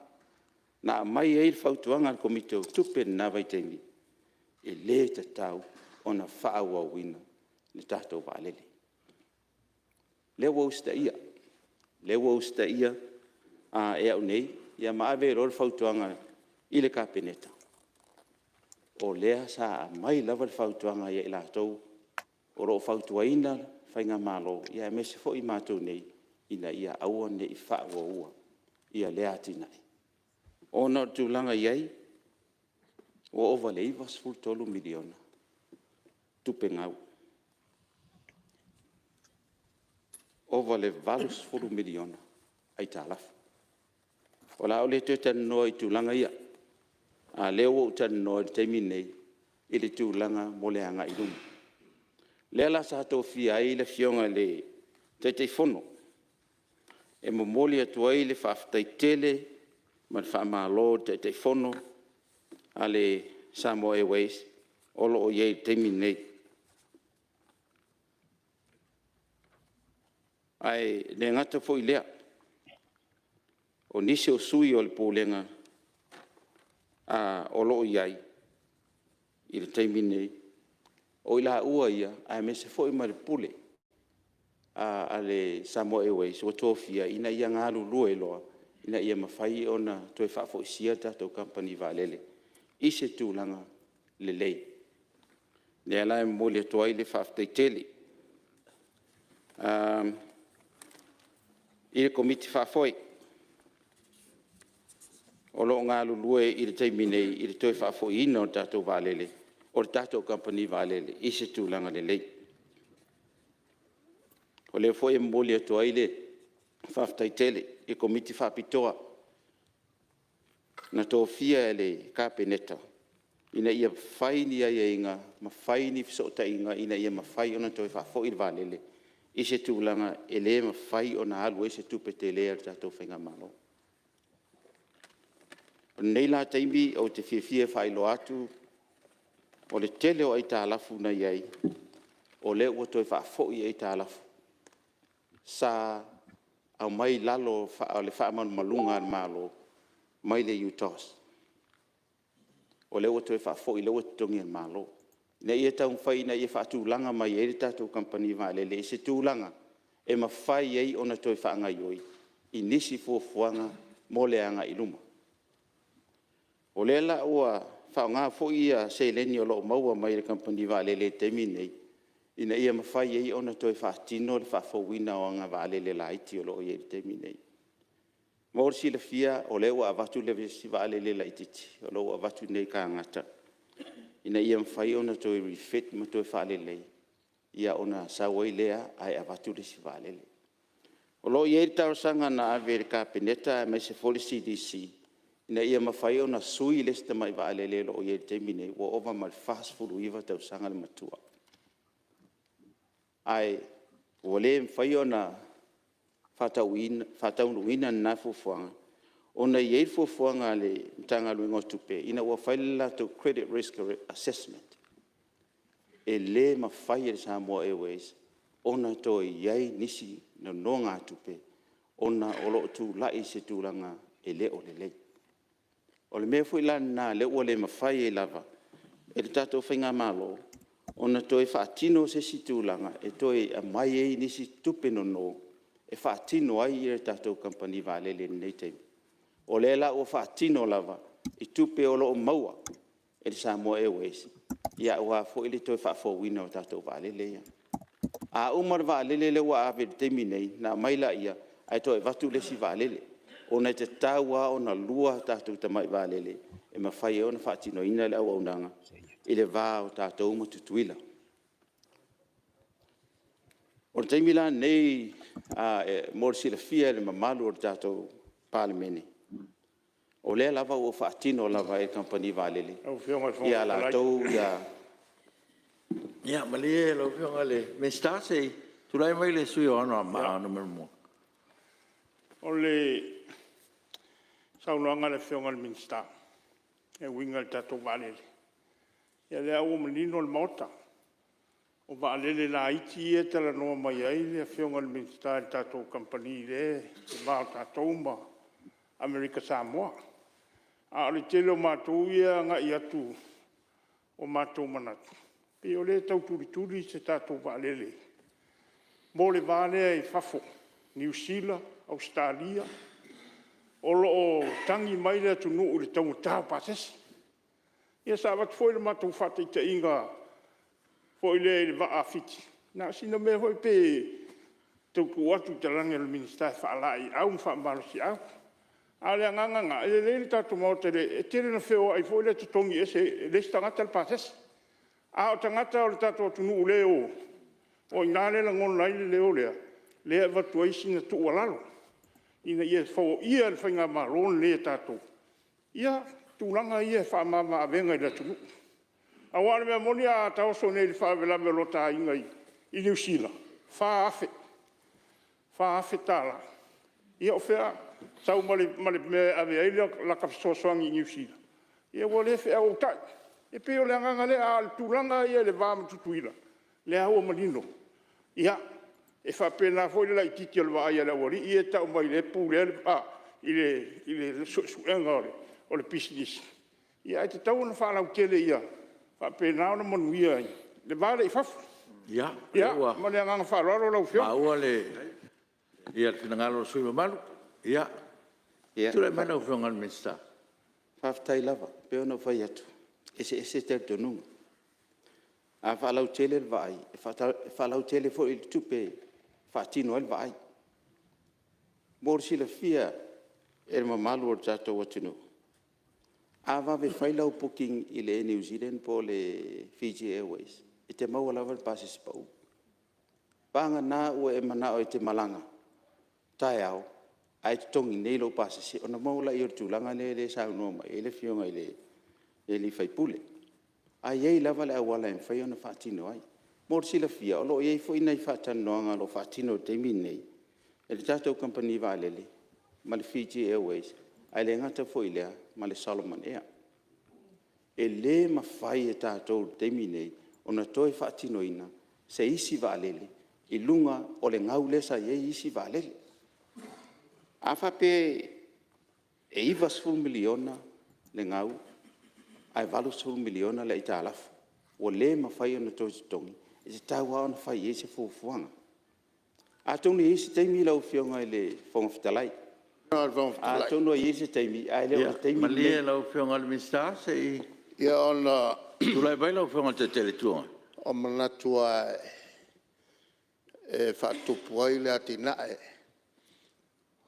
Speaker 6: Na aumai ai le fautuaga a le Komiti o Tupe i lena vaitaimi,
Speaker 17: E le tatau ona faaauauina le tatou vaalele. O lea ua usitaia, o lea ua usitaia e au nei ma ave ai loa le fautuaga i le Kapeneta, o lea sa aumai lava le fautuaga ia i latou o lo o fautuaina le Faigamalo, aemaise foi i matou nei, ina ia aua ne i faaauauina lea atinae, ona o le tulaga e i ai, ua ova i le $93 miliona tupe gau, ova i le $80 miliona aitalafu. O le a ou le toe talanoa i tulaga ia, a o lea ua ou talanoa i le taimi lenei i le tulaga mo le agai i luma. O lea la sa tofia ai le Afioga i le Taitaifono e momoli atu ai le faafetai tele ma le faamalo i le Taitaifono a le Samoa Airways o lo o i ai i le taimi lenei. Ae le gata foi i lea, o nisi o sui o le Pulega o lo o i ai i le taimi lenei, o i laua ia aemaise foi ma le Pule a le Samoa Airways ua tofia ina ia galulue loa ina ia mafai ona toe faafoisia le tatou kamupani vaalele i se tulaga lelei. O lea la e momoli atu ai le faafetai tele. I le Komiti Faafoe, o lo o galulue i le taimi nei i le toe faafoiina o le tatou vaalele, o le tatou kamupani vaalele i se tulaga lelei. O lea foi e momoli atu ai le faafetai tele i le Komiti Faapitoa na tofia e le Kapeneta ina ia fai ni aiaiga ma fai ni fesootaiga ina ia mafai ona toe faafoi le vaalele i se tulaga e le mafai ona alu ai se tupe tele a le tatou faigamalo. O lenei la taimi ou te fiafia e faailoa atu, o le tele o aitalafu na i ai, o lea ua toe faafoi aitalafu sa aumai i lalo o le faamalumaluga a le Malo mai le UTOS. O lea ua toe faafoi o lea ua totogi e le Malo, ina ia taumafai ina ia faatulaga mai ai le tatou kamupani vaalele i se tulaga e mafai ai ona toe faagaoioi i nisi fuafuaga mo le agai i luma. O lea la ua faaaoga foi seleni o lo o maua mai le kamupani vaalele i le taimi lenei, ina ia mafai ai ona toe faatino le faafouina o ana vaalele laiti o lo o i ai i le taimi lenei. Mo le silafia o lea ua avatu le isi vaalele laitiiti, o lea ua avatu i inei i Canada ina ia mafai ona toe refit ma toe faalelei, ia ona sau ai lea ae avatu le isi vaalele. O lo o i ai le talosaga na ave i le Kapeneta aemaise foi le CDC ina ia mafai ona sui le isi tamai vaalele o lo o i ai i le taimi lenei, ua ova ma le 49 tausaga le matua. Ae ua le mafai ona faataunuuina lena fuafuaga, ona e i ai le fuafuaga a le Matagaluega o Tupe, ina ua fai le latou credit risk assessment, e le mafai e le Samoa Airways ona toe i ai nisi nonogatupe ona o lo o tulai i se tulaga e le o lelei. O le mea foi la lena o lea ua le mafai ai lava e le tatou faigamalo ona toe faatino se isi tulaga e toe aumai ai nisi tupe nono e faatino ai le tatou kamupani vaalele i lenei taimi. O lea la ua faatino lava i tupe o lo o maua e le Samoa Airways aua foi le toe faafouina o tatou vaalele ia. A uma le vaalele lea ua ave i le taimi lenei, ona aumai lea ae toe avatu le isi vaalele, ona e tatau lava ona lua tatou tamai vaalele e mafai ai ona faatinoina le auaunaga i le va o tatou ma Tutuila. O le taimi la lenei mo le silafia e le mamalu o le tatou Palemene, o lea lava ua faatino lava e le kamupani vaalele
Speaker 11: Lau Afioga i le Fofoga
Speaker 17: ia
Speaker 11: Fetalai…
Speaker 17: latou ia…
Speaker 15: Ia malie lau Afioga i le Minisita se i tulai mai le sui usufono mo Anoamaa 1.
Speaker 11: O le saunoaga a le Afioga i le Minisita e uiga i le tatou vaalele, ia o lea ua manino le Maota, o vaalele laiti ia e talanoa mai ai le Afioga i le Minisita i le tatou kamupani i le va o tatou ma Amerika Samoa. A o le tele o matou ia e agai atu o matou manatu, pei o lea e tau tulituli se tatou vaalele mo le va lea i fafo, Niu Sila, Ausetalia. O lo o tagi mai le atunuu i le taugata o pasese. Ia sa avatu foi le matou faataitaiga foi lea i le vaa a Fiti, na o sina mea foi pe tau tuu atu i talaane o le Minisita e faalaeiau ma faamalosiau. A o le agaga lena, e lelei le tatou maota, e tele ina feoai foi lea e totogi ese e le isi tagata le pasese. A o tagata o le tatou atunuu o lea e o, o i ina lea e lagona ai le leo lea, lea e avatu ai sina tuualalo ina ia foia e le faigamalo lenei a tatou tulaga ia e faamama avega i le atunuu. Aua o le mea moni a ta oso nei i le faalavelave o lota aiga i Niu Sila, e $4,000. Ia o fea… sau ma le mea e ave ai lata fesoasoani i Niu Sila, ia ua le feauautai. E pei o le agaga lea, a o le tulaga lava ia i le va ma Tutuila, o lea lava ua manino. Ia, e faapena foi le laitiiti o le vaai a le aualii ia e tau mai o lea e pulea le suesuega o le pisinisi, ae tatau ona faalautele ia faapena ona manuia ai le va lea i fafo.
Speaker 15: Ia,
Speaker 11: Ia, ma le agaga faaaloalo lau Afioga.
Speaker 15: O lea ua maua le finagalo o le sui usufono mamalu. Ia, tulai mai lau Afioga i le Minisita.
Speaker 17: Faafetai lava. E pei ona ou fai atu, e eseese talitonuga. A faalautele le vaai, e faalautele foi le tupe e faatino ai le vaai. Mo le silafia e le mamalu o le tatou atunuu, a vave fai lau booking i le Air New Zealand po o le Fiji Airways, e te maua lava le pasese pau. Vagana ua e manao e te malaga taeao ae totogi nei lou pasese ona maua lea o le tulaga lea e saunoa mai ai le Afioga i le sui usufono. Ae i ai lava le auala e mafai ona faatino ai. Mo le silafia, o lo o i ai foi nai faatalanoaga o lo o faatino i le taimi lenei e le tatou kamupani vaalele ma le Fiji Airways, ae le gata foi i lea ma le Solomon Air. E le mafai e tatou i le taimi lenei ona toe faatinoina se isi vaalele i luga o le gau lea sa i ai isi vaalele. A faapea e $90 miliona le gau ae $80 miliona le aitalafu ua le mafai ona toe totogi, e tatau lava ona fai i ai se fuafuaga. Atonu e i ai se taimi lau Afioga i le Fofoga Fetalai, atonu e i ai se taimi, ae le o le taimi lenei.
Speaker 15: Ia malie lau Afioga i le Minisita se i tulai mai lau Afioga i le Taitai o le Itu Agai. O manatu lava e faatupu ai le atinae o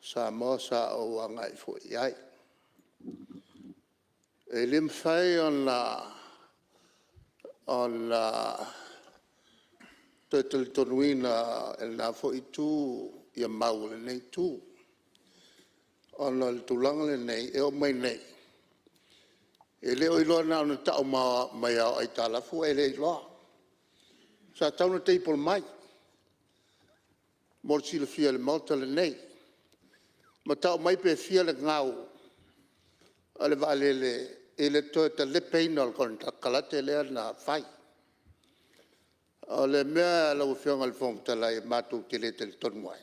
Speaker 15: Samoa sa ou agai foi i ai. E le mafai ona toe talitonuina e lena foi Itu mau a lenei Itu, ona o le tulaga lenei, e oo mai nei, e le o iloa na ona tau mai lava o aitalafu ae le iloa. Sa tatau ona table mai mo le silafia e le Maota lenei, ma tau mai pe fia le gau o le vaalele i le toe talepeina o le konekarate lea na fai. O le mea lau Afioga i le Fofoga Fetalai matou te le talitonu ai,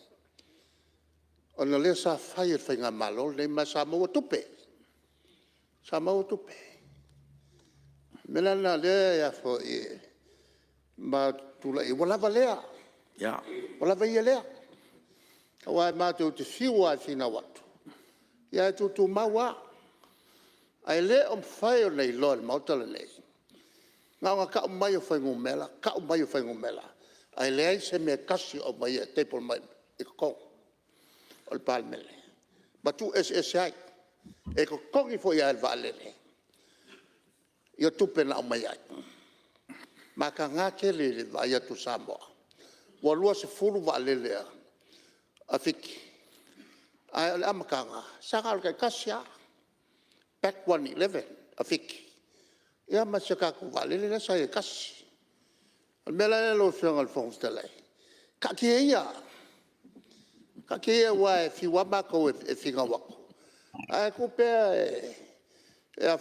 Speaker 15: ona o lea sa fai e le faigamalo lenei ma sa maua tupe, sa maua tupe. O le mea la lena o lea matou te tulai ai, ua lava lea, ua lava ia lea. Aua matou te fiu lava e finau atu, ae tutumau lava. Ae le o mafai ona iloa e le Maota lenei, na ona tau mai o fuainumera, tau mai o fuainumera, ae leai se mea e tasi o aumaia e table mai i totonu o le Palemene ma tuueseese ai. E totogi foi lava e le vaalele tupe na aumai ai. E mataga tele i le vaai atu a Samoa ua 20 vaalele a Fiti, ae o le amataga sa na o le taitasi lava, BAC 111 a Fiti, ia ma si a tatou vaalele lea sa i ai e tasi. O le mea la lea lau Afioga i le Fofoga Fetalai, taatia ia, taatia ia aua e fiu lava matou e finau atu, ae tuu pea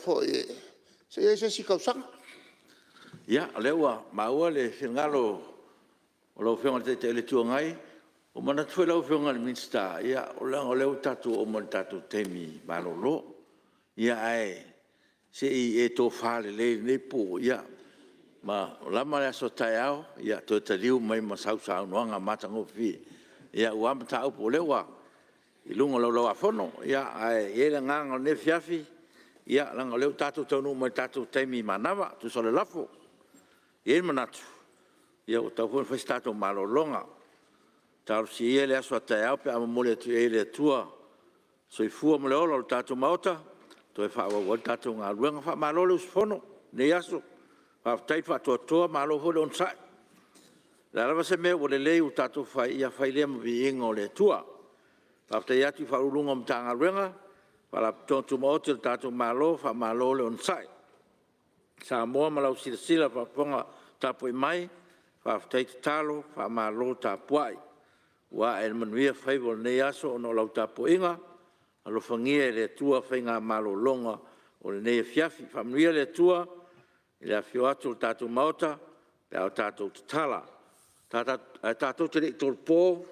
Speaker 15: se i i ai se isi tausaga. Ia, o lea ua maua le finagalo o lau Afioga i le Taitai o le Itu Agai. Ua ou manatu foi lau Afioga i le Minisita, leaga o lea ua tatou oo mai i le tatou taimi malolo. Ae se i e tofa lelei i lenei po, Ma lama le aso a taeao, toe taliu mai ma sau saunoaga matagofie aua mataupu o lea ua i luga o le Laulau a Fono. Ae i ai le agaga o lenei afiafi, leaga o lea ua tatou taunuu mai i le tatou taimi manava e tusa o le lafo. E i ai le manatu, ua tatau foi ona fai se tatou malologa. Talosia ia le aso a taeao pe a momoli atu i ai e le Atua le soifua ma le ola o le tatou Maota e toe faaauau ai le tatou galuega. Faamalo le usufono i lenei aso, faafetai le faatoatoa malo foi le onosai. O le a lava se mea ua lelei ua tatou fai, ia fai lea ma viiga o le Atua. Faafetai atu i Ofisa Sili o Pulega o Matagaluega ma Faalapotopotoga Tumaoti a le tatou Malo, faamalo le onosai. Samoa ma lau silasila faafofoga tapuai mai, faafetai tatalo faamalo tapuai. Ua ae i le manuia faiva o lenei aso ona o lau tapuaiga, alofagia e le Atua faiga malologa o lenei afiafi. Faamanuia le Atua i le afifio atu o le tatou Maota pe a o tatou tatala. Ae tatou te le i tolopo,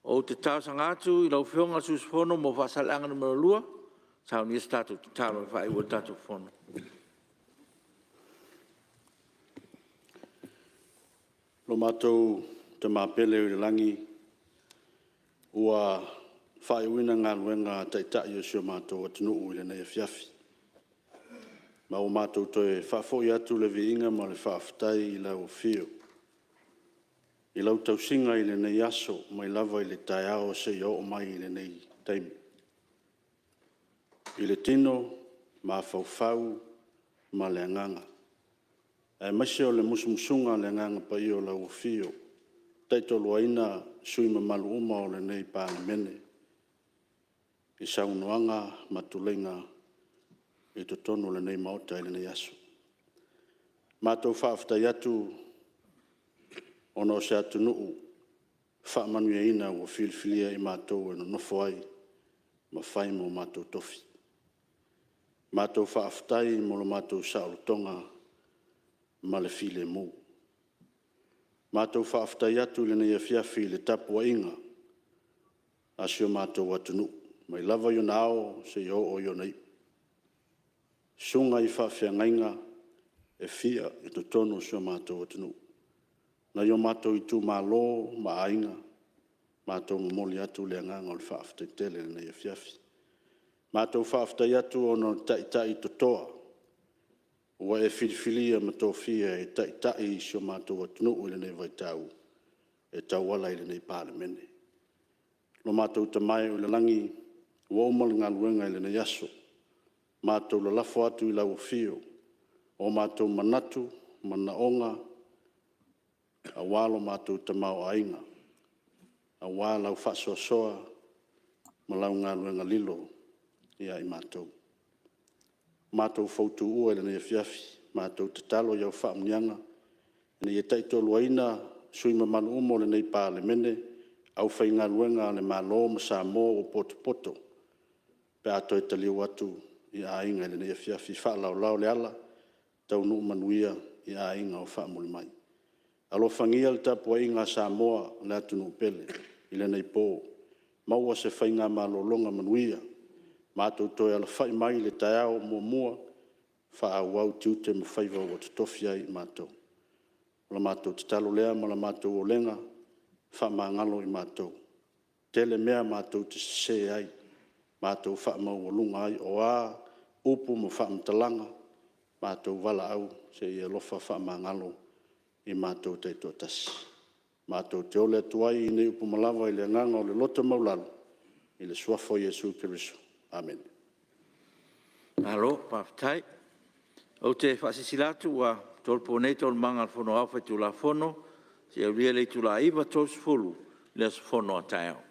Speaker 15: ou te talosaga atu i lau Afioga i le sui usufono mo Faasaleleaga 2 e saunia se tatou tatalo e faaiu ai le tatou Fono.
Speaker 4: Lo matou Tama pele i le lagi, ua faaiuina galuega a Taitai o si o matou atunuu i lenei afiafi, ma ua matou toe faafoi atu le viiga ma le faafetai i lau afio, i lau tausiga i lenei aso, mai lava i le taeao seia oo mai i lenei taimi, i le tino, mafaufau ma le agaga, aemaise o le musumusuga a le Agaga Paia o lau Afio tautoaluaina sui usufono mamalu uma o lenei Palemene i saunoaga ma tuleiga i totonu o lenei Maota i lenei aso. Matou faafetai atu ona o se atunuu faamanuiaina ua filifilia i matou e nonofo ai ma fai ma o matou tofi. Matou faafetai mo lo matou saolotoga ma le filemu. Matou faafetai atu i lenei afiafi i le tapuaiga a si o matou atunuu mai lava i ona ao seia oo i ona iu, susuga i faafeagaiga e fia i totonu o si o matou atunuu, nai o matou itumalo ma aiga, matou momoli atu le agaga o le faafetai tele i lenei afiafi. Matou faafetai atu ona o taitai totoa ua e filifilia ma tofia e taitai i si o matou atunuu i lenei vaitau e tauala i lenei Palemene. Lo matou Tama e i le lagi, ua uma le galuega i lenei aso, matou lalafo atu i lau afio o matou manatu, manaoga, aua lo matou tamaoaiga, aua lau faasoasoa ma lau galuega lilo ia i matou. Matou fautuua i lenei afiafi, matou tatalo i au faamanuiaga ina ia tautoaluaina sui usufono mamalu uma o lenei Palemene, aufaigaluega a le Malo ma Samoa ua potopoto pe a toe taliu atu i aiga i lenei afiafi, faalaolao le ala, taunuu manuia i aiga o faamuli mai. Alofagia le tapuaiga a Samoa le atunuu pele i lenei po, maua se faigamalologa manuia, matou toe alafai mai i le taeao muamua faaauau tiute ma faiva ua totofi ai i matou. O le matou tatalo lea ma le matou olega, faamagalo i matou, tele mea matou te sese ai, matou faamaualuga ai, o a upu ma faamatalaga, matou valaau, se i e alofa faamagalo i matou taitoatasi. Matou te oli atu ai i nei upu ma lava i le agaga o le loto maualalo, i le Suafa o Iesu Keriso. Amene.
Speaker 15: Malo faafetai. Ou te faasilasila atu ua tolopo nei Taualumaga a le Fono Aoao Faitulafono seia aulia le itula e 9:30 i le aso Fono a taeao.